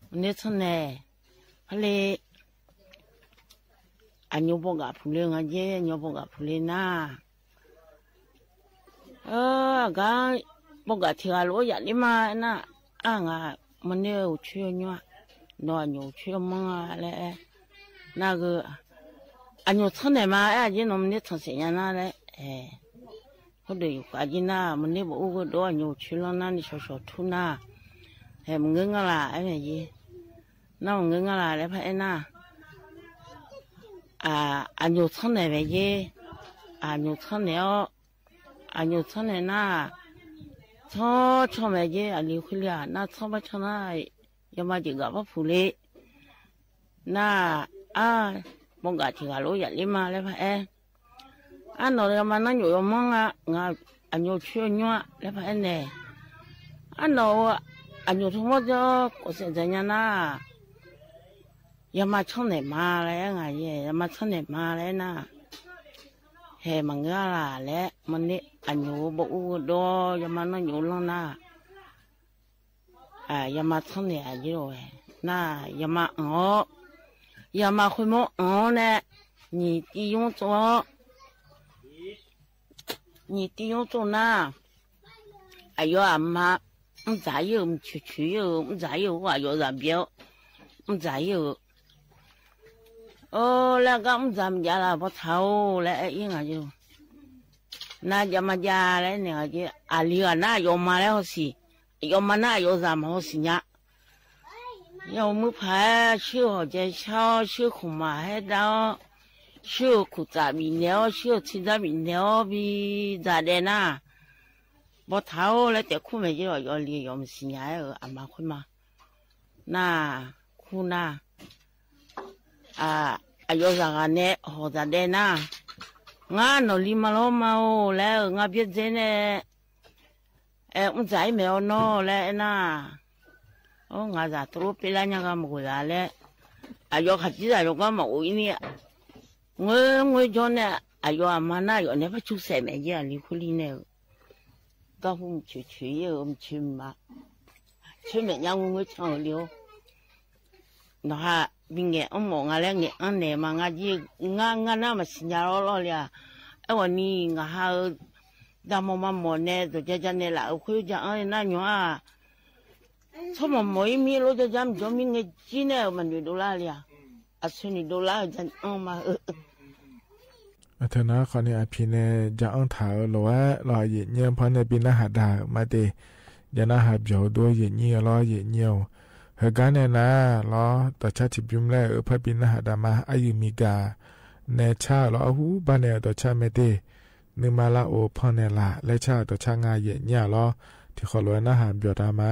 มันเน่เท่าไหน พะเล อะโยบ่ากาผู้เลงาเย โยบ่ากาผู้เลนา เออ กาบ่ากาเถือโล ยะลิมานา อะ งา มันเน่ช่วยโย เนาะ โยช่วยมังแล นา ก็ อะโยเท่าไหนมา อะ เยเนาะ มันเน่เท่าเสียยานาแล เออ ก็เดี๋ยวอยู่กาเยนา มันเน่บ่อู้ก็ดอ โยช่วยลองนา นี่ชอชอทูนา แหมเงื้องะลา ไอ้แม่เย นา เงื้องะลาแล พะไอ้นา อ่า อะโยเท่าไหนแม่เย อะโยเท่าไหนออ อะโยเท่าไหนนา เท่า เท่าแม่เย อะหลีคุเลีย นา เท่าบ่าเท่านา ยามาเจิ่งกาบ่าผู้เลนา อะ บ่ากาเถือโล ยะลิมาแล พะแอ อะเนาะ ยามานา โยยอมมังอะ งา อะโยช่วยโยแล พะแอแน่ อะเนาะ อะโยทั้งหมดเจ้า ก็เสียใจยานา ยามาเท่าไหนมาแล งาเย ยามาเท่าไหนมาแลนา แหมเงื้องะลาแล มันเน่ อะโยบ่อู้ดอ ยามานา โยลองนา อ่า ยามาเท่าไหน อะโย นา ยามาอ๋อ ยามาคุยโมอ๋อแน่ หนีตี้ยุงโจ้ หนีตี้ยุงโจ้นา อะโยอะมา มันจ๋าเยอะ มันเฉยๆ เยอะ มันจ๋าเยอะ ว่าโยจ๋าเบี้ยว มันจ๋าเยอะ โอ้ แลก็มันจ๋ามันยาละ บ่าเฒ่า แลอะอิงอะโย นา ยามายาแลเนี่ย อะหลีนา โยมาแลฮอดสิ โยมานา โยจ๋ามาฮอดสิเยียะ โยมือผาย ชื่อหอเจยเช้า ชื่อขุมหมาแฮดาว ชื่อขุจ๋าบีแนว ชื่อทินดาบีแนว บีจ๋าแดนนา บ่าเฒ่า แลแต่คู่แม่เยอะ โยหลี โยมาสิเยียะ เออ อะมาคุยมา นา คู่นา อ่า อะโยจ๋าแดนนา หอจ๋าแดนนา งาเนาะ หลีมาลอมาโอ แล เออ งาเบียดเจนแน่ เออ อุ้มจ๋าแม่ออเนาะ แลนา โอ้ งาจ๋าตรูเปล่าเยียะกามาโกจ๋าแล อะโยขัดจิตอะโยกามาโออีนี่ งวย งวยจอนเนี่ย อะโยอะมานา โยเนี่ย พะชูใส่แม่เยียะ หลีคู่หลีเนี่ย ก็หุ้มเฉยๆ เออ มันชิมมา ชิมแม่ยังงวยช่างเดียว เนาะฮะ บิงแงะอ้อมหมองาแล แงะอันแหนมา งาเยียะ งา งานามาสิเยียะลอๆ เลยอะ ไอ้วันนี้งาฮะ เออ ดาหมอมาหมอแน่ โตจะจะแน่ละ เออ คุยจะ เออ นาหยออะ ซ่อมหมอหมออีมีโลจะจะ มันจะมีเงยจี้แน่ มันอยู่ดอลลาร์เลยอะ อะ ซึ่งนี่ดอลลาร์จะ เออ มา เออ อะเถอะเนาะ คราวนี้อะผินเนี่ยจะอ้างถามโลว่า ลอเยียะเยียะ เพราะเนี่ยปี้หน้าหาดามาเต ยาหน้าหาเบียวดัวเยียะเยียะ ลอเยียะเยียะ เฮอะก้าเนี่ยนา ลอต่อชาติชิบยุมแล เออ เพราะปี้หน้าหาดามา อะอยู่อเมริกา แน่ชาลอ อะฮู้ บ้านเนี่ยต่อชาติแม่เต นึกมาละโอพ่อเนี่ยละ และชาต่อชาติงาเยียะเยียะลอ ตี้ขอโลหน้าหาเบียวตามา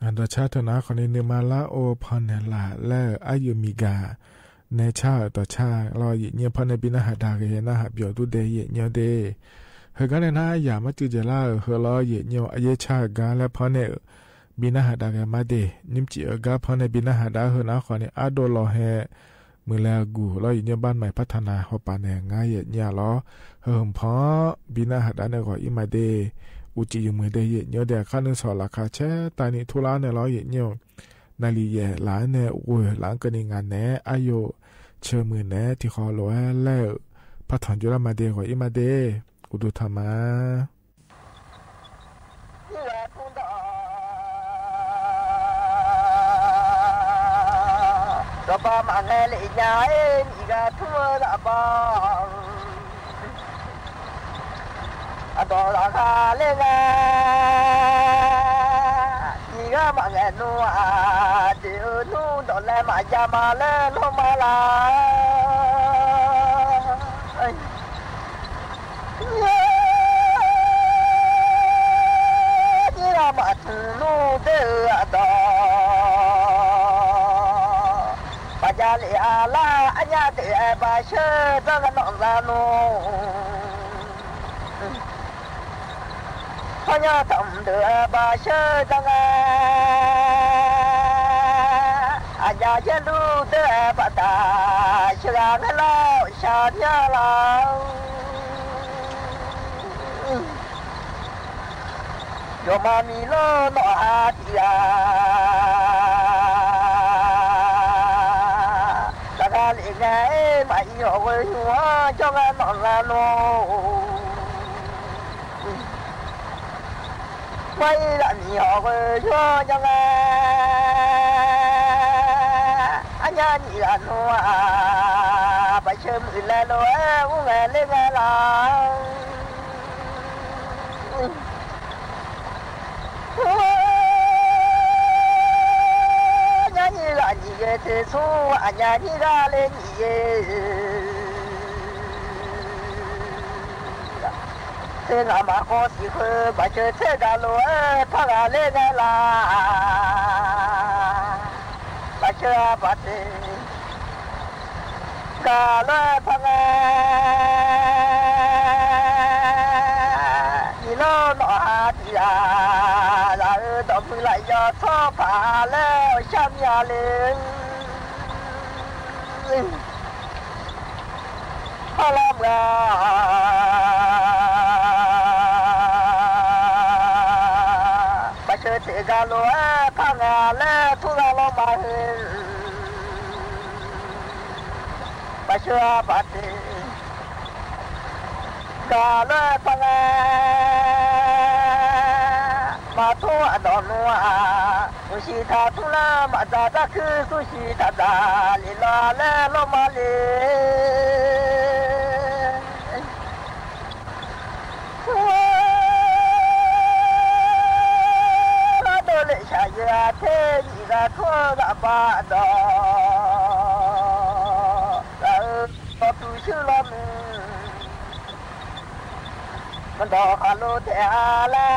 အဒိးဆါတၢ်နာ်ဃိန့ၣ် နမၤလၢအိၣ်ဖီၣ်န့ၢ်လၢ်လၢအယုၢ်မံၤဂၤ နဲဆါအၢၣ်တီဆါလီၤ ယဲၢ်ညီဖီၣ်န့ၢ်ဘံနၢ်ဟးဒါဂ့ၤ နၢ်ဟးပျီၤဒူဒဲးယဲၢ်ညီဒဲး. ဟဲကါန့ၣ်နၤယၤမၤစၢၤယဲၢ်လၢအဟၢၣ်လီၤ ယဲၢ်ညီ အယဲၢ်ဆါအဂၤလၢဖီၣ်န့ၢ် ဘံနၢ်ဟးဒါဂ့ၤမးဒဲး နံၣ်စံၣ်အဂၤဖီၣ်န့ၢ်ဘံနၢ်ဟးဒါဟၢၣ်နာ်ဃိန့ၣ် အါဒိၣ်လီၤဟဲ မုၢ်လၢအဂုၤလီၤ ယဲၢ်ညီဘၣ်မၤဖးထီၣ်နၤ ဟီၣ်ပာ်န့ၢ်ငါယဲၢ်ညီလီၤ. ဟၢၣ်ဟၢၣ်ဖီၣ် ဘံနၢ်ဟးဒါန့ၣ်ဂီၤအံၤမးဒဲး အိၣ်စံၣ်ယုၢ်မုာ်ဒဲးယဲၢ်ညီဒဲး အခါနုၢ်စီၤလၢ်ခါဆဲး တၢ်နံၣ်ထူလၢန့ၣ်လီၤ ယဲၢ်ညီ နၣ်လံၤယဲၢ်လၢန့ၣ် ဝဲၢ်လၢကနံၣ်ငါန့ၣ် အယိၣ်ဆၢမုၢ်န့ၣ် ထံၣ်ဃီလိာ်ဝဲလၢ ဖးထီၣ်ကၠိလၢမးဒဲး ဂီၤအံၤမးဒဲး အိၣ်ဒိၣ်ထီၣ်မး ဒီးပမၤငဲလံညါအံၤ နံၣ်ဂၤထူလၢဘီ အဒီးလၢခါလၢငါ နံၣ်ဂၤမၤငဲနူဧါ ဒ်အနူဒီးလဲၤမၤယါမၤလၢလိၣ်မးလၢ နံၣ်ဂၤမၤထူလူဒဲးအဒီး ပှၤယါလံအလၢအညါဒဲး ဘၣ်ဆၢဒီးကနီၣ်လၢနူ ပှၤယါတၢ်ဒဲး ဘၣ်ဆၢဒီး အညါယဲလူဒဲး ဘၣ်တၢ်ဆှၢဂၤလၢ ဆၢညါလၢ ယွၤမၤမံၤလီၤနီၢ်အတံၢ်ဧါ တဂၤလၢငါမၤအံၤဟီၣ်ဂီၤယွၤ ကၠီဂၤနီၢ်ဂၤနီၢ် မၤအံၤလၢမံၤဟီၣ်ဂီၤယွၤ ကၠီဂၤ အညါနံၣ်ဂၤနူဧါ ပှၤဆၢမုၢ်လဲၤလိာ်ဝဲ အူငဲလ့ငဲလၢ ညါနံၣ်ဂၤနံၣ်ဂၤတ့ဆူ အညါနံၣ်ဂၤလၢနံၣ်ဂၤ သ့ၣ်ဂၤမၤဃီစံးဃုာ် ပှၤဆၢထၢၣ်ဂၤလိာ်ဝဲ ဖးဂၤလ့ဂၤလၢ ပှၤဆၢအပှၤတ့ ဂၤလၢဖးဂၤ နံၣ်လီၤနီၢ်ဟါတံၢ်ဂၤ လၢအဒီးမုၢ်လၢ်ယီၤထီၣ်ဖးလၢ ဆၣ်မံၤအလၢ ဟါလီၤမုၢ် ပှၤဆၢထၢၣ်ဂၤလိာ်ဝဲ ဖးဂၤလၢထူလၢလီၤမၤဟ့ ပှၤဆၢအပှၤတ့ ဂၤလၢဖးဂၤ မၤထူအဒီးနူဧါ မုၢ်ဆံးထီၣ်ထူလၢမၤတၢ်တၢ်ခု သူၣ်ဆံးထီၣ်တၢ်လံလီၤလၢလီၤမၤလံ ဒိးလၢဆၣ်ယွၤထဲ ယံၤဂၤထူလၢဘၣ်ဒီး လၢအပူၤဆူလီၤမုၢ် မဒီးဟးလိာ်ထဲအါလၢ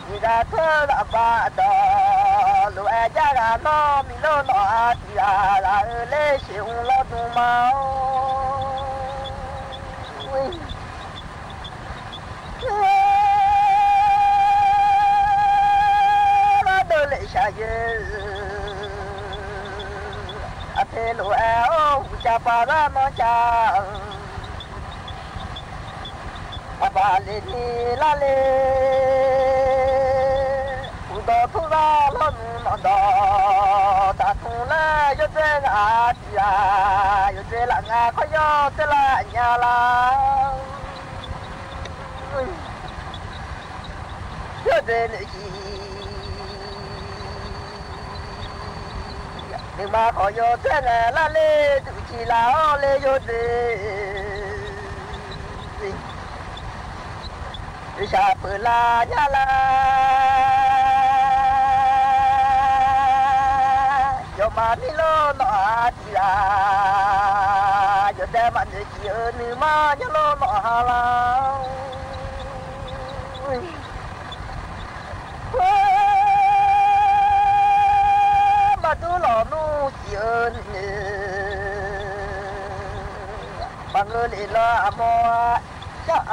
ယံၤဂၤထူလၢဘၣ်ဒီး လိာ်ဝဲယါဂၤနီတမံၤ လီၤနီၢ်အတံၢ်ဂၤ လၢအလၢဆ့ၣ်အူလီၤဒူမး ဒိးလၢဆၣ်ယွၤ အထဲလိာ်ဝဲအိၣ် ဟူးကၠၢ်ပှၤဂၤနီၢ်ကၠၢ် အဘၣ်လၢနံၤလၢလၢ ဟူးဒီးထူလၢလီၤမုၢ်နီၢ်ဒီး တၢ်ထူလၢယိၤဒွဲဂၤတံၢ်ဂၤ ယိၤဒွဲလၢငါခီ ယိၤဒွဲလၢအညါလၢ ယိၤဒွဲလၢဆံး နမၤခီယိၤဒွဲလၢလၢ်လၢ ဒုးဆံးလၢအီၤလၢယိၤဒွဲ ယဆၣ်ပၢၢ်လၢညါလၢ ယမၤမံၤလီၤနီၢ်အတံၢ်ဂၤ ယဒဲမးနုၤဆံးအၢ နမၤညီလီၤနီၢ်ဟါလၢ လႄႈ အမော ယႃႇ အမော ယို တေႃႇမီး လႄႈ သမ်ႉဝႃႈ ပႃႇလႃႇငႃးလႄႈ သမ်ႉမီးတေႃႇၼူႇ ယူႇၼႂ်းသမ်ႉမေႃႇ ဢိူဝ်ႈ ငႃးလႄႈ လီလိူဝ်ၼိုင်ႈၼူႇ ဢိူဝ်ႈ ၼိုင်ႈမႃး လႃႇမေႃႇ ၼိုင်ႈၸီႇ ၼိုင်ႈၼူႇ ဢႃႇ တေတႃႇတႄႉ ၼိုင်ႈႁေႃႇသျႄး ၼိုင်ႈၸီႇလႃႇငႃး ၶေႃႈယေႃး မႃးတႄႇၺႃးလူးၼေႃႈ။ ဢူၺ်း မႃးတႄႇၸီႇလႃႇငႃး ၶေႃႈယေႃး မႃးတႄႇၺႃးလူး ၸီႇလႃႇ ယူႇသႂ်ႇ ဢပူႇလီႇ ၺႃးလူး ယွၼ်ႉမႃးမီးလူး ၼေႃႈ ဢႃႇတီႈ ဢႃႇ ၵႃႈႁူးလႃႇ ၵႃႈမိုဝ်းၼေႃႈ ဢႃႇတီႈ ၵူႈလႄႈ မႃးၸၢင်ႈ ဢႃႇ လႄႈ ယွၼ်ႉပႃး ယွၼ်ႉပႃးမိုဝ်းၼေႃႈ ဢႃႇတီႈ ၵူႈလႄႈ ၵေႃႈ မႃးၸၢင်ႈ ဢႃႇ လႄႈ ၵႃႈႁူးတီႈ ၵူႈလႄႈ ၵေႃႈ ၸၢင်ႈ ဢႃႇ လႃႇ ယိူဝ်ႈတီႈၵူႈမႃးတႃႉ တေႇငၢႆႈဢီႈလႃႈ ၵႃႈၵူႈယိူဝ်ႈလေႃးလႄႈတီႈၵူႈတၢႆ ၵႃႈလႄႈၵႃႈလႃႈ တီႈလူဝ်ႇၼေႃႈ ထူဝ်းလႃႈဢိူဝ်ႈ ဢႃႇတေႃႇ ယေႃးယႃႇဢေႇ ဢူႈသိူဝ်ႈလႃႈ ယေႃးထူဝ်း ဢူၺ်း ၽြႃးလၢမ်းဢႃႈ ဢႃႇၺႃႇၼီႇၵႃႈလူၺ်ႈ တေၸႂ်ႈသူမႃးပျေႃႇတီႈၽႂ်လႃႈလႄႈ ဢႃႇၺႃႇၼီႇၵႃႈလႄႈၼီႇယေႇ ၸိူင်ႉဢမႃးၵေႃႈ လေႃးလူႇ ၸီႇၶိူဝ်းလႃႈ ၸီႇၵႃႈတေႃႇထူႇလႃႈ ဢူဝ်းလႃႈ တႄႉမႃးပေႃး ဢႃႇ ဢိူဝ်ႈ လူဝ်ႇ ဢႃႇ ၼႃႇ လေႃးတီႈၼႃႈမႃး ႁေႃးမႃးလႃႈ လႃႈ ၶဝ်ႈၸိူဝ်းလႃႈ ဢူၺ်း ၼႆႉ လေႃးမႃး မိုဝ်းတီႈၼႃႈမႃး ႁေႃးလူဝ်ႇ ဢႃ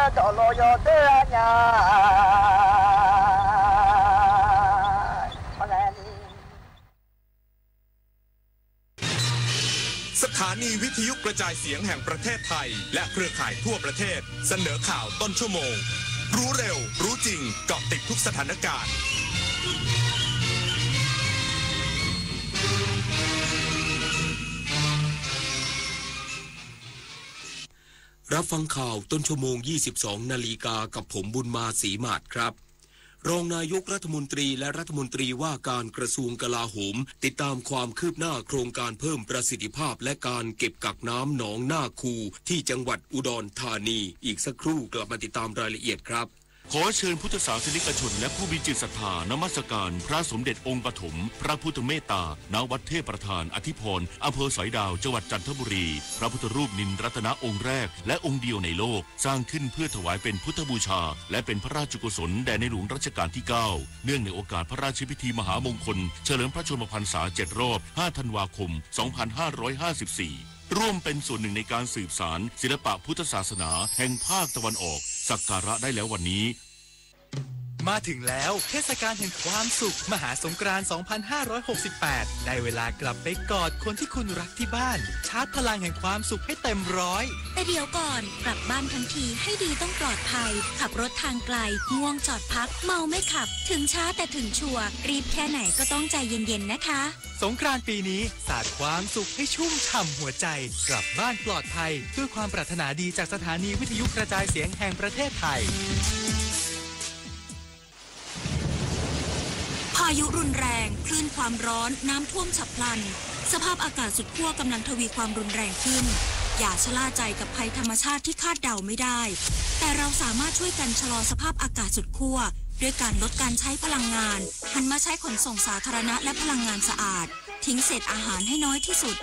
ႇ တေႃႇလေႃးယေႃး တႄႉဢႃႇၺႃႇ မႃးၼႆႉ สถานีวิทยุกระจายเสียงแห่งประเทศไทย และเครือข่ายทั่วประเทศ เสนอข่าวต้นชั่วโมง รู้เร็ว รู้จริง เกาะติดทุกสถานการณ์ รับฟังข่าวต้นชั่วโมง ยี่สิบสองนาฬิกา กับผมบุญมา ศรีหมาดครับ รองนายกรัฐมนตรีและรัฐมนตรีว่าการกระทรวงกลาโหม ติดตามความคืบหน้าโครงการเพิ่มประสิทธิภาพและการเก็บกักน้ำหนองนาคูที่จังหวัดอุดรธานี อีกสักครู่กลับมาติดตามรายละเอียดครับ ขอเชิญพุทธศาสนิกชนและผู้มีจิตศรัทธานมัสการพระสมเด็จองค์ปฐมพระพุทธเมตตา ณ วัดเทพประธานอธิพรณ์ อำเภอสอยดาว จังหวัดจันทบุรี พระพุทธรูปนิลรัตนะองค์แรกและองค์เดียวในโลก สร้างขึ้นเพื่อถวายเป็นพุทธบูชา และเป็นพระราชกุศลแด่ในหลวงรัชกาลที่เก้า เนื่องในโอกาสพระราชพิธีมหามงคล เฉลิมพระชนมพรรษาเจ็ดรอบ ห้าธันวาคม สองพันห้าร้อยห้าสิบสี่ ร่วมเป็นส่วนหนึ่งในการสืบสานศิลปะพุทธศาสนาแห่งภาคตะวันออก สักการะได้แล้ววันนี้ มาถึงแล้ว เทศกาลแห่งความสุข มหาสงกรานต์ สองพันห้าร้อยหกสิบแปด ได้เวลากลับไปกอดคนที่คุณรักที่บ้าน ชาร์จพลังแห่งความสุขให้เต็มร้อย แต่เดี๋ยวก่อน กลับบ้านทั้งทีให้ดีต้องปลอดภัย ขับรถทางไกล ง่วงจอดพัก เมาไม่ขับ ถึงช้าแต่ถึงชัวร์ รีบแค่ไหนก็ต้องใจเย็นๆ นะคะ สงกรานต์ปีนี้ สาดความสุขให้ชุ่มฉ่ำหัวใจ กลับบ้านปลอดภัย ด้วยความปรารถนาดีจากสถานีวิทยุกระจายเสียงแห่งประเทศไทย พายุรุนแรง คลื่นความร้อน น้ำท่วมฉับพลัน สภาพอากาศสุดขั้วกำลังทวีความรุนแรงขึ้น อย่าชะล่าใจกับภัยธรรมชาติที่คาดเดาไม่ได้ แต่เราสามารถช่วยกันชะลอสภาพอากาศสุดขั้ว ด้วยการลดการใช้พลังงาน หันมาใช้ขนส่งสาธารณะและพลังงานสะอาด ทิ้งเศษอาหารให้น้อยที่สุด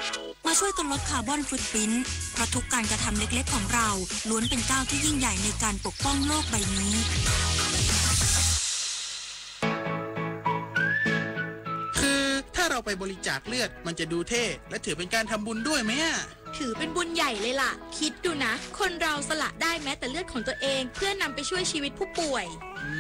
มาช่วยกันลดคาร์บอนฟุตพริ้นท์ เพราะทุกการกระทำเล็กๆ ของเรา ล้วนเป็นก้าวที่ยิ่งใหญ่ในการปกป้องโลกใบนี้ คือถ้าเราไปบริจาคเลือด มันจะดูเท่ และถือเป็นการทำบุญด้วยไหมอะ ถือเป็นบุญใหญ่เลยล่ะ คิดดูนะ คนเราสละได้แม้แต่เลือดของตัวเอง เพื่อนำไปช่วยชีวิตผู้ป่วย อื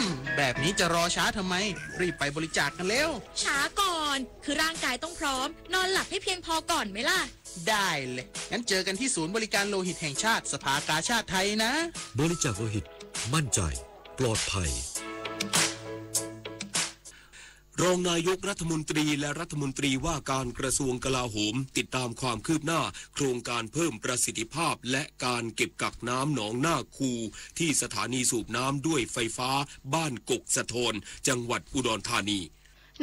ม แบบนี้จะรอช้าทำไม รีบไปบริจาคกันเร็ว ช้าก่อน คือร่างกายต้องพร้อม นอนหลับให้เพียงพอก่อนไหมล่ะ ได้เลย งั้นเจอกันที่ศูนย์บริการโลหิตแห่งชาติ สภากาชาดไทยนะ บริจาคโลหิต มั่นใจ ปลอดภัย รองนายกรัฐมนตรีและรัฐมนตรีว่าการกระทรวงกลาโหม ติดตามความคืบหน้าโครงการเพิ่มประสิทธิภาพ และการเก็บกักน้ำหนองนาคู ที่สถานีสูบน้ำด้วยไฟฟ้าบ้านกกสะทอน จังหวัดอุดรธานี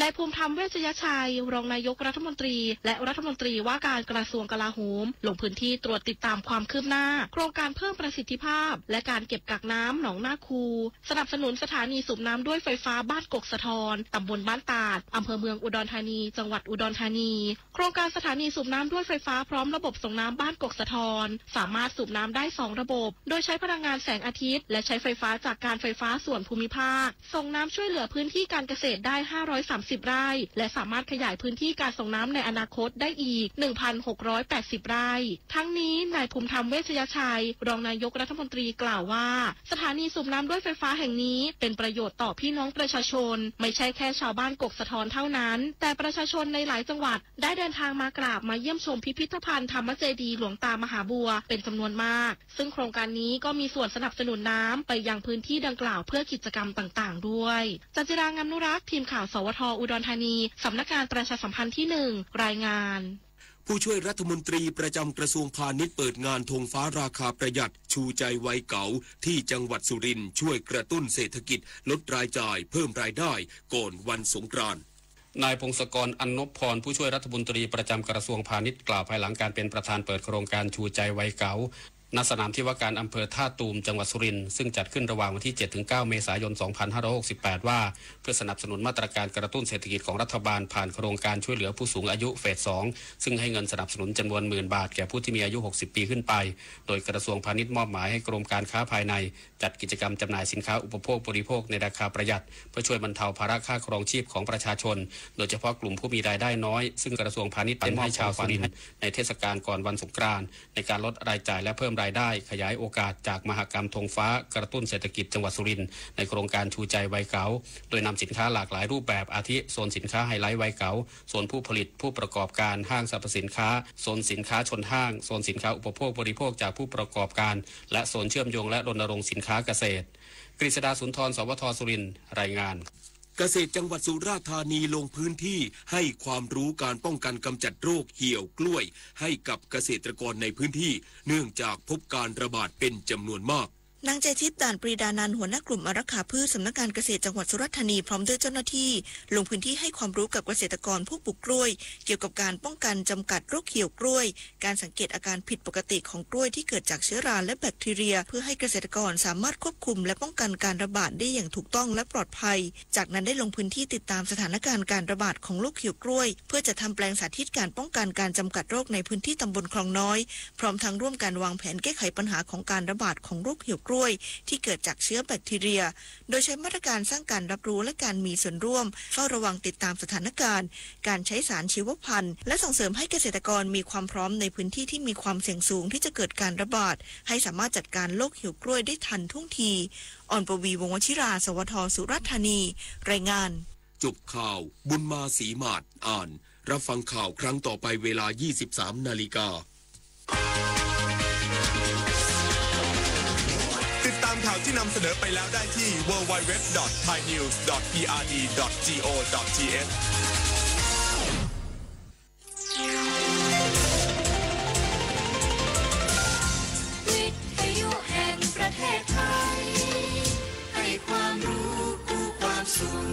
นายภูมิธรรม เวชยชัย รองนายกรัฐมนตรี และรัฐมนตรีว่าการกระทรวงกลาโหม ลงพื้นที่ตรวจติดตามความคืบหน้า โครงการเพิ่มประสิทธิภาพ และการเก็บกักน้ำหนองนาคู สนับสนุนสถานีสูบน้ำด้วยไฟฟ้าบ้านกกสะทอน ตำบลบ้านตาด อำเภอเมืองอุดรธานี จังหวัดอุดรธานี โครงการสถานีสูบน้ำด้วยไฟฟ้าพร้อมระบบส่งน้ำบ้านกกสะทอน สามารถสูบน้ำได้สองระบบ โดยใช้พลังงานแสงอาทิตย์ และใช้ไฟฟ้าจากการไฟฟ้าส่วนภูมิภาค ส่งน้ำช่วยเหลือพื้นที่การเกษตรได้ห้าร้อยสามสิบไร่ และสามารถขยายพื้นที่การส่งน้ำในอนาคตได้อีกหนึ่งพันหกร้อยแปดสิบไร่ ทั้งนี้ นายภูมิธรรม เวชยชัย รองนายกรัฐมนตรีกล่าวว่า สถานีสูบน้ำด้วยไฟฟ้าแห่งนี้เป็นประโยชน์ต่อพี่น้องประชาชน ไม่ใช่แค่ชาวบ้านกกสะทอนเท่านั้น แต่ประชาชนในหลายจังหวัดได้เดินทางมากราบมาเยี่ยมชมพิพิธภัณฑ์ธรรมเจดีย์หลวงตามหาบัวเป็นจำนวนมาก ซึ่งโครงการนี้ก็มีส่วนสนับสนุนน้ำไปยังพื้นที่ดังกล่าวเพื่อกิจกรรมต่างๆ ด้วย จันจิรา งามนุรักษ์ ทีมข่าว สวท อุดรธานี สำนักงานประชาสัมพันธ์ที่หนึ่ง รายงาน ผู้ช่วยรัฐมนตรีประจำกระทรวงพาณิชย์เปิดงานธงฟ้าราคาประหยัด ชูใจวัยเก๋า ที่จังหวัดสุรินทร์ ช่วยกระตุ้นเศรษฐกิจ ลดรายจ่าย เพิ่มรายได้ ก่อนวันสงกรานต์ นายพงศกร อนุพร ผู้ช่วยรัฐมนตรีประจำกระทรวงพาณิชย์ กล่าวภายหลังการเป็นประธานเปิดโครงการชูใจวัยเก๋า ณ สนามที่ว่าการอำเภอท่าตูม จังหวัดสุรินทร์ ซึ่งจัดขึ้นระหว่างวันที่เจ็ดถึงเก้าเมษายนสองพันห้าร้อยหกสิบแปด ว่า เพื่อสนับสนุนมาตรการกระตุ้นเศรษฐกิจของรัฐบาลผ่านโครงการช่วยเหลือผู้สูงอายุเฟสสอง ซึ่งให้เงินสนับสนุนจำนวนหมื่นบาทแก่ผู้ที่มีอายุหกสิบปีขึ้นไป โดยกระทรวงพาณิชย์มอบหมายให้กรมการค้าภายใน จัดกิจกรรมจำหน่ายสินค้าอุปโภคบริโภคในราคาประหยัด เพื่อช่วยบรรเทาภาระค่าครองชีพของประชาชน โดยเฉพาะกลุ่มผู้มีรายได้น้อย ซึ่งกระทรวงพาณิชย์เน้นให้ชาวสุรินทร์ในเทศกาลก่อนวันสงกรานต์ ในการลดรายจ่ายและเพิ่มรายได้ ขยายโอกาสจากมหกรรมธงฟ้ากระตุ้นเศรษฐกิจจังหวัดสุรินทร์ ในโครงการชูใจวัยเก๋า โดยนำสินค้าหลากหลายรูปแบบ อาทิ โซนสินค้าไฮไลท์วัยเก๋า โซนผู้ผลิต ผู้ประกอบการ ห้างสรรพสินค้า โซนสินค้าชนห้าง โซนสินค้าอุปโภคบริโภคจากผู้ประกอบการ และโซนเชื่อมโยงและรณรงค์สินค้าเกษตร กฤษดา สุนทร สวท สุรินทร์ รายงาน เกษตรจังหวัดสุราษฎร์ธานีลงพื้นที่ให้ความรู้การป้องกันกำจัดโรคเหี่ยวกล้วย ให้กับเกษตรกรในพื้นที่ เนื่องจากพบการระบาดเป็นจำนวนมาก นางใจทิพย์ ด่านปรีดานันท์ หัวหน้ากลุ่มอารักขาพืช สำนักงานเกษตรจังหวัดสุราษฎร์ธานี พร้อมด้วยเจ้าหน้าที่ ลงพื้นที่ให้ความรู้กับเกษตรกรผู้ปลูกกล้วย เกี่ยวกับการป้องกันจำกัดโรคเหี่ยวกล้วย การสังเกตอาการผิดปกติของกล้วยที่เกิดจากเชื้อราและแบคทีเรีย เพื่อให้เกษตรกรสามารถควบคุมและป้องกันการระบาดได้อย่างถูกต้องและปลอดภัย จากนั้นได้ลงพื้นที่ติดตามสถานการณ์การระบาดของโรคเหี่ยวกล้วย เพื่อจัดทำแปลนสาธิตการป้องกันการจำกัดโรคในพื้นที่ตำบลคลองน้อย พร้อมทั้งร่วมกันวางแผนแก้ไขปัญหาของการระบาดของโรคเหี่ยวกล้วย ที่เกิดจากเชื้อแบคทีเรีย โดยใช้มาตรการสร้างการรับรู้และการมีส่วนร่วม เฝ้าระวังติดตามสถานการณ์ การใช้สารชีวพันธุ์ และส่งเสริมให้เกษตรกรมีความพร้อมในพื้นที่ที่มีความเสี่ยงสูงที่จะเกิดการระบาด ให้สามารถจัดการโรคเหี่ยวกล้วยได้ทันท่วงที อ่อนปวี วงศ์วชิรา สวท สุราษฎร์ธานี รายงาน จบข่าว บุญมา ศรีหมาด อ่าน รับฟังข่าวครั้งต่อไปเวลา ยี่สิบสามนาฬิกา ติดตามข่าวที่นำเสนอไปแล้วได้ที่ ดับเบิลยู ดับเบิลยู ดับเบิลยู ดอท ไทยนิวส์ ดอท พีอาร์ดี ดอท จี โอ ดอท ที เอช วิทยุแห่งประเทศไทย ให้ความรู้คู่ความสุข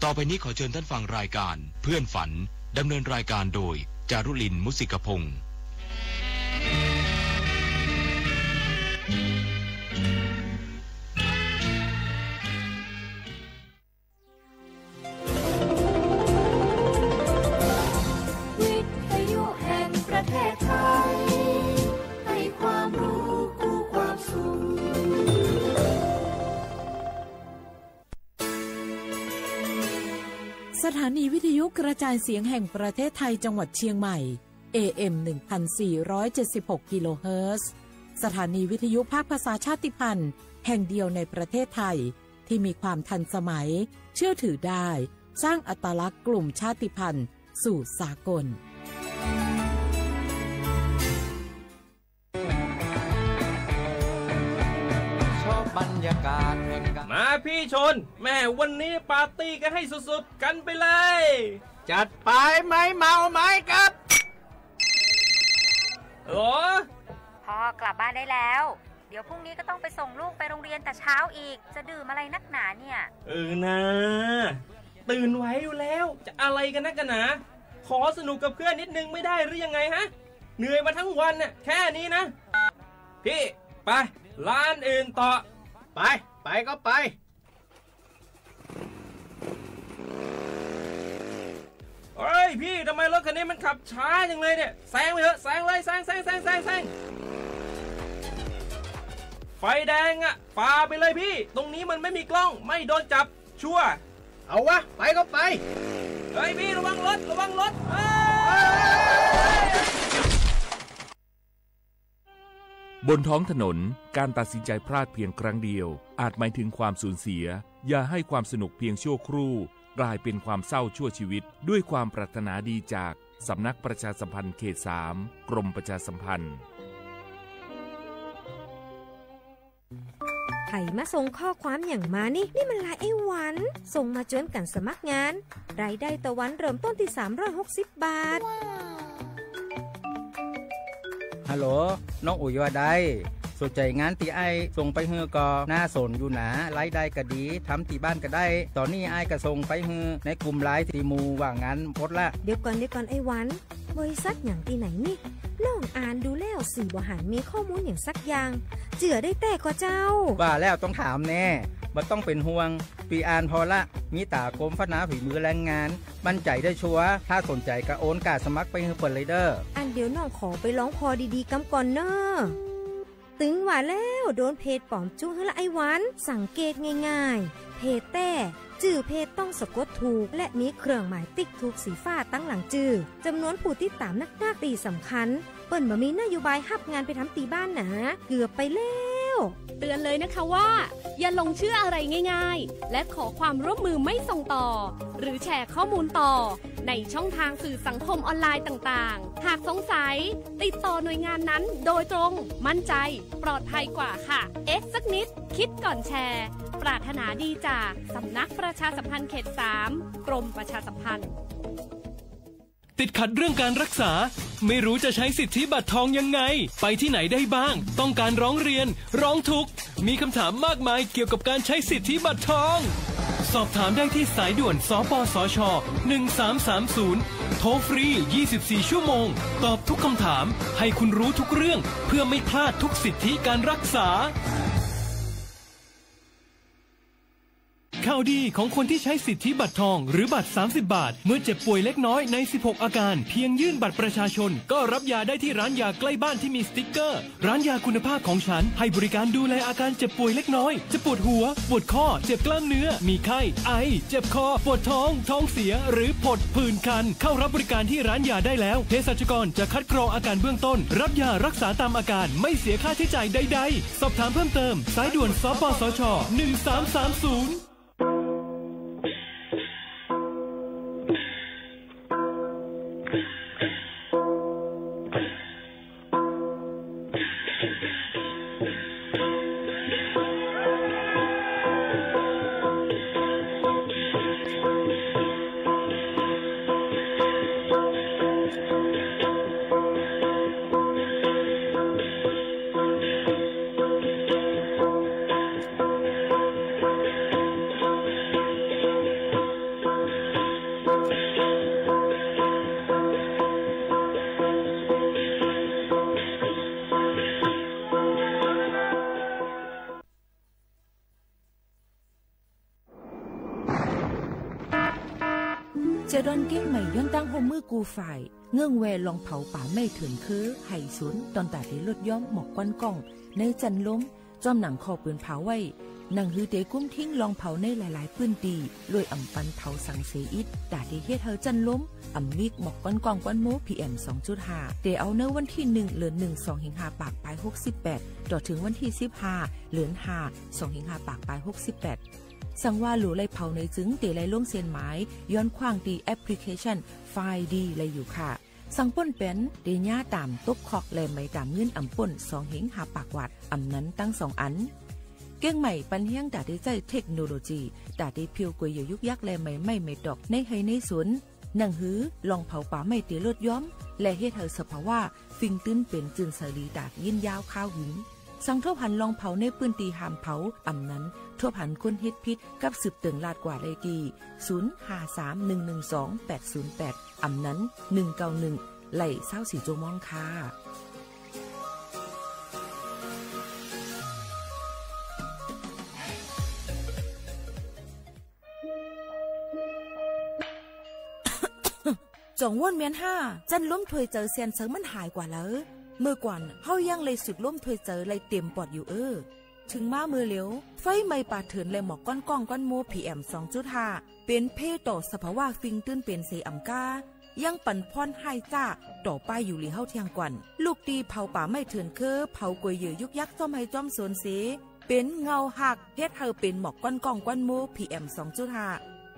ต่อไปนี้ขอเชิญท่านฟังรายการเพื่อนฝัน ดำเนินรายการโดย จารุลิน มุสิกพงษ์ วิทยุแห่งประเทศไทย ให้ความรู้คู่ความสุข สถานีวิทยุกระจายเสียงแห่งประเทศไทยจังหวัดเชียงใหม่ เอ เอ็ม หนึ่งพันสี่ร้อยเจ็ดสิบหก กิโลเฮิรตซ์ สถานีวิทยุภาคภาษาชาติพันธุ์แห่งเดียวในประเทศไทย ที่มีความทันสมัย เชื่อถือได้ สร้างอัตลักษณ์กลุ่มชาติพันธุ์ สู่สากล ชอบบรรยากาศแห่งการ มาพี่ชน แหม วันนี้ปาร์ตี้กันให้สุดๆ กันไปเลย จัดไป ไม้เมาไม้กลับ โหล พ่อกลับบ้านได้แล้ว เดี๋ยวพรุ่งนี้ก็ต้องไปส่งลูกไปโรงเรียนแต่เช้าอีก จะดื่มอะไรนักหนาเนี่ย เออนา ตื่นไหวอยู่แล้ว จะอะไรกันนักกันหนา ขอสนุกกับเพื่อนนิดนึงไม่ได้หรือยังไงฮะ เหนื่อยมาทั้งวันน่ะ แค่นี้นะ พี่ ไป ร้านอื่นต่อ ไป ไปก็ไป เฮ้ยพี่ ทำไมรถคันนี้มันขับช้าจังเลยเนี่ย แซงไปเถอะ แซงเลย แซง แซง แซง แซง แซง ไฟแดงอะ ฝ่าไปเลยพี่ ตรงนี้มันไม่มีกล้อง ไม่โดนจับ ชัวร์ เอาวะ ไปก็ไป เฮ้ยพี่ ระวังรถ ระวังรถ เฮ้ย บนท้องถนน การตัดสินใจพลาดเพียงครั้งเดียว อาจหมายถึงความสูญเสีย อย่าให้ความสนุกเพียงชั่วครู่ กลายเป็นความเศร้าชั่วชีวิต ด้วยความปรารถนาดีจากสำนักประชาสัมพันธ์เขตสาม กรมประชาสัมพันธ์ ใผมาส่งข้อความหยังมานี่ นี่มันไลน์ไอ้หวัน ส่งมาจวนกั๋นสมัครงาน รายได้ต่อวันเริ่มต้นตี้สามร้อยหกสิบบาท ฮัลโหล น้องอุ๋ยว่าใด สนใจ๋งานตี้อ้ายส่งไปหื้อก่อ น่าสนอยู่นา รายได้ก็ดี ทำตี้บ้านก็ได้ ต๋อนนี้อ้ายก็ส่งไปหื้อในกลุ่มไลน์ตี้หมู่ว่างงานหมดละ เดี๋ยวก่อน เดี๋ยวก่อนไอ้หวัน บริษัทหยังตี้ไหนนี่ น้องอ่านดูแล้วสี่บ่หันมีข้อมูลหยังสักอย่าง เจื้อได้แต๊ก่อเจ้า ว่าแล้วต้องถามแน่ บ่ต้องเป๋นห่วง ปี้อ่านผ่อละ มีต๋ากรมพัฒนาฝีมือแรงงาน มั่นใจ๋ได้ชัวร์ ถ้าสนใจ๋ก็โอนก้าสมัครไปหื้อเปิ้นเลยเน่อ อันเดี๋ยวน้องขอไปลองผ่อดีๆ กำก่อนเน่อ ตึงว่าแล้ว โดนเพจป๋อมจุ๊หื้อละไอ้หวัน สังเกตง่ายๆ เพจแต๊ จื้อเพจต้องสะกดถูก และมีเครื่องหมายติ๊กถูกสีฟ้าตังหลังจื้อ จ๋ำนวนผู้ติดต๋ามนักๆ ตี้สำคัญ เปิ้นบ่มีนโยบายฮับงานไปทำตี้บ้านหนา เกือบไปแล้ว เตือนเลยนะคะว่า อย่าหลงเชื่ออะไรง่ายๆ และขอความร่วมมือไม่ส่งต่อ หรือแชร์ข้อมูลต่อ ในช่องทางสื่อสังคมออนไลน์ต่างๆ หากสงสัย ติดต่อหน่วยงานนั้นโดยตรง มั่นใจ ปลอดภัยกว่าค่ะ เอ๊ะสักนิด คิดก่อนแชร์ ปรารถนาดีจากสำนักประชาสัมพันธ์เขตสาม กรมประชาสัมพันธ์ ติดขัดเรื่องการรักษา ไม่รู้จะใช้สิทธิบัตรทองยังไง ไปที่ไหนได้บ้าง ต้องการร้องเรียน ร้องทุกข์ มีคำถามมากมายเกี่ยวกับการใช้สิทธิบัตรทอง สอบถามได้ที่สายด่วน สปสช หนึ่งสามสามศูนย์ โทรฟรี ยี่สิบสี่ ชั่วโมง ตอบทุกคำถาม ให้คุณรู้ทุกเรื่อง เพื่อไม่พลาดทุกสิทธิการรักษา ข่าวดีของคนที่ใช้สิทธิบัตรทองหรือบัตรสามสิบบาท เมื่อเจ็บป่วยเล็กน้อยในสิบหกอาการ เพียงยื่นบัตรประชาชน ก็รับยาได้ที่ร้านยาใกล้บ้านที่มีสติ๊กเกอร์ ร้านยาคุณภาพของฉัน ให้บริการดูแลอาการเจ็บป่วยเล็กน้อย จะปวดหัว ปวดข้อ เจ็บกล้ามเนื้อ มีไข้ ไอ เจ็บคอ ปวดท้อง ท้องเสีย หรือผดผื่นคัน เข้ารับบริการที่ร้านยาได้แล้ว เภสัชกรจะคัดกรองอาการเบื้องต้น รับยารักษาตามอาการ ไม่เสียค่าใช้จ่ายใดๆ สอบถามเพิ่มเติม สายด่วน สปสช หนึ่งสามสามศูนย์ เจอดอนเก๊งใหม่ย้อนตั้งฮ่วมมือกู้ฝ่าย เงื่องแวลองเผาป่าไม้เถื่อนเคือ ไฮ่สน ตอนต๋าเตลดย้อมหมอกควันก้อง ในจั้นลม จ้อมหนังข้อปืนเผาไว้ หนังหือเตกุ้มทิ้งลองเผาในหลายๆ ปื้นตี้ โดยอ่ำปันเผาสังเสียอิด ต๋าเตเฮ็ดหื้อจั้นลม อ่ำมีหมอกควันก้องควันโม พีเอ็ม สองจุดห้า เต๋าเนินวันตี้หนึ่ง เดือนหนึ่ง สองเฮงห้าปากปายหกสิบแปด ต่อเถิงวันตี้สิบห้า เดือนห้า สองเฮงห้าปากปายหกสิบแปด สังว่าหลู่ไล่เผาไหนจึงเต๋ไล่ลงเส้นหมาย ย้อนขว้างตี้แอปพลิเคชัน ไฟล์ดี ไล่อยู่ค่ะ สังป้นแป๋นเต๋ย้าต๋ามตกคอก และไหมต๋ามเงินอ่ำป้น สองเฮงห้าปากวาท อ่ำนั้นตังสองอัน เก้งใหม่ปันแฮงต๋าเต๋ใจ๊เทคโนโลยี ต๋าเต๋เผี้ยวก๋วยเหยื่อยุกยักษ์ และไหมไม้ไหมตอก ในไฮ่ในสวน หนังหือลองเผาป่าไม้เต๋ลดย้อม และเฮ็ดหื้อสภาวะ ฟิงตื้นเป๋นจื้นใสหลีต๋ายินยาวคาวหวิน สังทบหันลองเผาในปื้นตี้ห้ามเผา อ่ำนั้นทบหันคนเฮ็ดผิดกับสืบเติ่งลาดกว่าได้ตี้ ศูนย์ห้าสามหนึ่งหนึ่งสองแปดศูนย์แปด อ่ำนั้น หนึ่งเก้าหนึ่ง ไล่ซาวสี่จั่วโมงค่ะ จ่องว้นเมียนห้า จั้นลมถ้วยเจอเซียนเซิงมันหายกว่าแล้ว เมื่อก่อนเฮายังไล่สูดลมถ้วยเจอไล่เต๋มปอดอยู่เอ้อ เถิงมาเมื่อเหลียว ไฟไหม้ป่าเถินและหมอกก้อนก้องก้อนโม พีเอ็ม สองจุดห้า เป๋นเภต่อสภาวะฟิงตื้นเป๋นเสอ่ำก้า ยังปั๋นพ่อนฮ้ายจ้าต่อไปอยู่หลีเฮาเที่ยงก่อน ลูกตี้เผาป่าไม้เถินเค้อ เผาก๋วยเหยื่อยุกยักษ์จ้อมไฮ่จ้อมสวนเส เป๋นเงาหัก เฮ็ดหื้อเป๋นหมอกก้อนก้องก้อนโม พีเอ็ม สองจุดห้า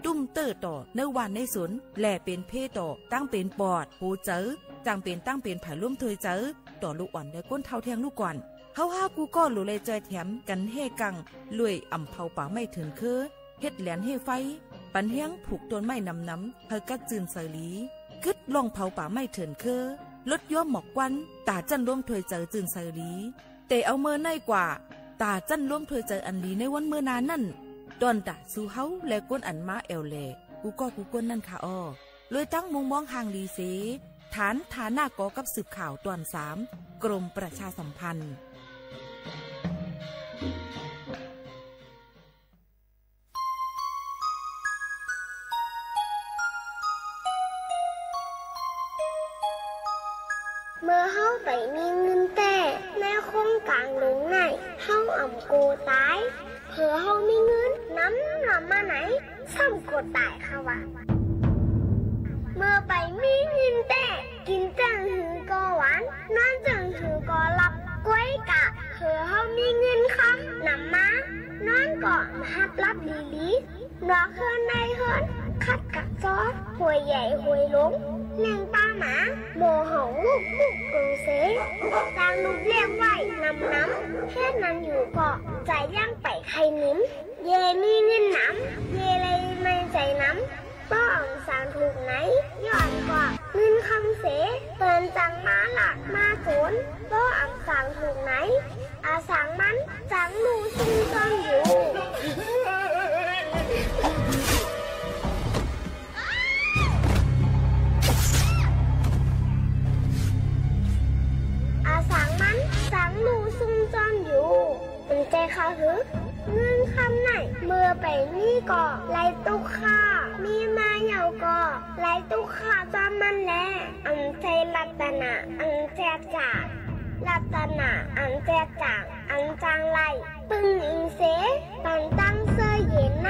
ตุ้มเต๊อะต่อในบ้านในสวน และเป๋นเภต่อตังเป๋นปอด หัวเจอ จั่งเป๋นตังเป๋นผายลมถ้วยเจอ ต่อลูกอ่อนและก้นเฒ่าเที่ยงลูกก่อน เฮาห้ากู้ก็หลู่ไล่จอยแถมกั๋นแฮ่กัง รวยอ่ำเผาป่าไม้เถินเค้อ เฮ็ดแหลนเฮ่ไฟ ปันแฮงผูกต้นไม้หนำๆ หื้อกัดจื้นใสหลี กึ๊ดลองเผาป่าไม้เถินเค้อ ลดย้อมหมอกควัน ต๋าจั้นลมถ้วยเจอจื้นใสหลี เต๋เอาเมินในกว่า ต๋าจั้นลมถ้วยเจออันหลีในวันเมื่อหน้านั้น ต้อนต๋าสู่เฮาและก้นอันมาแอ่วแหล่ กู้ก็กู้ก้นนั้นค่ะอ้อ รวยตังมุมมองห่างหลีเส ฐานฐานะก่อกับสืบข่าวต๋อนสาม กรมประชาสัมพันธ์ เมื่อเฮาไปมีเงินแต๊ ในโครงก๋านหลวงใน เฮาอ่ำกั๋วต๋าย เผื่อเฮามีเงินนำลำมาใน ซ้ำกั๋วต๋ายค่ะว่า เมื่อไปมีเงินแต๊ กิ๋นจั้งหื้อก็หวาน นอนจั้งหื้อก็หลับ ก้วยกา เผื่อเฮามีเงินคำนำมา นอนก็บ่หับหลับดีๆ นอกเฮือนในเฮือน ขัดกับซอ ห้วยใหญ่ห้วยหลง เลี้ยงปาหมา บ่ฮ้องลูกๆ เกิงเส ตางลูกเลี้ยงไว้นำๆ เฮ็ดนั้นอยู่ก็ ใจ๋ยังไปใค่นิ่ม เย่มีเงินนำ เย่เลยไม่ใจ๋นำ บ่อ่ำสางถูกไหน ย้อนกว่าเงินคำเส เปิ้นจั้งมาลักมาโจร บ่อ่ำสางถูกไหน อาสังมันจั้งลู่ซุ่มซ่อนอยู่ อาสังมันจั้งลู่ซุ่มซ่อนอยู่ อันใจ๋ข้าหื้อ เงินคำใน เมื่อไปมีก็ไล่ตุ๊กข้า มีมาเหี่ยวก็ไล่ตุ๊กข้าจ้ำมันแล อันใจ๋รัตนะอันแจกจ่าง รัตนะอันแจกจ่าง อันจั้งไล่ ปึ้งอิงเส ปันตั้งเสื้อเย็นใน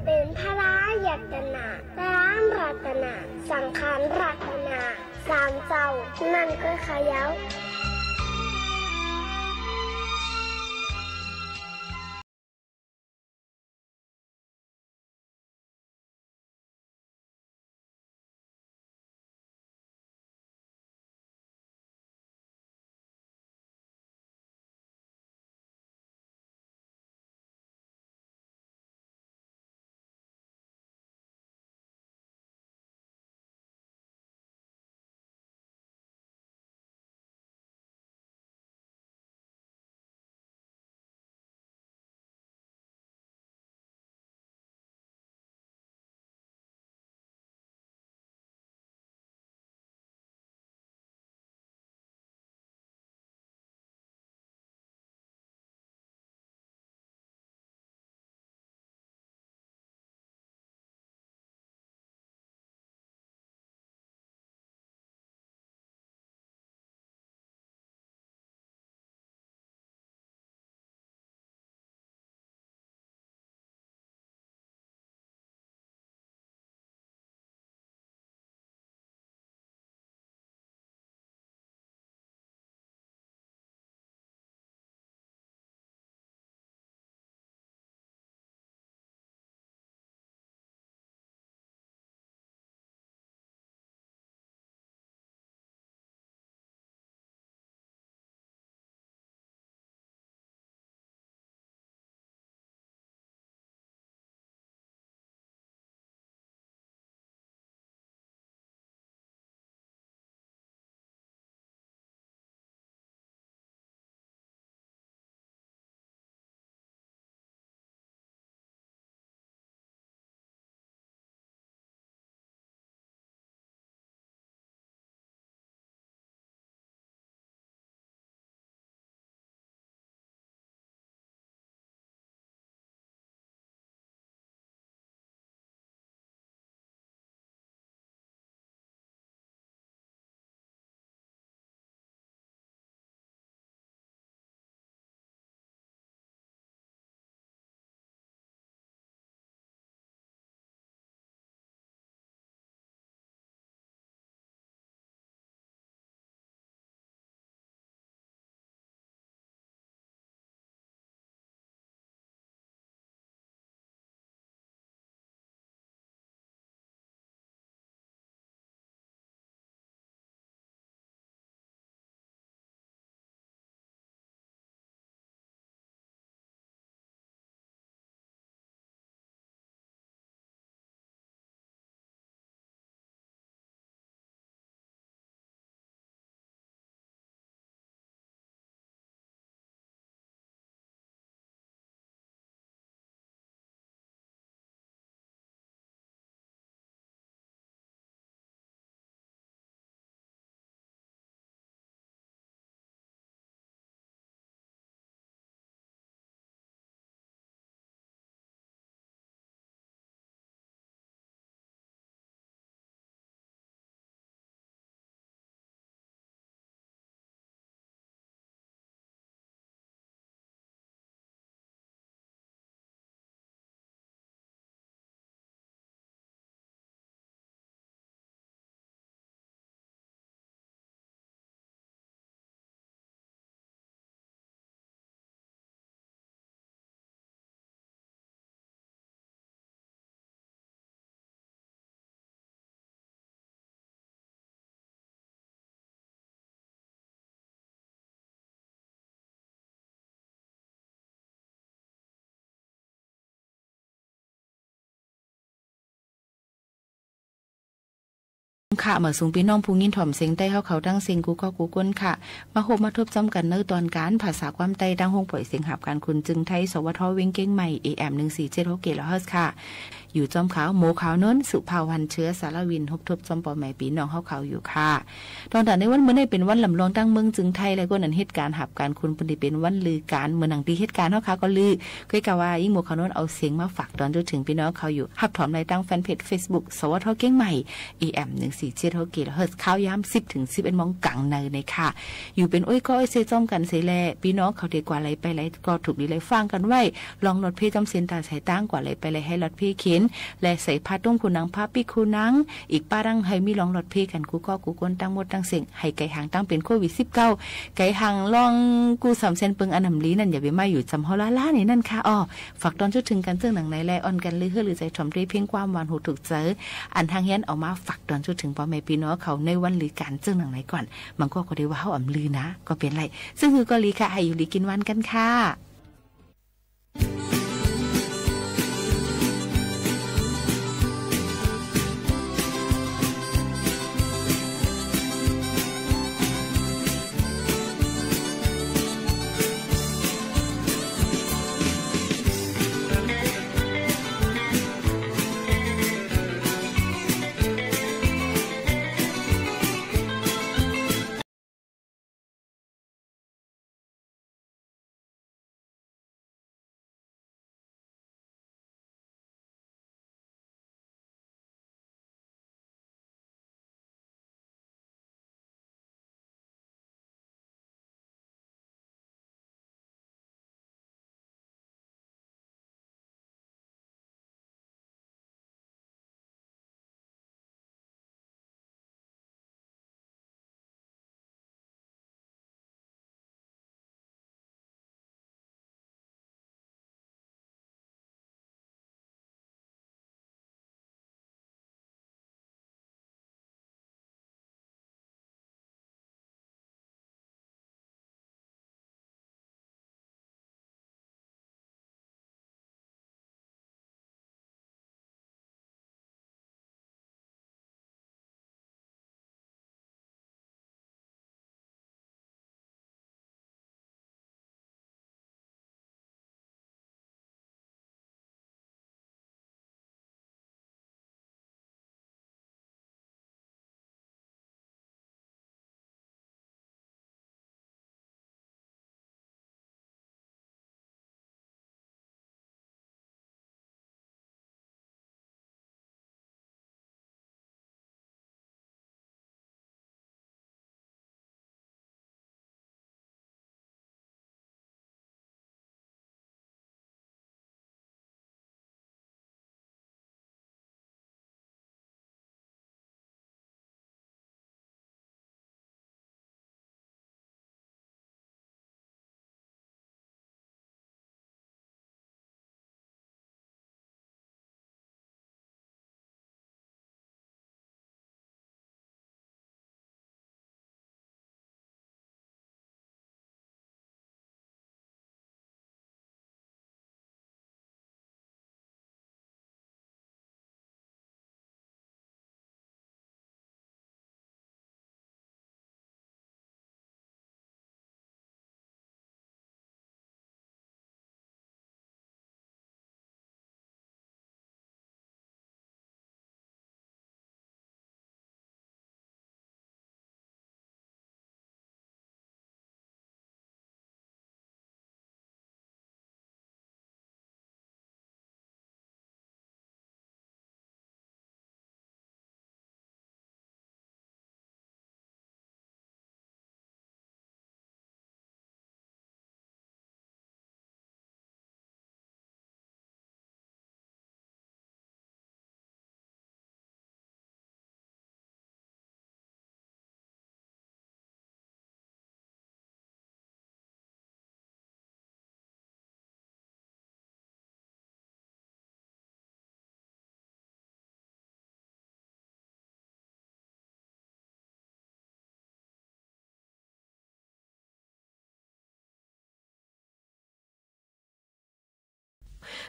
เป๋นพระรัตนะ พระรัตนะ สังฆรัตนะ สามเจ้า นั้นก็ขะเย้า ค่ะ มาสุงปี้น้องผู้ยินถ่อมเสียงใต้เฮาเขาตังเซ็งกู้ก๊อกกู้ก้นค่ะ มาพบมาทบจอมกั๋นในตอนก๋านภาษาความใต้ตังห้องป่อยเสียงหับก๋านคุณจึงไทย สวท เวียงเก๋งใหม่ เอเอ็ม หนึ่งสี่เจ็ดหกกิโลเฮิรตซ์ค่ะ อยู่จอมข่าว หมวกข่าวนนท์ สุภาวัน เชื้อสารวิน พบทบจอมป้อแม่ปี้น้องเฮาเขาอยู่ค่ะ ตอนแต่ในวันมื้อนี้เป๋นวันลำลองตังเมืองจึงไทย และก็อันเฮ็ดก๋านหับก๋านคุณ เปิ้นตี้เป๋นวันลือก๋าน เหมือนหนังตี้เฮ็ดก๋านเฮาค่ะก็ลือ ก้อยกาว่า ยิ่งหมวกข่าวนนท์เอาเสียงมาฝากตอนจนเถิงปี้น้องเขาอยู่ หับถ่อมได้ตังแฟนเพจเฟซบุ๊ก สวท เก๋งใหม่ เอเอ็ม หนึ่งสี่เจ็ดหกกิโลเฮิรตซ์ ข่าวยามสิบเถิงสิบเอ็ดโมงก๋างในในค่ะ อยู่เป๋นโอ้ยก้อโอ้ยเซจอมกั๋นเสียแล ปี้น้องเขาตี้กว่าไหลไปไหลก็ถูกดีไหลฟังกั๋นไว้ ล่องรถเพ่จอมเส้นตางสายตาง กว่าไหลไปไหลหื้อรถเพ่เข็น และใส่ผ้าตุ้มขูหนัง ผ้าปิ๊กขูหนัง อีกป้าดั้งหื้อมีล่องรถเพ่กั๋นกู้ก๊อกกู้ก้นตังหมดตังเส้ง หื้อไกลห่างตังเป๋นโควิดสิบเก้า ไกลห่างล่องกู้สามเส้นเปิงอันหนำลี้นั่น อย่าไปมาอยู่จำเฮาล้าๆ นี่นั่นค่ะ อ้อ ฝากตอนจนเถิงกั๋นเจิ่งหนังไหนแล อ่อนกั๋นลือเฮือลือใจ๋ถ่อมด้วยเพลงความหวานหูถูกใจ๋ อันทางเฮียนเอามาฝากตอนจนเถิงป้อแม่ปี้น้องเขาในวันลือก๋านเจิ่งหนังไหนก่อน บางก้อก็ได้ว่าเฮาอำลือนะ ก็เป๋นไร ซึ่งหื้อก็ลีค่ะ หื้ออยู่ลีกิ๋นหวานกั๋นค่ะ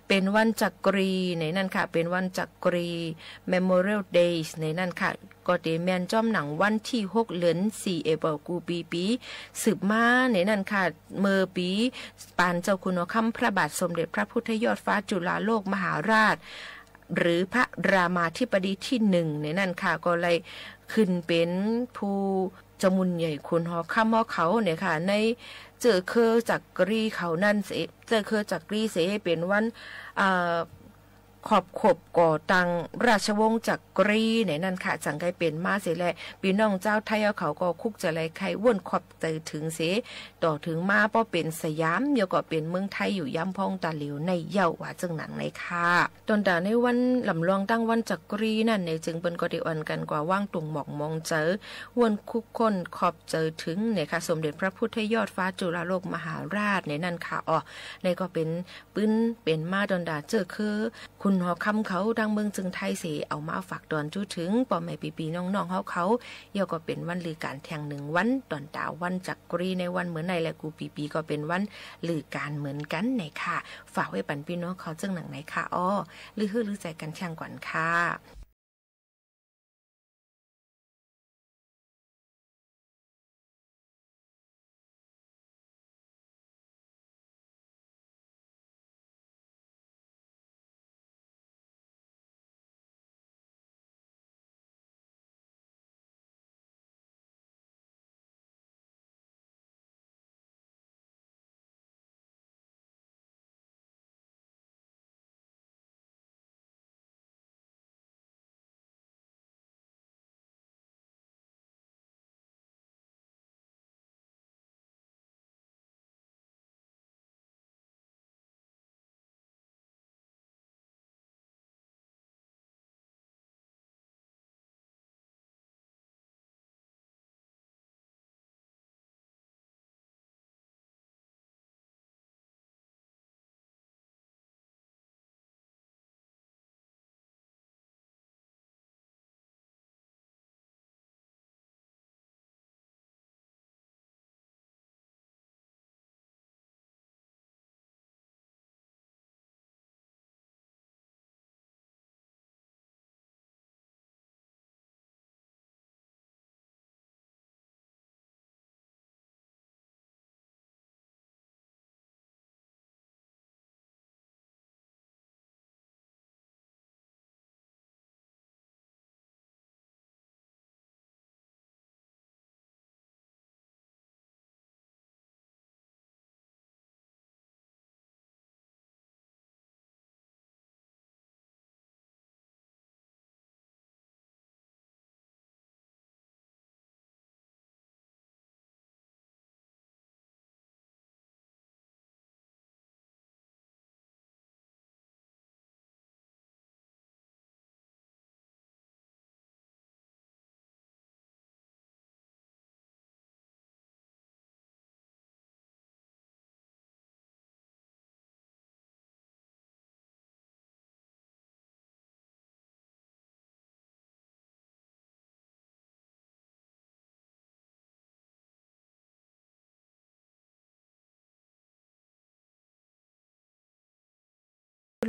เป๋นวันจักรีในนั้นค่ะ เป๋นวันจักรี Memorial Days ในนั้นค่ะ ก็เต๋แม่นจ้อมหนังวันตี้หก เดือนสี่ เอเปิล กู้ปี๋ปี๋ สืบมาในนั้นค่ะ เมื่อปี๋ปานเจ้าคุณหอคำพระบาทสมเด็จพระพุทธยอดฟ้าจุฬาโลกมหาราช หรือพระรามาธิบดีตี้หนึ่งในนั้นค่ะ ก็เลยขึ้นเป๋นผู้เจ้าหมุนใหญ่คุณหอคำหอเขาเนี่ยค่ะ ในเจ้าเครือจักรีเขานั้นเส เจ้าเครือจักรีเส เป๋นวัน เอ่อ ขอบขบก่อตั้งราชวงศ์จักรีในนั้นค่ะ จั่งใค่เป๋นมาเสแล ปี้น้องจาวไทยเฮาเขาก็คุกจะไหลใค่ว้นขอบใจ๋เถิงเส ต่อเถิงมาป้อเป๋นสยาม เดี๋ยวก็เป๋นเมืองไทยอยู่ยามพ่องต๋าเหลียวในเย้า ว่าเจิ่งนั้นในค่ะ ต้นต๋าในวันลำลองตั้งวันจักรีนั้นใน จึงเปิ้นก็ได้อ่อนกั๋นกว่าวางตรงหมอกหมองใจ๋ ว้นคุกค้นขอบใจ๋เถิงในค่ะ สมเด็จพระพุทธยอดฟ้าจุฬาโลกมหาราชในนั้นค่ะ อ๋อ ในก็เป๋น ปื้นเป๋นมาต้นต๋าเจ้าเครือคุณหอคำเขาตังเมืองเจียงไฮ้เส เอามาฝากตอนจู้เถิงป้อแม่ปี้ๆ น้องๆ เฮาเขา เดี๋ยวก็เป๋นวันลือก๋านแท่งหนึ่งวัน ต้นต๋าวันจักรีในวันเหมือนใน และกู้ปี๋ปี๋ก็เป๋นวันลือก๋านเหมือนกั๋นในค่ะ ฝากไว้ปันปี้น้องเขาเจิ่งนั้นในค่ะ อ๋อ ลือหื้อลือใจ๋กั๋นแท่งก่อนค่ะ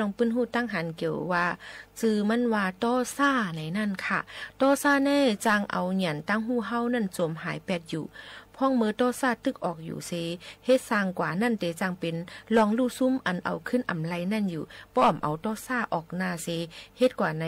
ลองปื้นฮู้ตั้งหันเกี่ยวว่า จื้อมันว่าต้อซ่าในนั้นค่ะ ต้อซ่าแน่จางเอาหยันตั้งฮู้เฮานั้นจมหายแป๊ดอยู่ พ่องเมื่อต้อซ่าตึกออกอยู่เส เฮ็ดซ่างกว่านั้นเต๋จางเป๋นลองลู่ซุ่มอันเอาขึ้นอำไลนั้นอยู่ ป้ออ่ำเอาต้อซ่าออกหน้าเส เฮ็ดกว่าใน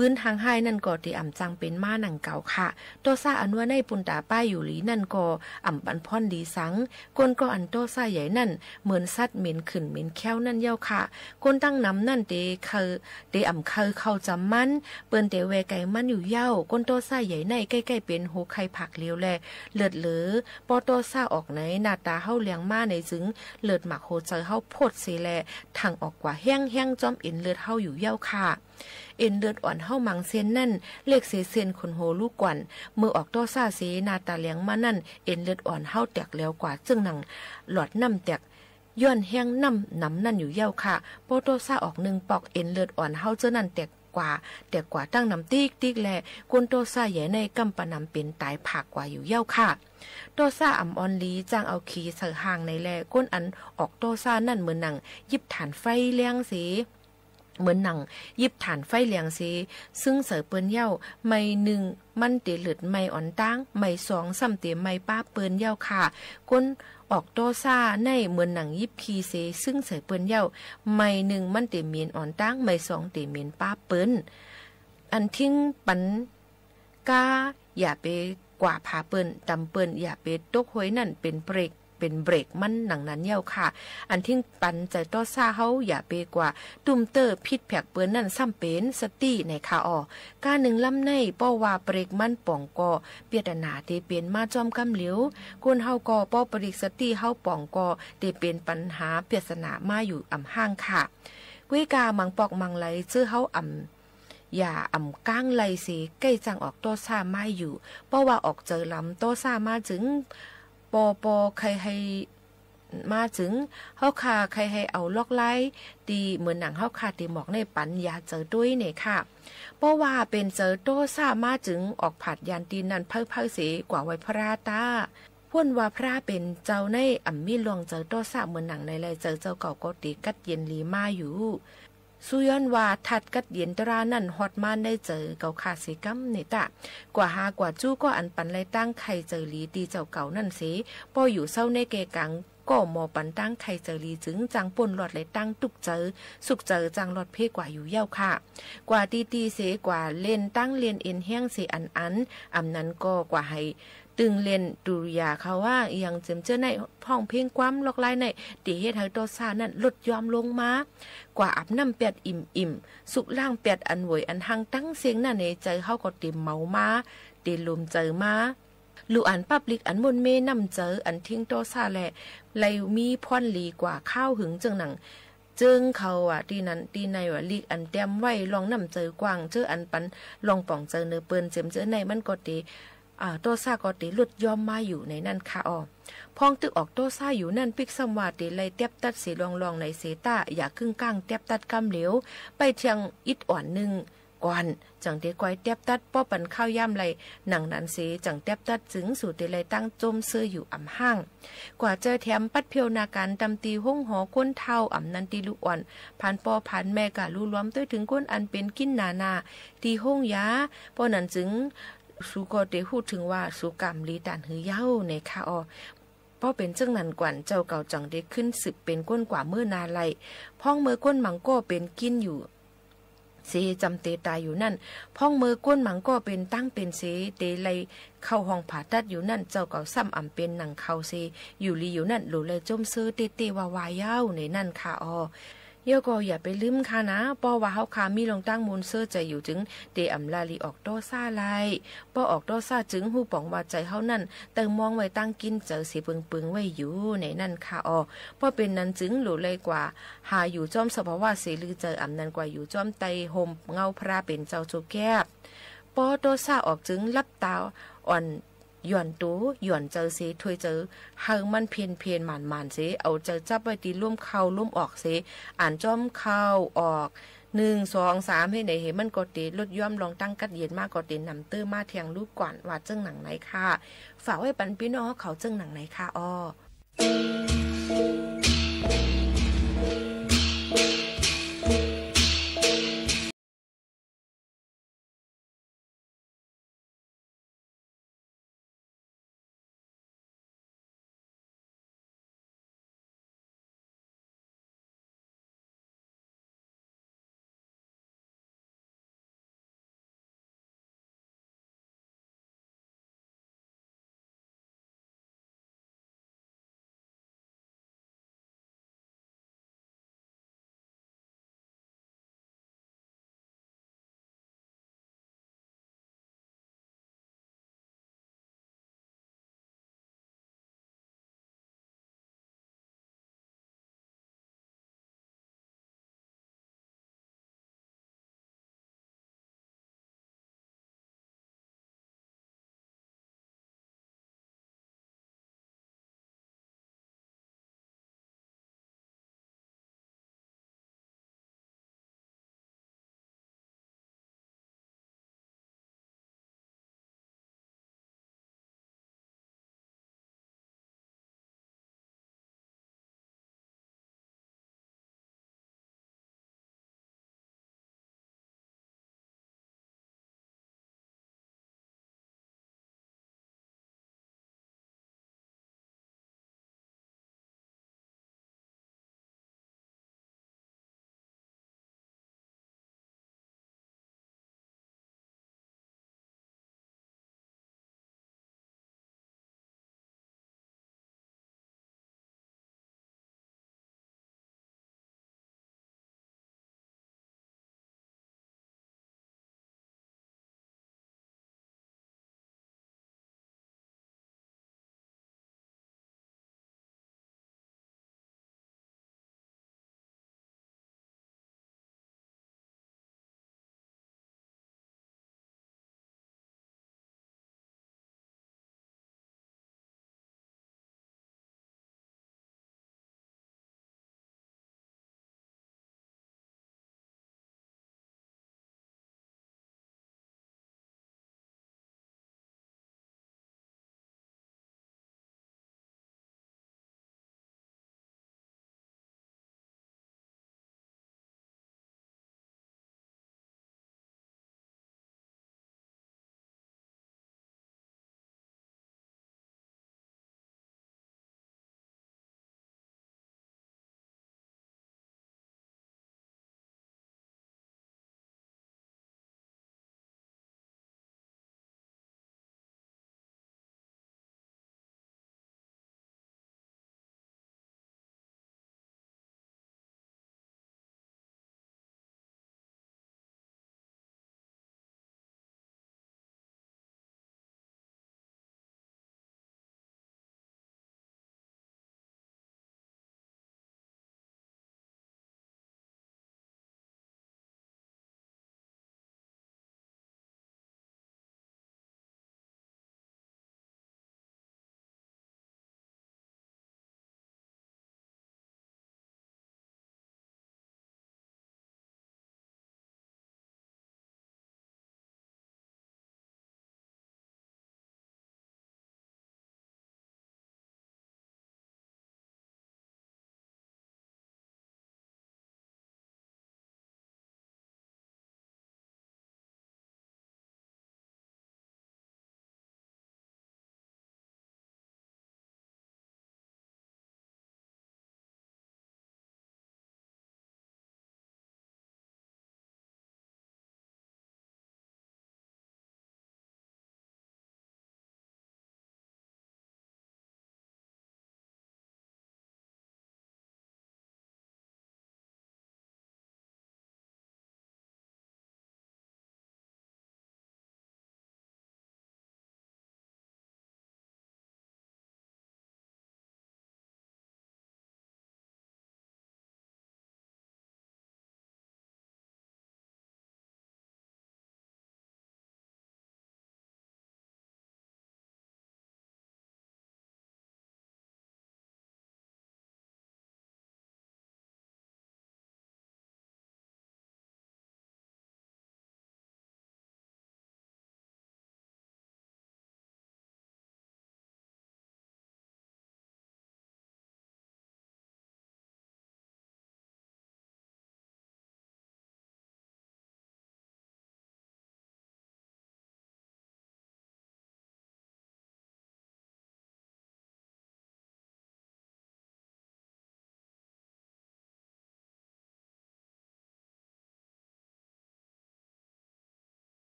ปื้นหางฮ้ายนั้นก็เต๋อ่ำจางเป๋นมาหนังเก่าค่ะ ต้อซ่าอันว่าในปุณต๋าป้ายอยู่หลีนั้นก็อ่ำปันผ่อนดีสัง ก้นก็อันต้อซ่าใหญ่นั้น เหมือนสัตว์เหม็นขื่นเหม็นแค้วนั้นเย้าค่ะ ก้นตั้งนำนั้นเต๋เคิย เต๋อ่ำเคิยเข้าจำมัน เปิ้นเต๋แวไก๋มันอยู่เย้า ก้นต้อซ่าใหญ่ในใก้ๆ เป๋นหัวไข่ผากเหลียวแล เลือดเหลือ ป้อต้อซ่าออกใน หน้าต๋าเฮาแหลงมาในจึง เลือดหมากหัวใจ๋เฮาโพดเสแล ถั่งออกกว่าแฮ้งๆ จ้อมเอ็นเลือดเฮาอยู่เย้าค่ะ เอ็นเลือดอ่อนเฮามังเส้นนั้น เล็กเสเส้นขนหัวลูกก่อน เมื่อออกต้อซ่าเส หน้าต๋าแหลงมานั้น เอ็นเลือดอ่อนเฮาแตกแหลวกว่าเจิ่งหนังหลอดน้ำแตก ย้อนแฮ้งน้ำหนำนั้นอยู่เย้าค่ะ ป้อต้อซ่าออกนึ่งปอก เอ็นเลือดอ่อนเฮาเจ้านั้นแตก กว่า แตกกว่าตั้งนำติ๊กๆ แล คนต้อซ่าแหย่ในก้ำปะนำเป๋นต๋ายผากกว่าอยู่เย้าค่ะ ต้อซ่าอ่ำอ่อนหลี จ้างเอาขีใส่ห่างไหนแล คนอันออกต้อซ่านั้นเหมือนหนังหยิบถ่านไฟแหลงเส เหมือนหนังหยิบถ่านไฟแหลงเส ซึ่งใส่เปิ้นเย้า ไหม้นึ่งมันเต๋เลิดไหม้อ่อนต๊าง ไหม้สองซ้ำเต๋ไหม้ป๊าบเปิ้นเย้าค่ะ คนออกต้อซ่าในเหมือนหนังหยิบขีเส ซึ่งใส่เปิ้นเย้า ไหม้นึ่งมันเต๋เหม็นอ่อนต๊าง ไหม้สองเต๋เหม็นป๊าบเปิ้น อันทิ้งปัน ก้า อย่าไปกว่าผาเปิ้น ต๋ำเปิ้น อย่าไปตกห้วย นั้นเป๋นเบรก เป๋นเบรกมันหนังนั้นเย้าค่ะ อันทิ้งปันใจ๋ต้อซ่าเฮา อย่าไปกว่าตุ้มเต๊อผิดแผกเปิ้น นั้นซ้ำเป๋นสตี้ไหนค่ะอ่อ ก้านึ่งลำใน ป้อว่าเบรกมันป่องก่อ เปียดอะหนาเต๋เป๋นมาจ้อมก้ำเหลียว คนเฮาก่อ ป้อเบรกสตี้เฮาป่องก่อ เต๋เป๋นปัญหาเปียดสนามาอยู่อ่ำห้างค่ะ ก้วยก้ามังปอกมังไหล เจ้อเฮาอ่ำ อย่าอ่ำก้างไหลเส ใก้จ้างออกต้อซ่ามาอยู่ ป้อว่าออกเจ๋อลำต้อซ่ามาจึง ปอปอใค่หื้อมาจึง เฮาข้าใค่หื้อเอาลอกไล่ ตี้เหมือนหนังเฮาข้าตี้หมอกในปัน อย่าเจ๋อตวยไหนค่ะ ป้อว่าเป๋นเจ๋อต้อซ่ามาจึง ออกผาดยานตี้นั้นเผ้าๆ เส กว่าไหว้พระต๊า พ่นว่าพระเป๋นเจ้าในอ่ำมีล่วงเจ๋อต้อซ่าเหมือนหนังไหนแล เจ๋อเจ้าเก่าก็เต๋กัดเย็นหลีมาอยู่ ซูย้อนว่าธาตุกัดเย็นตรานั้นฮอดมาในเจ๋อเก่าข้าเสก้ำไหนต๊ะ กว่าหากว่าจู้ก็อันปันไล่ตั้งใค่เจ๋อหลีตี้เจ้าเก่านั้นเส ป้ออยู่เซ้าในแก่กัง ก็หมอปันตั้งใค่เจ๋อหลีจึง จ้างป้นรอดไล่ตั้งตุ๊กเจ๋อ สุขเจ๋อจ้างรอดเพ่กว่าอยู่เย้าค่ะ กว่าตี้ๆ เส กว่าเล่นตั้งเล่นเอ็นแฮงเสอันอัน อ่ำนั้นก็กว่าหื้อ ตึงเล่นดูริยาเขาว่า เอียงเจิมเจ้อใน ฮ้องเพลงความลอกไล่ใน ตี้เฮ็ดหื้อต้อซ่านั้นลดย้อมลงมา กว่าอาบน้ำแป๊ดอิ่มๆ สุกล้างแป๊ดอันโวยอันหังตังเส้งนั้นใน เจ๋อเฮาก็เต๋เมามา เต๋หลมเจ๋อมา ลู่อันปั๊บลิกอันม่วนเม้น้ำเจ๋ออันทิ้งต้อซ่าแล ไล่มีพ่อนหลีกว่าข้าวหึงเจิ่งหนัง เจิ่งเขาว่าตี้นั้นตี้ในว่า ลิกอันแต้มไว้ล่องน้ำเจ๋อกว้าง เจ้ออันปันล่องป่องเจ๋อเนอเปิ้น เจิมเจ้อในมันก็เต๋ อ่า ต้อซ่าก็เต๋ลดย้อมมาอยู่ในนั้นค่ะอ่อ พ่องตึกออกต้อซ่าอยู่นั้น ปิ๊กซ้ำว่าเต๋ไล่แต๊บตัดเสล่องๆ ไหนเสต๊ะ อย่าครึ่งก้างแต๊บตัดก้ำเหลียว ไปเทียงอิดอ่อนนึ่งก่อน จั่งเต๋ก้อยแต๊บตัด ป้อปันข้าวยามไล่ หนังนั้นเส จั่งแต๊บตัดจึง สูเต๋ไล่ตั้งจ้มเซออยู่อ่ำห้าง กว่าเจอแถมปัดเผียวนาก๋านตำตี้โฮงหอคนเฒ่า อ่ำนั้นตี้ลูกอ่อน ผ่านป้อผ่านแม่ก้าลู่รวมตวยเถิงคนอันเป๋นกิ๋นหนาๆ ตี้โฮงยา ป้อนั้นจึง สูก็เต๋ฮู้เถิงว่า สูก๋ำหลีตานหื้อเย้าไหนค่ะอ่อ ป้อเป๋นเจิ่งนั้นก่อน เจ้าเก่าจั่งเต๋ขึ้นสืบเป๋นก้นกว่าเมื่อนาไล่ พ่องเมื่อก้นมังก็เป๋นกิ๋นอยู่เส จำเต๋ต๋ายอยู่นั้น พ่องเมื่อก้นมังก็เป๋นตั้งเป๋นเส เต๋ไล่เข้าห้องผ่าตัดอยู่นั้น เจ้าเก่าซ้ำอ่ำเป๋นหนังเขาเส อยู่หลีอยู่นั้น หลูไล่จ้มเซอเต๊ะๆ ว่าๆ เย้าไหนนั้นค่ะอ่อ เย้าก็อย่าไปลืมค่ะนะ ป้อว่าเฮาข้ามีล่องตั้งมูลเซอใจ๋อยู่จึง เต๋อ่ำลาหลีออกต้อซ่าไล่ ป้อออกต้อซ่าจึง ฮู้ป๋องว่าใจ๋เฮานั้น เต้ามองไว้ตั้งกิ๋นเจ๋อเสเปิงๆ ไว้อยู่ไหนนั้นค่ะอ่อ ป้อเป๋นนั้นจึง หลูไล่กว่า หาอยู่จ้อมสภาวะเสลือเจ๋อ อ่ำนั้นกว่าอยู่จ้อมใต้ฮ่มเงาพระเป๋นเจ้าโจแก๊บ ป้อต้อซ่าออกจึง ลับต๋าอ่อน หย่อนตั๋ว หย่อนเจ๋อเส ถ้วยเจ๋อ หื้อมันเพ่นๆ หม่านๆ เส เอาเจ๋อจับไว้ตี้ลมเข้าลมออกเส อ่านจ้อมเข้าออก นึ่ง สอง สาม หื้อไหนหื้อมันก็เต๋ลดย้อมลองตั้งกัดเย็นมา ก็เต๋นำเต๊อมาแทงลูกก่อน ว่าเจิ่งหนังไหนค่ะ ฝากไว้ปันปี้น้องเขาเจิ่งหนังไหนค่ะอ่อ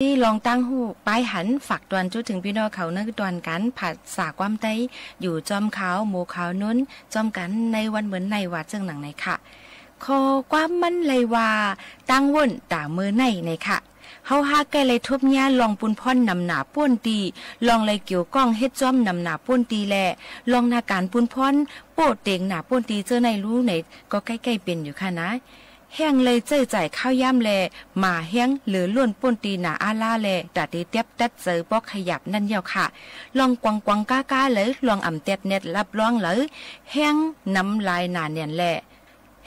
นี่ลองตั้งหูไปหัน ฝากตวนจุ๊ถึงปี้น้องเขาในตอนก๋านภาษาความใต้ อยู่จ้อมข่าวหมู่ข่าวนุ้น จ้อมกั๋นในวันเมินในว่าเจิ่งหนังไหนค่ะ ข้อความมันเลยว่า ตั้งว่นต๋าเมินใน ไหนค่ะ เฮาหากใก้เลยทบเยียะลองปูนพ่อนนำหน้าป้นตี้ ลองเลยเกี่ยวก้องเฮ็ดจ้อมนำหน้าป้นตี้แล ลองนาก๋านปูนพ่อน โป๊ะเต็งหน้าป้นตี้เจ้าในรู้ไหน ก็ใก้ๆ เป๋นอยู่ค่ะนะ แฮ่งเลยใจ๊จ่ายข้าวยามแล หม่าแฮงเหลือล้นป้นตี้หน้าอาลาแล ต๋าเตเตียบตัดเจอปอกขยับนั่นเยียะค่ะ ลองกวางๆ ก๊าๆ เลย ลองอ่ำแต๊ดแนดรับรองเลย แฮ่งนำลายหนาแน่นแล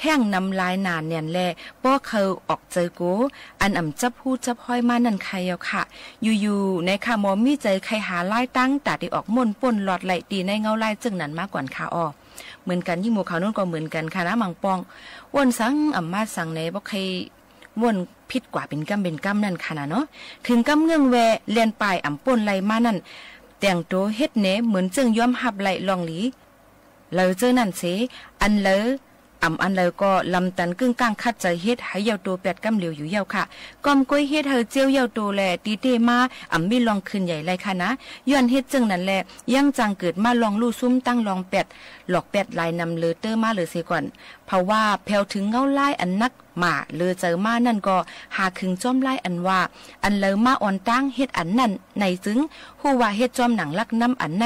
แฮ่งนำลายหนาแน่นแล ป้อเคิาออกเจอโก อันอ่ำจับฮู้จับฮ้อยมานั่นใค่เยียะค่ะ อยู่ๆ ไหนค่ะ หมอมีใจ๋ใค่หาลายตัง ต๋าเตออกม่นป้นลอดไล่ตี้ในเงาลายเจิ่งนั้นมาก่อนค่ะอ้อ เหมือนกั๋น ยิ่งหมู่เขานุ้นก็เหมือนกั๋นค่ะนะ บางป้อง ว่นสังอ่ำมาสังไหน บ่ใค่ว่นผิดกว่าเป๋นกำเป๋นกำนั่นค่ะนะเนาะ เถิงกำเงื้องแว แล่นป่ายอ่ำป้นไล่มานั่น แต่งตั๋วเฮ็ดแหนเหมือนเจิ่งยอมฮับไล่ลองหลี เหลอเจ้านั่นเส อันเหลอ อ่ำอันเหลอก็ลำตันกึ้งก้างขัดใจ๋เฮ็ดหื้อเย้าโตแป๊ดกำเหลียวอยู่เยียะค่ะ ก้อมก้วยเฮ็ดหื้อเจี้ยวเย้าโตแล ตี้เต้มา อ่ำมีลองคืนใหญ่ไล่ค่ะนะ ย้อนเฮ็ดเจิ่งนั้นแล ยังจังเกิดมาลองลู่ซุ่มตั้งลองแป๊ด หลอกแป๊ดหลายนำเหลือเต๊อะมาเหลือเสียก่อน เพราะว่าแผวเถิงเงาลายอันนัก หม่าเหลือเจอมานั่นก็ หาขึงจ้อมลายอันว่า อันเหลอมาอ่อนตั้งเฮ็ดอันนั้นไหนจึง ฮู้ว่าเฮ็ดจ้อมหนังลักน้ำอันไหน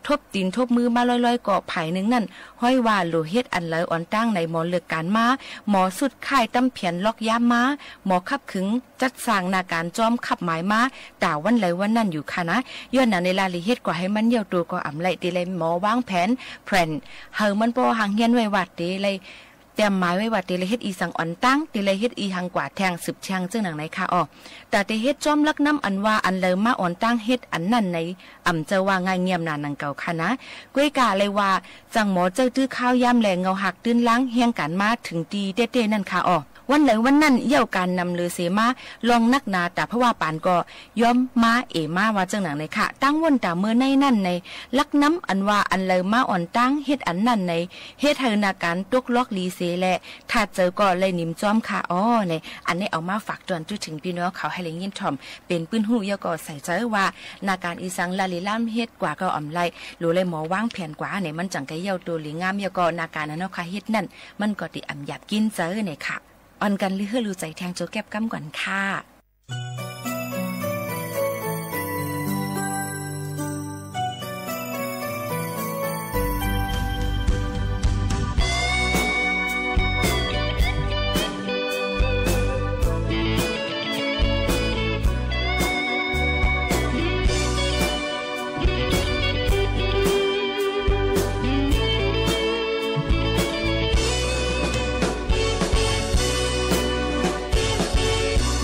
ทบตี๋นทบมือมาลอยๆ ก็ ผายนึ่งนั้น ฮ้อยว่าหลัวเฮ็ดอันเหลออ่อนตั้งไหน หมอเลือกก๋านมา หมอสุดค่ายต๋ามแผนล็อกยามมา หมอขับขึงจัดสร้างนาก๋านจ้อมขับหมายมา ต๋าวันไหลวันนั้นอยู่ค่ะนะ ย้อนหนังในลาลีเฮ็ดกว่าหื้อมันเย้าโตก็อ่ำไล่ ตี้ไล่หมอวางแผน แพลน หื้อมันป้อหางเฮียนไว้ว่าตี้ไล่ เตรียมหมายไว้ว่าตี้ไล่เฮ็ดอี่สังอ่อนตั้ง ตี้ไล่เฮ็ดอี่หังกว่าแทงสืบแทงเจิ่งหนังไหนค่ะอ้อ ต๋าตี้เฮ็ดจ้อมลักน้ำอันว่าอันเหลอมาอ่อนตั้งเฮ็ดอันนั้นไหน อ่ำเจ้าว่าง่ายเงียบหนาหนังเก่าค่ะนะ ก้วยก่าเลยว่า จังหมอเจ้าตื้อข้าวยามแล เงาหักตื้นล้างแฮงก๋านมาเถิงตี้เต้ๆ นั่นค่ะอ้อ วันไหลวันนั้นเย้าก๋านนำเหลือเสียมา ลองนักหนาต๋าเพราะว่าปานก็ ยอมมาเอมาว่าเจิ่งหนังไหนค่ะ ตั้งว่นต๋าเมินในนั่นไหน ลักน้ำอันว่าอันเหลอมาอ่อนตั้งเฮ็ดอันนั้นไหน เฮ็ดหื้อนาก๋านตกลอกหลีเสแล ถ้าเจอก็ไล่หนิมจ้อมค่ะอ้อ ไหน อันนี้เอามาฝากตวนจุ๊ถึงปี้น้องเขาหื้อได้ยินถ่อม เป๋นปื้นฮู้เย้าก็ใส่ใจ๋ว่า นาก๋านอี่สังลาลีล้ำเฮ็ดกว่าก็อ่ำไล่ หลัวไล่หมอวางแผนกว่าไหน มันจังใก้เย้าโตหลีงามเย้าก็นาก๋านอันเฮาค่ะเฮ็ดนั่น มันก็ตี้อ่ำหยาบกิ๋นเจอไหนค่ะ อ่อนกั๋นลือหื้อลูใจ๋แทงโจแก๊บกำก่อนค่ะ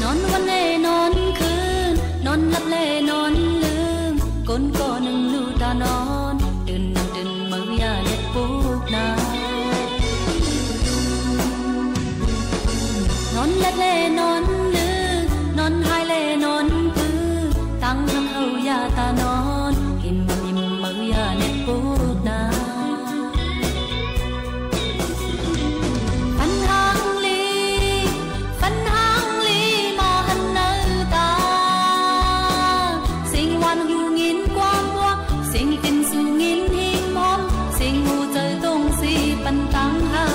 นอนวันแลนอนคืน นอนหลับแลนอนลืม คนก็นึ่งลู่ต๋านอน ตื่นนอนตื่นเมื่อยาเล็ดปูกนา นอนแลดแลนอนลือ นอนหายแลนอนปือ ตั้งนำเฮายาต๋านอน กิ๋นบ่อิ่มเมื่อยาเล็ดปูกนา ฝันหางลี ฝันหางลีมาหันเนอต๋า เสียงหวานหูงินกว้างบัว เสียงตินสูงินหิ้งหอม เสียงหูเจอตรงสีปันตังหา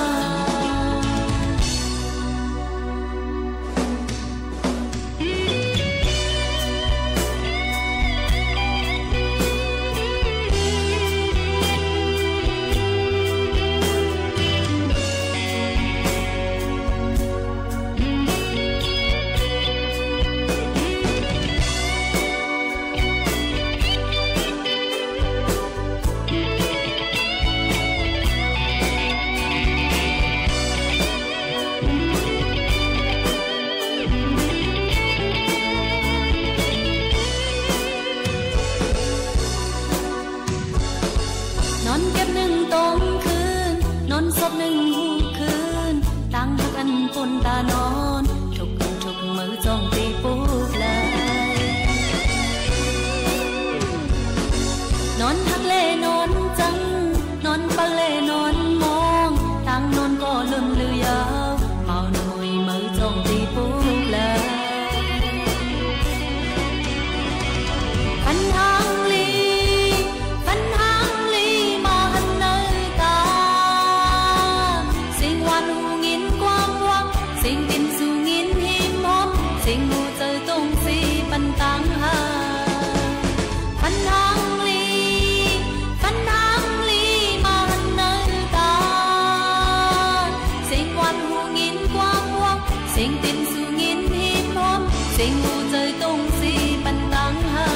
เสียงตินสูงิ้นหิมหอม เสียงหมู่เจอต้องเซปันตางหา ฝันหางลี ฝันหางลีมาหันเนินตา เสียงหวานหูงิ้นกว้างวง เสียงตินสูงิ้นหิมหอม เสียงหมู่เจอต้องเซปันตางหา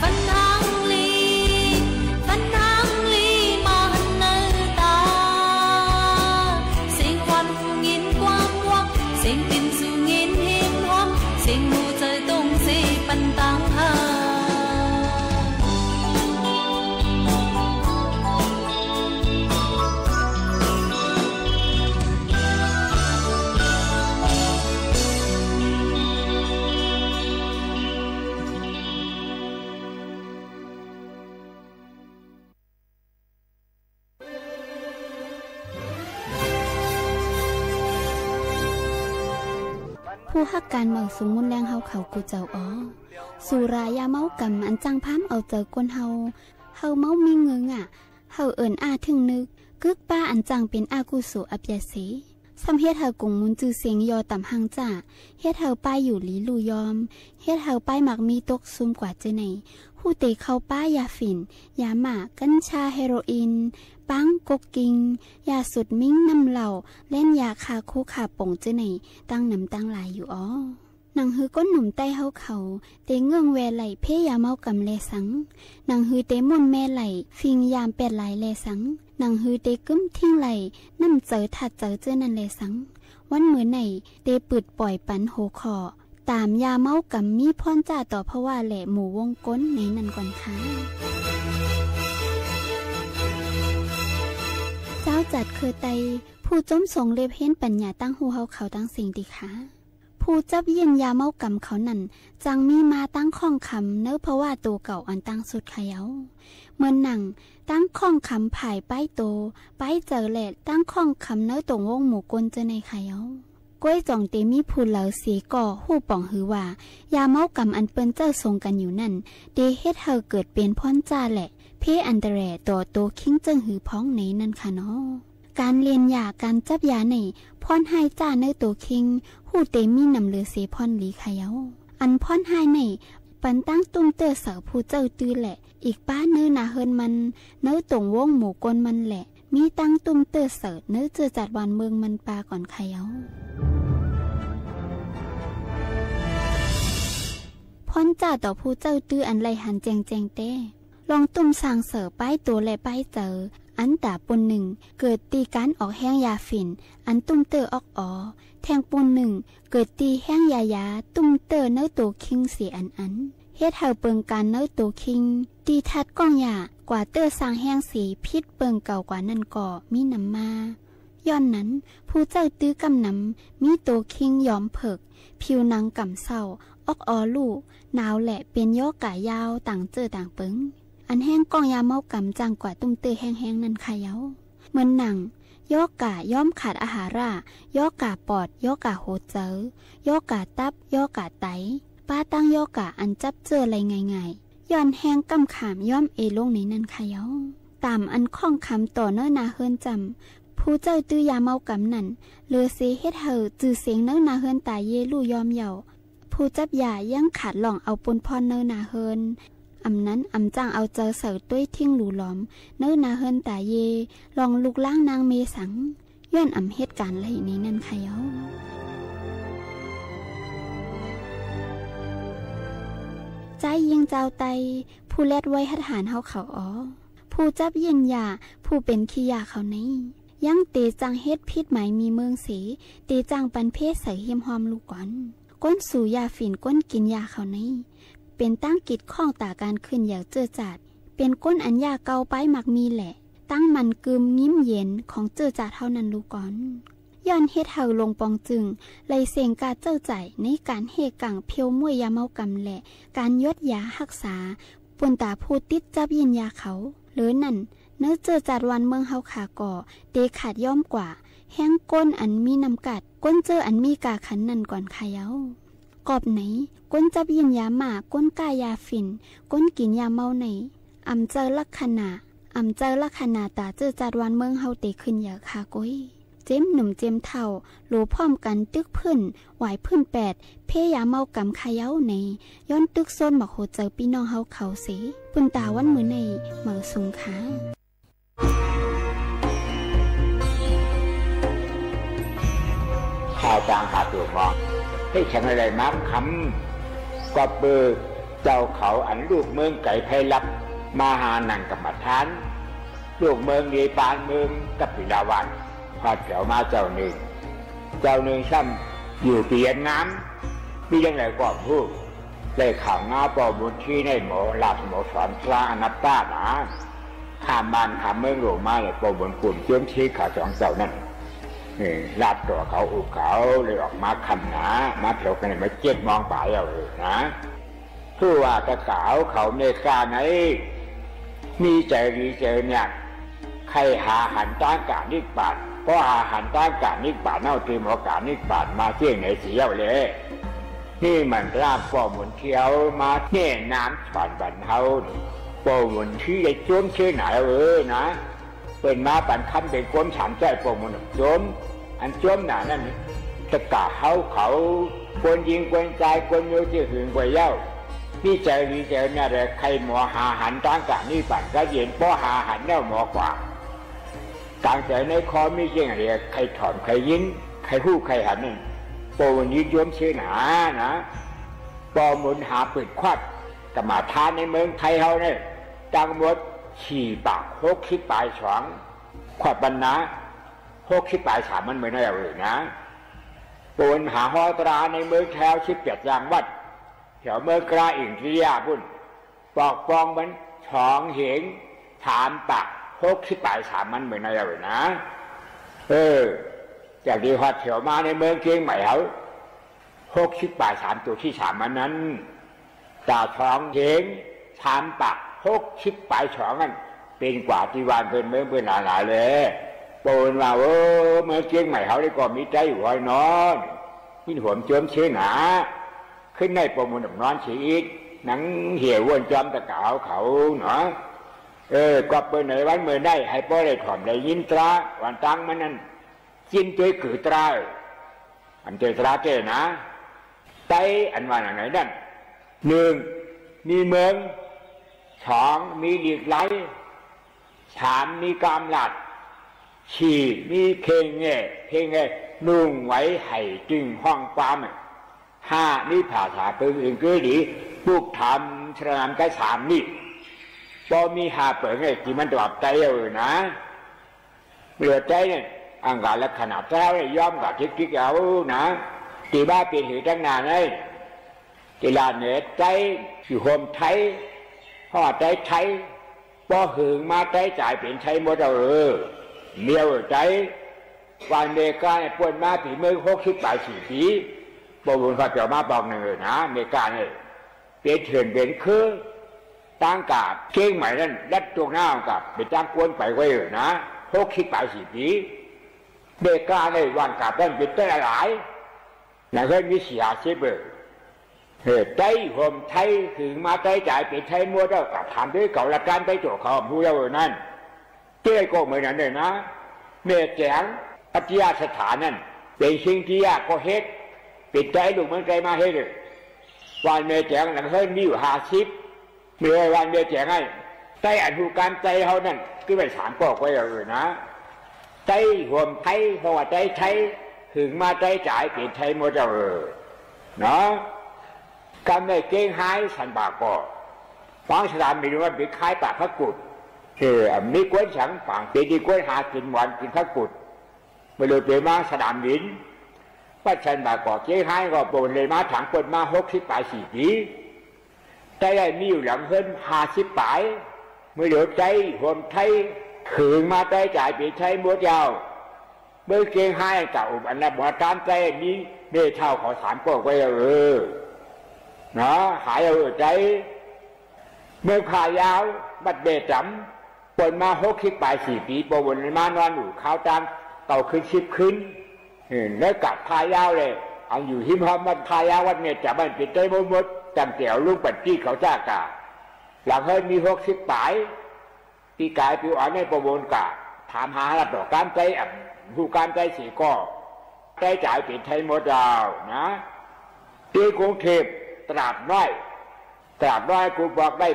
ฝันหางลี ฝันหางลีมาหันเนินตา เสียงหวานหูงิ้นกว้างวง เสียงตินสูงิ้นหิมหอม เสียงหมู่เจอต้องเซปันตางหา ผู้ฮักก๋านเมาสูงมุนแรงเฮาเขากู้เจ้าอ๋อ สุรายาเมากำอันจั้งพามเอาเจอก้นเฮา เฮาเมามีเงื้องะ เฮาเอิ้นอ้าเถิงนึก กึ๊กป๊าอันจั้งเป๋นอกุศลอัปยาเส ซ้ำเฮ็ดเฮากุ๋งมูลจื้อเสียงย่อต่ำห่างจ้า เฮ็ดเฮาป้ายอยู่หลีลู่ยอม เฮ็ดเฮาป้ายหมากมีตกซุมกว่าเจ้อใน ฮู้เตเข้าป้ายาฝิ่น ยาหมาก กัญชา เฮโรอีน ปัง ก๊กกิ่ง ยาสูตรมิ้ง น้ำเหล้า และยาฆ่าคู่ฆ่าป่งเจ้อใน ตั้งนำตั้งหลายอยู่อ๋อ หนังหื้อก้นหนุ่มใต้เฮาเขา เตเงิ้องแวไหล่เพ่ยาเมากำแลสัง หนังหื้อเตม่วนแม่ไหล่ ฟิงยามแปดหลายแลสัง หนังหื้อเตกึ๊มทิ้งไหล่ น้ำเจอธาตุเจอเจ้อนั้นแลสัง วันมื้อใน เตปืดป่อยปันหัวข้อ ต๋ามยาเมากำมีพ่อนจ้าต่อภาวะและหมู่วงก้นในนั้นก่อนค่ะ เจ้าจัดเครือไต ผู้จมสงเล็บเฮียนปัญญาตั้งฮู้เฮาเขาตังเสี้งติค่ะ ผู้จับเยียนยาเมากำเขานั้น จั้งมีมาตังข้องคำเนอภาวะตั๋วเก่าอันตังสุดค่ะเยา เหมือนหนัง ตังข้องคำผายป้ายตั๋ว ป้ายเจอและตังข้องคำเนอต๋งวงหมู่ก้นเจ้อในค่ะเยา ก้อยจ่องเตมีผู้เหลาเสียก่อฮู้ป๋องหือว่า ยาเมากำอันเปิ้นเจ้าสงกั๋นอยู่นั้น เตเฮ็ดหื้อเกิดเป๋นพ่อนจ้าและ เพ่อันตะแหล่ต่อตั๋วคิงเจิ้งหือพ้องในนั้นค่ะเนาะ ก๋านเล่นยา ก๋านจับยาใน พ่อนฮ้ายจ้าเนอตั๋วคิง ฮู้เตมีนำเหลือเสียพ่อนหลีค่ะเยา อันพ่อนฮ้ายใน ปันตังตุ้มเตื้อเสาผู้เจ้าตื้อและ อีกป๊าเนอนาเฮือนมัน เนอต๋งวงหมู่ก้นมันและ มีตังตุ้มเตื้อเสาเนอเจื้อจัดวานเมืองมันปาก่อนค่ะเยา พ่อนจ้าต่อผู้เจ้าตื้ออันไล่หันแจ้งแจ้งแต๊ ลองตุ้มส่างเสาป้ายตั๋วและป้ายเจอ อันต๋าปูนนึ่ง เกิดตี้ก๋านออกแฮงยาฝิ่น อันตุ้มเตื้อออกออ แท่งปูนนึ่ง เกิดตี้แฮงยายาตุ้มเตื้อเนอตั๋วคิงเสียอันอัน เฮ็ดหื้อเปิงก๋านเนอตั๋วคิง ตี้ธาตุก้องยา กว่าเตื้อส่างแฮงเสียผิดเปิงเก่ากว่านั้นก็มีนำมา ย้อนนั้น ผู้เจ้าตื้อก้ำนำ มีตั๋วคิงหยอมเผิก ผิวหนังก่ำเศร้า ออกออลู่ หนาวและเป๋นย้อกาย้าวต่างเจ้อต่างเปิง อันแฮงก้องยาเมากำจั้งกว่าตุ้มเตื้อแฮงๆ นั้นค่ะเยา เหมือนหนัง ย้อกาย้อมขาดอาหาระ ย้อกาปอด ย้อกาหัวเจ๋อ ย้อกาตับ ย้อกาไต ป้าตังย้อกาอันจับเจื้อไล่ง่ายๆ ย้อนแฮงก้ำขามย้อมเอลงในนั้นค่ะเยา ต๋ามอันข้องคำต่อเนอนาเฮือนจำ ผู้เจ้าตื้อยาเมากำนั้น เหลือเสียเฮ็ดหื้อจื้อเสียงเนอนาเฮือนต๋าเยลู่ยอมเยา ผู้จับยายังขาดล่องเอาปูนพ่อนเนอนาเฮือน อ่ำนั้นอ่ำจั้งเอาเจอเสาต้วยทิ้งหลู่หลอม เนอนาเฮือนต๋าเย ล่องลุกล้างนางเมสัง ย้อนอ่ำเหตุก๋ารณ์ไล่ในนั้นค่ะเยา จายญิงจาวไต ผู้แลดไว้ฮัดหานเฮาเขาอ๋อ ผู้จับเยียนยา ผู้เป๋นขี้ยาเขาใน ยังเตจั้งเฮ็ดผิดหมายมีเมิงเส เตจั้งปันเพ่ใส่หิมห้อมลู่ก่อน ก้นสูบยาฝิ่นก้นกิ๋นยาเขาใน เป๋นตังกิดข้องต่อก๋านขึ้นเหย้าเจื้อจัด เป๋นก้นอันยากเก่าไปมักมีแหละ ตังหมั่นกึมงิ้มเย็นของเจื้อจัดเฮานั้นลู่ก่อน ย้อนเฮ็ดหื้อหลงป๋องจึง ไล่เส้งก้าเจ้าใจ๋ในก๋านเฮ่กั๋งเผียวม้วยยาเมากำและ ก๋านหยดยาฮักษา ปูนต๋าผู้ติดจับเยียนยาเขา เหลือนั้น เนอเจื้อจัดวานเมืองเฮาขาก่อ เตขาดย้อมกว่า แฮงก้นอันมีน้ำกัด ก้นเจื้ออันมีก้าขันนั้นก่อนค่ะเยา กอบไหน ก้นจับเยียนยาม่า ก้นก้ายาฝิ่น ก้นกิ๋นยาเมาใน อ่ำเจอลักษณะ อ่ำเจอลักษณะต่อเจื้อจัดวานเมืองเฮาเตขึ้นเหย้าค่ะก้อย เจ๊มหนุ่มเจ๊มเฒ่า โหลพร้อมกั๋นตึกพื้น หวายพื้นแปด เพยาเมากำเขย่าใน ย้อนตึกโซนหมอกหัวใจ๋ปี้น้องเฮาเขาเส ปื้นต๋าวันมื้อนี้ เหมยสูงค่ะ ข่าวตางหาตั๋วมอง เฮ้ย ฉันอะไรมาคำ ก็เปื้อเจ้าเขาอันลูกเมืองไก๋ไพลับ มาหานั่งกรรมฐาน ลูกเมืองเนปาลเมืองกัปปิลวัตน์ พาแถวมาเจ้านึ่ง เจ้านึ่งซ้ำอยู่เปียดน้ำ มีจั่งใดก็ฮู้ ได้ข่าวงาป้อบุญที่ในหมอหลับหมอสอนพระอนัตตานะ ข้ามบ้านข้ามเมืองหลวงมาเลย ป้อบุญกุ่มเจื้อมชีข้าสองเจ้านั้น เออ ลาบตั๋วเขาอุกเขาเลยออกมาค่ำหนา มาแถวกั๋นมาเจ็ดโมงป๋ายเอาเลยนะ ผู้ว่าตะก๋าวเขาเมกาใน มีใจ๋ดีใจ๋เมียด ใค่หาหันตางก๋านิพพาน ป้อหาหันตางก๋านิพพาน เอาตี้หมอก๋านิพพานมาเตี้ยงไหนเสียแล้วแล นี่มันลาบป้อบุญเที่ยวมาแนะนำสอนบรรเฮา ป้อบุญที่ได้จมเสียหนาเออนะ เปิ้นมาปันคำเป๋นคนสามจ้อยป้อบุญจม อันจมหนานั้น ตะก๋าเฮาเขา คนญิงคนจาย คนเมียวตี้หึงกว่าเย้า มีใจ๋ดีใจ๋เมียด ใค่หมอหาหันตางก๋านิพพาน ก็เย็นป้อหาหันแล้วหมอกว่า ตางใจ๋ในคอมีเยี่ยงเดียว ใค่ถ่อมใค่ยิน ใค่ฮู้ใค่หันนั่น ป้อบุญยินยมเสนานะ ป้อบุญหาปืดควัด กรรมฐานในเมืองไทยเฮาเนี่ย ตังหมดสี่ปากหกสิบป๋ายสอง ควัดบรรณา หกสิบป๋ายสามมันเหมือนอะไรนะ ป้อบุญหาฮ้อตราในเมืองไทยเฮาสิบแปดอย่างวัด แถวเมืองกลางอินเดียปุ้น ปอกปองมันสองเหงสามปากหกสิบป๋ายสามมันเหมือนอะไรนะ เออ จากตี้ฮอดแถวมาในเมืองเจียงใหม่เฮา หกสิบป๋ายสาม ตั๋วตี้สามอันนั้น ต๋าสองเหงสามปากหกสิบป๋ายสองอัน เป๋นกว่าตี้บ้านเปิ้นเมืองเปิ้นหลายๆ เลย ป้อบุญว่า เออ เมืองเจียงใหม่เฮานี่ก็มีใจ๊อยู่ฮ้อยนอน มีหวมเจิมเสนา ขึ้นในป้อบุญนอนเสียอีก หนังเหี่ยวว่นจอมตะก๋าวเขาเนาะ เออ ก็เปิ้นในวันเมื่อได้ หื้อป้อได้ถ่อมได้ยินตรา วันตังมันนั้น จิ้มตวยกือตรา อันเจอตราเจ้นะ ไต๊อันว่าอย่างไหนนั่น นึ่ง มีเมิง สอง มีหลีกไล สาม มีกามลาด สี่ มีเพ่งแง่ เพ่งแง่ นุ่งไหวไหตึงห้องความ ห้า มีผาษาเปิงอื่นก็ดี ปุกถามสรณามก็สามนี่ ป้อมีห้าเปิงไอ้ตี้มันตอบไต๊เออนะ เหลือไต๊เนี่ย อังกาลักษณะไต๊เนี่ย ย้อมกับทิกๆ เอานะ ตี้ว่าเป๋นหื้อตั้งนานไอ้ ตี้ลานเหนือไต๊ อยู่โฮมไทย เพราะว่าไต๊ไทย ป้อหึงมาไต๊จ๋ายเป๋นไทยหมดเอาเออ เมียวไต๊ วันเมกาเนี่ยป้นมาปี๋เมิงหกสิบป๋ายสี่ปี๋ ป้อบุญข้าเจ้ามาปอกนึ่งเออนะ เมกาเนี่ย เป๋นเถื่อนเป๋นคือ ตางก๋าเจียงใหม่นั่น ลัดตกน้ำก๋า เป๋นตางกวนไปไว้เออนะ หกสิบป๋ายสี่ปี๋ เมกาในวันก๋าเปิ้นเป๋นไต๊หลาย หนังเฮิรนมีสี่ห้าสิบเออ เออ ไต๊โฮมไทย หึงมาไต๊จ๋ายเป๋นไทยหมดเอา ก็ถามตวยเก่าละกั๋น ไต๊ตั๋วเขาฮู้แล้วเออนั่น เจ้าก็เหมือนนั้นเลยนะ แม่แจ๋ง ปัตยสถานนั่น เป๋นสิ่งตี้ยากก็เฮ็ด เป๋นไต๊ลูกเมืองไต๊มาเฮ็ดเออ วันแม่แจ๋งหนังเฮิรนมีอยู่ห้าสิบ เมื่อวันเมียแจ๋งไอ้ ไต๊อันฮู้กามไต๊เฮานั่น คือไว้สามก๊อกไว้เอาเออนะ ไต๊โฮมไทย เพราะว่าไต๊ไทย หึงมาไต๊จ๋ายเป๋นไทยหมดเอาเออ เนาะ กำในเก้งฮ้ายสันป่าก่อ ปางสนามบินว่าเป๋นคล้ายป่าพระกุด เออ มีกวนสังปาง เป๋นตี้กวนหากิ๋นหวานกิ๋นพระกุด เมื่อเลือเป๋นมาสนามบิน วัดสันป่าก่อเก้งฮ้ายก็ป้อบุญเลยมาถางเปิ้นมาหกสิบป๋ายสี่ปี๋ ไต๊ได้มีอยู่หลังเฮิรนห้าสิบป๋าย เมื่อเดียวไต๊โฮมไทย หึงมาไต๊จ๋ายเป๋นไทยหมดเอา เมืองเจียงฮ้ายตะอุบอันนับหัวตามไต๊มีแม่เฒ่าเขาสามก๊อกไว้เอาเออ เนาะ หายเอาเออไต๊ เมืองพะเยา วัดแม่จ๋ำ ป้นมาหกสิบป๋ายสี่ปี๋ ป้อบุญมานอนอยู่คาวตางเก้าคืนสิบคืน เออ แล้วกั๋บพะเยาเลย อันอยู่ฮิมฮอมวัดพะเยา วัดแม่จ๋ำมันเป๋นไต๊หมดหมด ตั้งแต่ลุงปันตี้เขาจ้าก่า หลังเฮิรนมีหกสิบป๋าย ปี๋ก๋ายปี๋อ่อนในป้อบุญก่า ถามหาละต่อการไต๊อ่ะ ฮู้กำไตสี่ก้อ ไตจ๋ายเป๋นไทยหมดแล้วนะ ตี้กรุงเทพฯ ตลาดน้อย ตลาดน้อย กูบอกได้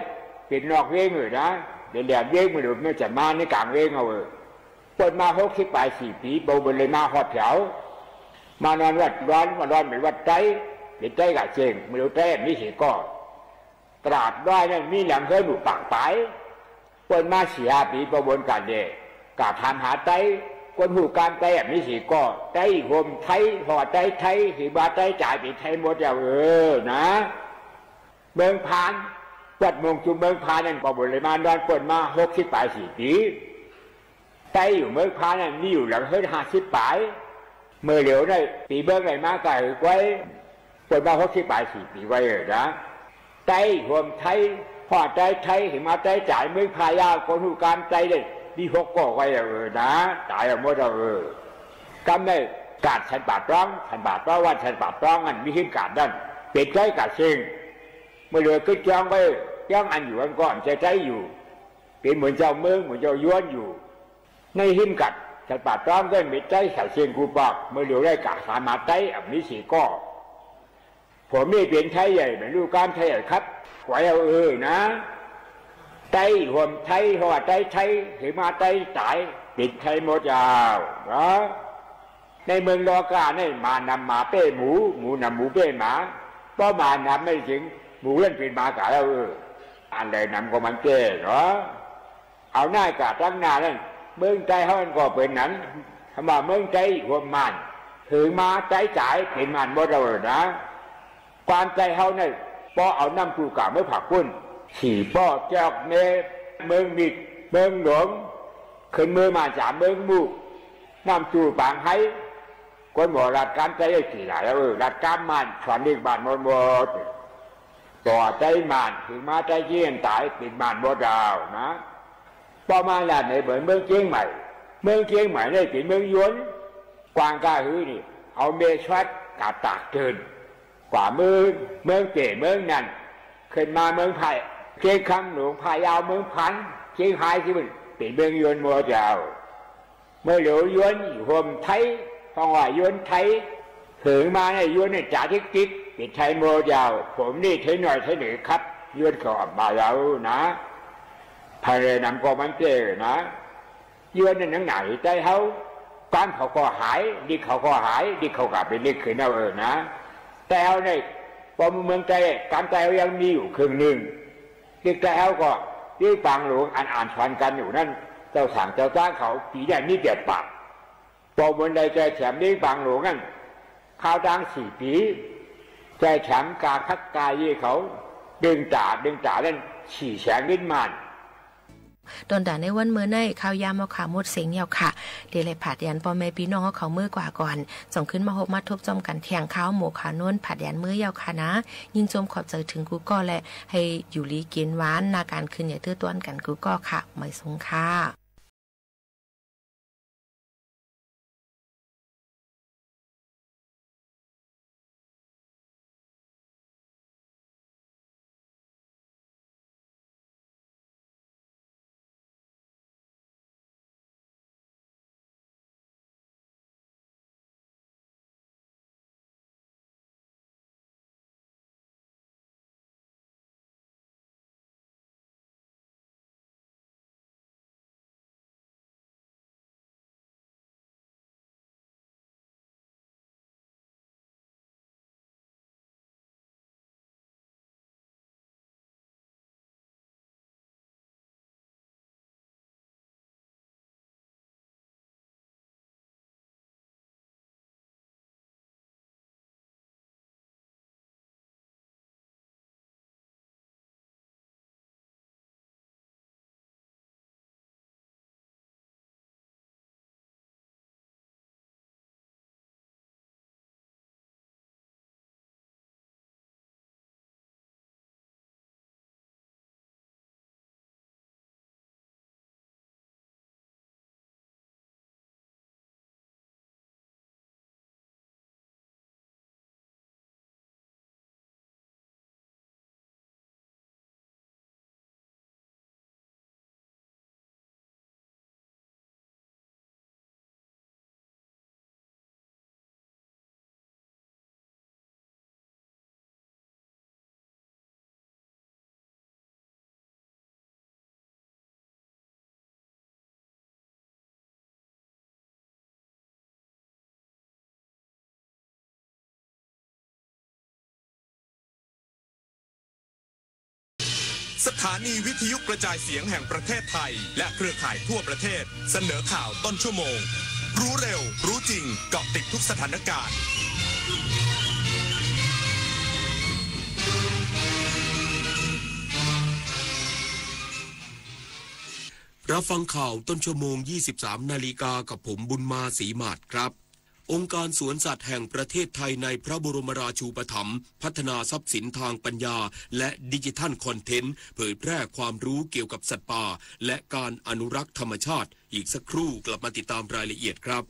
เป๋นนอกเวียงอยู่นะ เดี๋ยวแหลมเวียง บ่ฮู้มันจะมาในก๋างเวียงเอาเออ เปิ้นมาหกสิบป๋ายสี่ปี๋ บ่ บ่ได้มาฮอดแถว มานอนวัดดอน วัดดอนเป๋นวัดไต เป๋นไตก๋าเซ้ง บ่ฮู้ไตมีสี่ก้อ ตลาดน้อยนั้นมีหลังเฮือนหมู่ปากป๋าย เปิ้นมาสี่ห้าปี๋ บ่วนกั๋นเด้ ก้าถามหาไต คนฮู้กำไตอะมีสี่ก้อ ไตโฮมไทย ฮอไตไทย หือว่าไตจ๋ายเป๋นไทยหมดแล้วเออนะ เมืองพาน วัดม่วงจุมเมืองพานนั้นก็บ่ได้มานอน เปิ้นมาหกสิบป๋ายสี่ปี๋ ไตอยู่เมืองพานนั้นมีอยู่หลังเฮือนห้าสิบป๋าย เมื่อเหลียวได้ปี๋เมืองได้มาก้าหือกวย เปิ้นมาหกสิบป๋ายสี่ปี๋กวยเออนะ ไตโฮมไทย ฮอไตไทย หือว่าไตจ๋าย เมืองพะเยา คนฮู้กำไตได้มีหกก้อกวยเออนะ ต๋ายเอาหมดแล้วเออ กำได้ก๋าดสันป่าตอง สันป่าตอง วัดสันป่าตองนั้นมีหื้มก๋าดนั้น เป๋นไตก๋าเซ้ง เมื่อเหลียวกึ๊ดจ้องไว้ จ้องอันอยู่อันก่อน จะไตอยู่ เป๋นเหมือนเจ้าเมือง เหมือนเจ้ายวนอยู่ ในหื้มก๋าดสันป่าตองก็มีไตก๋าเซ้ง กูบอก เมื่อเหลียวได้ก้าถามหาไตอะมีสี่ก้อ ผมนี่เป๋นไทยใหญ่ บ่ฮู้กำไทยใหญ่ครับ กวยเอาเออนะ ไตโฮมไทย ฮอไตไทย หือว่าไตจ๋ายเป๋นไทยหมดแล้วเนาะ ในเมืองลอก้านี่ หมานำหมาเป้หมู หมูนำหมูเป้หมา เพราะหมานำไม่เถิง หมูเปิ้นเป๋นหมาก๋าแล้วเออ อันใดนำก็มันเป้เนาะ เอาหน้าก้าตังหน้านั้น เมืองไตเฮานั้นก็เป๋นนั้น คำว่าเมืองไตโฮมม่าน หือว่าไตจ๋ายเป๋นม่านหมดแล้วเออนะ กำไตเฮานั้น ป้อเอาน้ำตู้ก้าเมือผักปุ้น สี่ป้อ จอกเม เมืองมิตร เมืองหลวง ขึ้นเมือม่านจ๋า เมืองมูก น้ำตู้ปางไฮ คนบ่ลัดกำไตได้กี่หลายแล้วเออ ลัดกำม่าน สอนเด็กบ้านหมดหมด ต่อไตม่าน หือว่าไตเจียนต๋ายเป๋นม่านหมดแล้วนะ ป้อมาลัดในเป๋นเมืองเจียงใหม่ เมืองเจียงใหม่นี่เป๋นเมืองยวน กว้างก้าหือนี่ เอาเมชวัดก้าตากเติน กว่าเมือง เมืองเป้เมืองนั้น ขึ้นมาเมืองไผ่ เจียงคำหลวง พะเยา เมืองพัน เจียงฮายตี้มันเป๋นเมืองยวนหมดแล้ว เมื่อเหลียวยวนอยู่โฮมไทย ฮ้องว่ายวนไทย เถิงมาในยวนในจ๋าติ๊กติ๊ก เป๋นไทยหมดแล้ว ผมนี่ไทยน้อยไทยเหนือครับ ยวนเขาออกมาแล้วนะ ภายในนำก็มันเจ้นะ ยวนนี่หนังหนาไตเฮา กำเขาก็หาย ลิกเขาก็หาย ลิกเขาก็เป๋นลิกขึ้นเอาเออนะ ไตเฮานี่ ป้อเมืองไต กำไตเฮายังมีอยู่เคิ่งนึ่ง ลิกไตเฮาก็ ลิกปางหลวงอันอ่านสอนกั๋นอยู่นั้น เจ้าส่างเจ้าจ๊างเขา ปี๋นี้มีแปดปาก ป้อเมืองไตแจแถมลิกปางหลวงนั้น คราวตังสี่ปี๋ แจแถมกาคักกาเย่เขา ดึงต๋า ดึงต๋านั้น สี่แสนเงินม่าน ต๋อนต๋าในวันเมื่อนี้ ข้าวยามเฮาข้าหมดเส้งแล้วค่ะ เดี๋ยวแลผัดหยันป้อแม่ปี้น้องเฮาเขาเมื่อกว่าก่อน จ่องขึ้นมาฮบมาทบจ้อมกั๋นเที่ยง ข้าวหมูข้าวโน้น ผัดหยันเมื่อแล้วค่ะนะ ยินจมขอบใจ๋เถิงกู้ก้อ และหื้ออยู่ดีกิ๋นหวาน หน้าก๋านคืนอย่าเตื้อต้วนกั๋นกู้ก้อค่ะ หมายสูงค่ะ สถานีวิทยุกระจายเสียงแห่งประเทศไทย และเครือข่ายทั่วประเทศ เสนอข่าวต้นชั่วโมง รู้เร็ว รู้จริง เกาะติดทุกสถานการณ์ รับฟังข่าวต้นชั่วโมง ยี่สิบสามนาฬิกา กับผมบุญมา ศรีหมาดครับ องค์การสวนสัตว์แห่งประเทศไทยในพระบรมราชูปถัมภ์ พัฒนาทรัพย์สินทางปัญญา และดิจิทัลคอนเทนต์ เผยแพร่ความรู้เกี่ยวกับสัตว์ป่า และการอนุรักษ์ธรรมชาติ อีกสักครู่กลับมาติดตามรายละเอียดครับ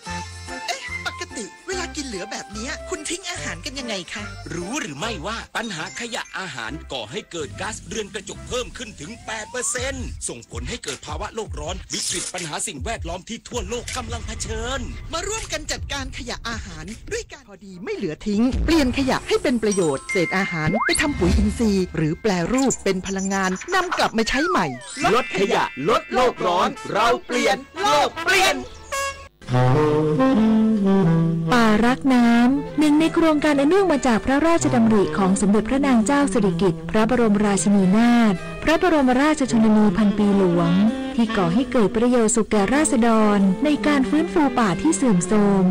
เอ๊ะ ปกติเวลากินเหลือแบบเนี้ย คุณทิ้งอาหารกันยังไงคะ รู้หรือไม่ว่าปัญหาขยะอาหารก่อให้เกิดก๊าซเรือนกระจกเพิ่มขึ้นถึง แปดเปอร์เซ็นต์ ส่งผลให้เกิดภาวะโลกร้อน วิกฤตปัญหาสิ่งแวดล้อมที่ทั่วโลกกำลังเผชิญ มาร่วมกันจัดการขยะอาหารด้วยกัน พอดีไม่เหลือทิ้ง เปลี่ยนขยะให้เป็นประโยชน์ เศษอาหารไปทำปุ๋ยอินทรีย์ หรือแปรรูปเป็นพลังงาน นำกลับมาใช้ใหม่ ลดขยะ ลดโลกร้อน เราเปลี่ยน โลกเปลี่ยน ป่ารักน้ำ หนึ่งในโครงการอันเนื่องมาจากพระราชดำริของสมเด็จพระนางเจ้าสิริกิติ์ พระบรมราชินีนาถ พระบรมราชชนนีพันปีหลวง ที่ก่อให้เกิดประโยชน์สุขแก่ราษฎร ในการฟื้นฟูป่าที่เสื่อมโทรม